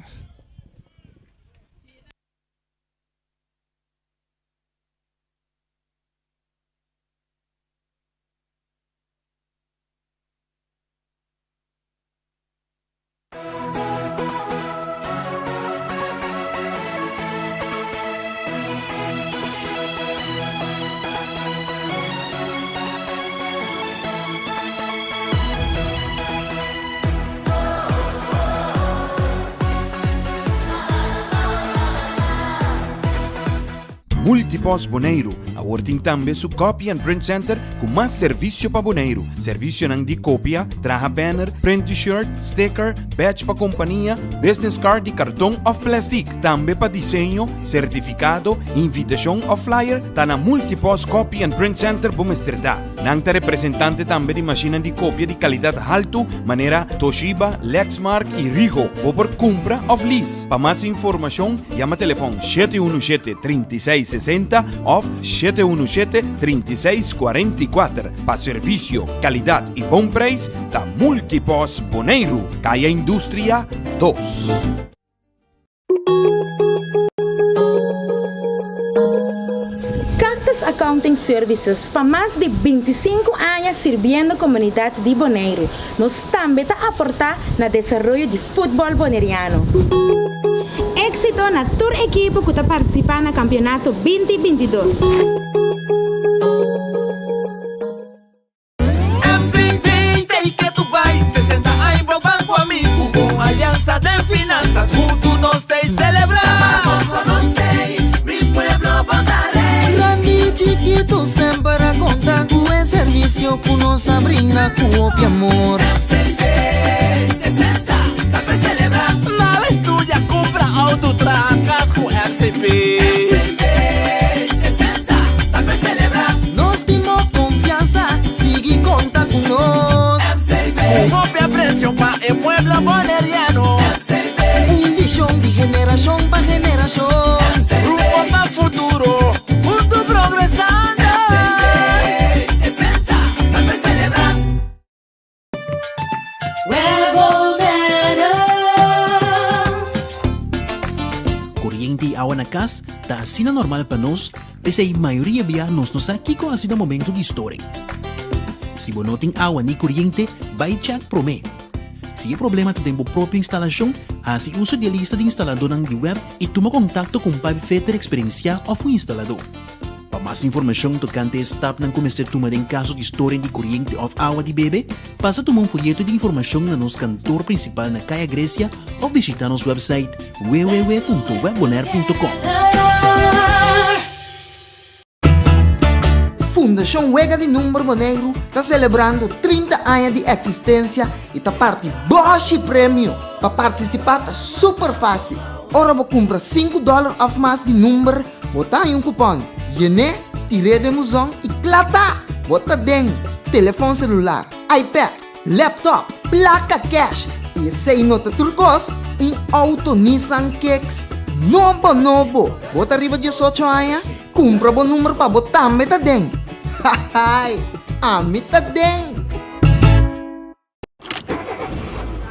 Multipost Boneiru awor tin tambe su Copy and Print Center ku mas servisio pa Boneiru. Servisionan di kopia, traha banner, print t-shirt, sticker, badge pa kompania, business card di karton òf plèstik. Tambe pa diseño, sertifikado, invitashon òf flyer ta na Multipost Copy and Print Center bo mester ta. Nan ta representante tambe di mashinnan di kopia di kalidat haltu manera Toshiba, Lexmark i Rigo. Bo por kumpra òf lease. Pa mas informashon yama telefòn 717 36 60 òf 717 36 44. Pa servisio, kalidat i bon preis ta Multipos Boneiru, Kaya Industria dos. Cactus Accounting Services pa mas di 25 aña sirbiendo komunidat di Boneiru. Nos tambe ta aportá na desaroyo di futbòl boneriano. Éksito na tur ekipo ku ta partisipá na kampionato 2022. MCB t'ei ke tu bai 60 aña bo ban ku ami Ku bon aliansa den finansas Huntu nos t'ei selebrá Nos nos t'ei Mi pueblo bo ta rei Grandi i chikitu semper a konta ku e servisio ku nos a brinda ku hopi amor. MCB 60 ta pe selebrá. Nada estudia, kumpra outo, traha kas ku MCB. MCB 60 ta pe selebrá. Nos tin bo konfiansa, sigui konta ku nos. MCB. Ku hopi apresio pa e pueblo boneriano. MCB. Un vishon di generashon pa generashon. MCB. Rumbo pa futuro, huntu progresando. MCB 60 ta pe selebrá. Koriente i awa na kas ta asina normal pa nos, p'esei mayoria bia nos no sa kiko hasi na momento di storing. Si bo no tin awa ni koriente, bai chèk promé. Si e problema ta den bo propio instalashon, hasi uso di e lista di instaladónan di web i tuma kontakto ku un pipefeter eksperensiá òf un instaladó. Pa mas informashon tokante e stapnan ku mester tuma den kaso di storing di koriente òf awa di bebe, pasa tuma un foyeto di informashon na nos kantor prinsipal na Kaya Grecia òf bishitá nos wèpsait www.webbonaire.com. Fundashon Wega di Number Boneiru ta selebrando 30 aña di eksistensia i ta parti bòshi premio! Pa partisipá ta super fásil! Ora bo kumpra sinku dòler òf mas di number, Bo ta haña un kupòn, yen'é, tir'é den buzon i kla ta! Bo ta den telefòn selular, iPad, laptop,. Plaka kèsh! I esei no ta tur kos, un outo Nissan Kicks nobo nobo! Bo ta riba diesocho aña? Kumpra bo number pa bo tambe ta den! Hahaai! Ami ta den!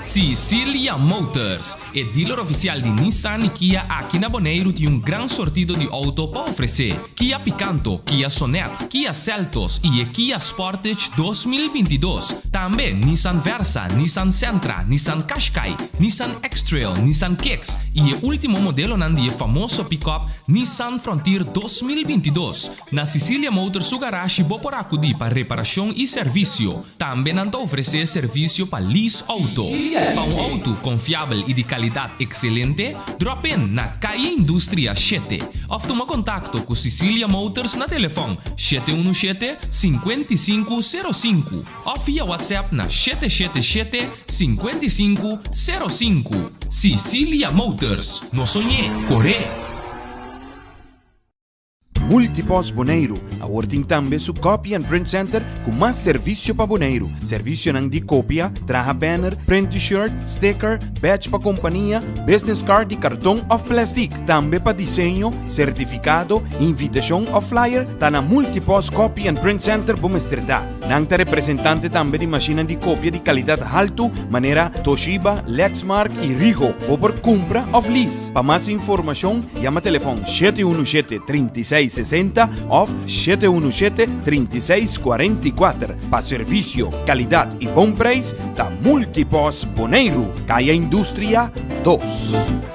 Sicilia Motors, e dealer oficial di Nissan y Kia aki na Boneiru tin un gran sortido di auto pa ofrece. Kia Picanto, Kia Sonet, Kia Seltos y e Kia Sportage 2022. Tambe Nissan Versa, Nissan Sentra, Nissan Qashqai, Nissan X-Trail, Nissan Kicks y e ultimo modelonan di e famoso pick-up Nissan Frontier 2022. Na Sicilia Motors su garashi bo por acudi pa reparacion y servicio. Tambe nan ta ofresé servisio pa lease outo. Pa un outo konfiabel i di kalidat ekselente, drop in na Calle Industria shete òf tuma kontakto ku Sicilia Motors na telefòn 717 55 05 òf via WhatsApp na 777 55 05. Sicilia Motors, no soñ'é, kor'é! Multipost Boneiru awor tin tambe su Copy and Print Center ku mas servisio pa Boneiru. Servisionan di kopia, traha banner, print T-shirt, sticker, badge pa kompania, business card di karton òf plèstik. Tambe pa diseño, sertifikado, invitashon òf flyer ta na Multipost Copy and Print Center bo mester ta. Nan ta representante tambe di mashinnan di kopia di kalidat haltu manera Toshiba, Lexmark i Ricoh. Bo por kumpra òf lease. Pa mas informashon yama telefòn 717 36 60 òf 717 36 44. Pa servisio, kalidat i bon preis ta Multipost Boneiru, Kaya Industria 2.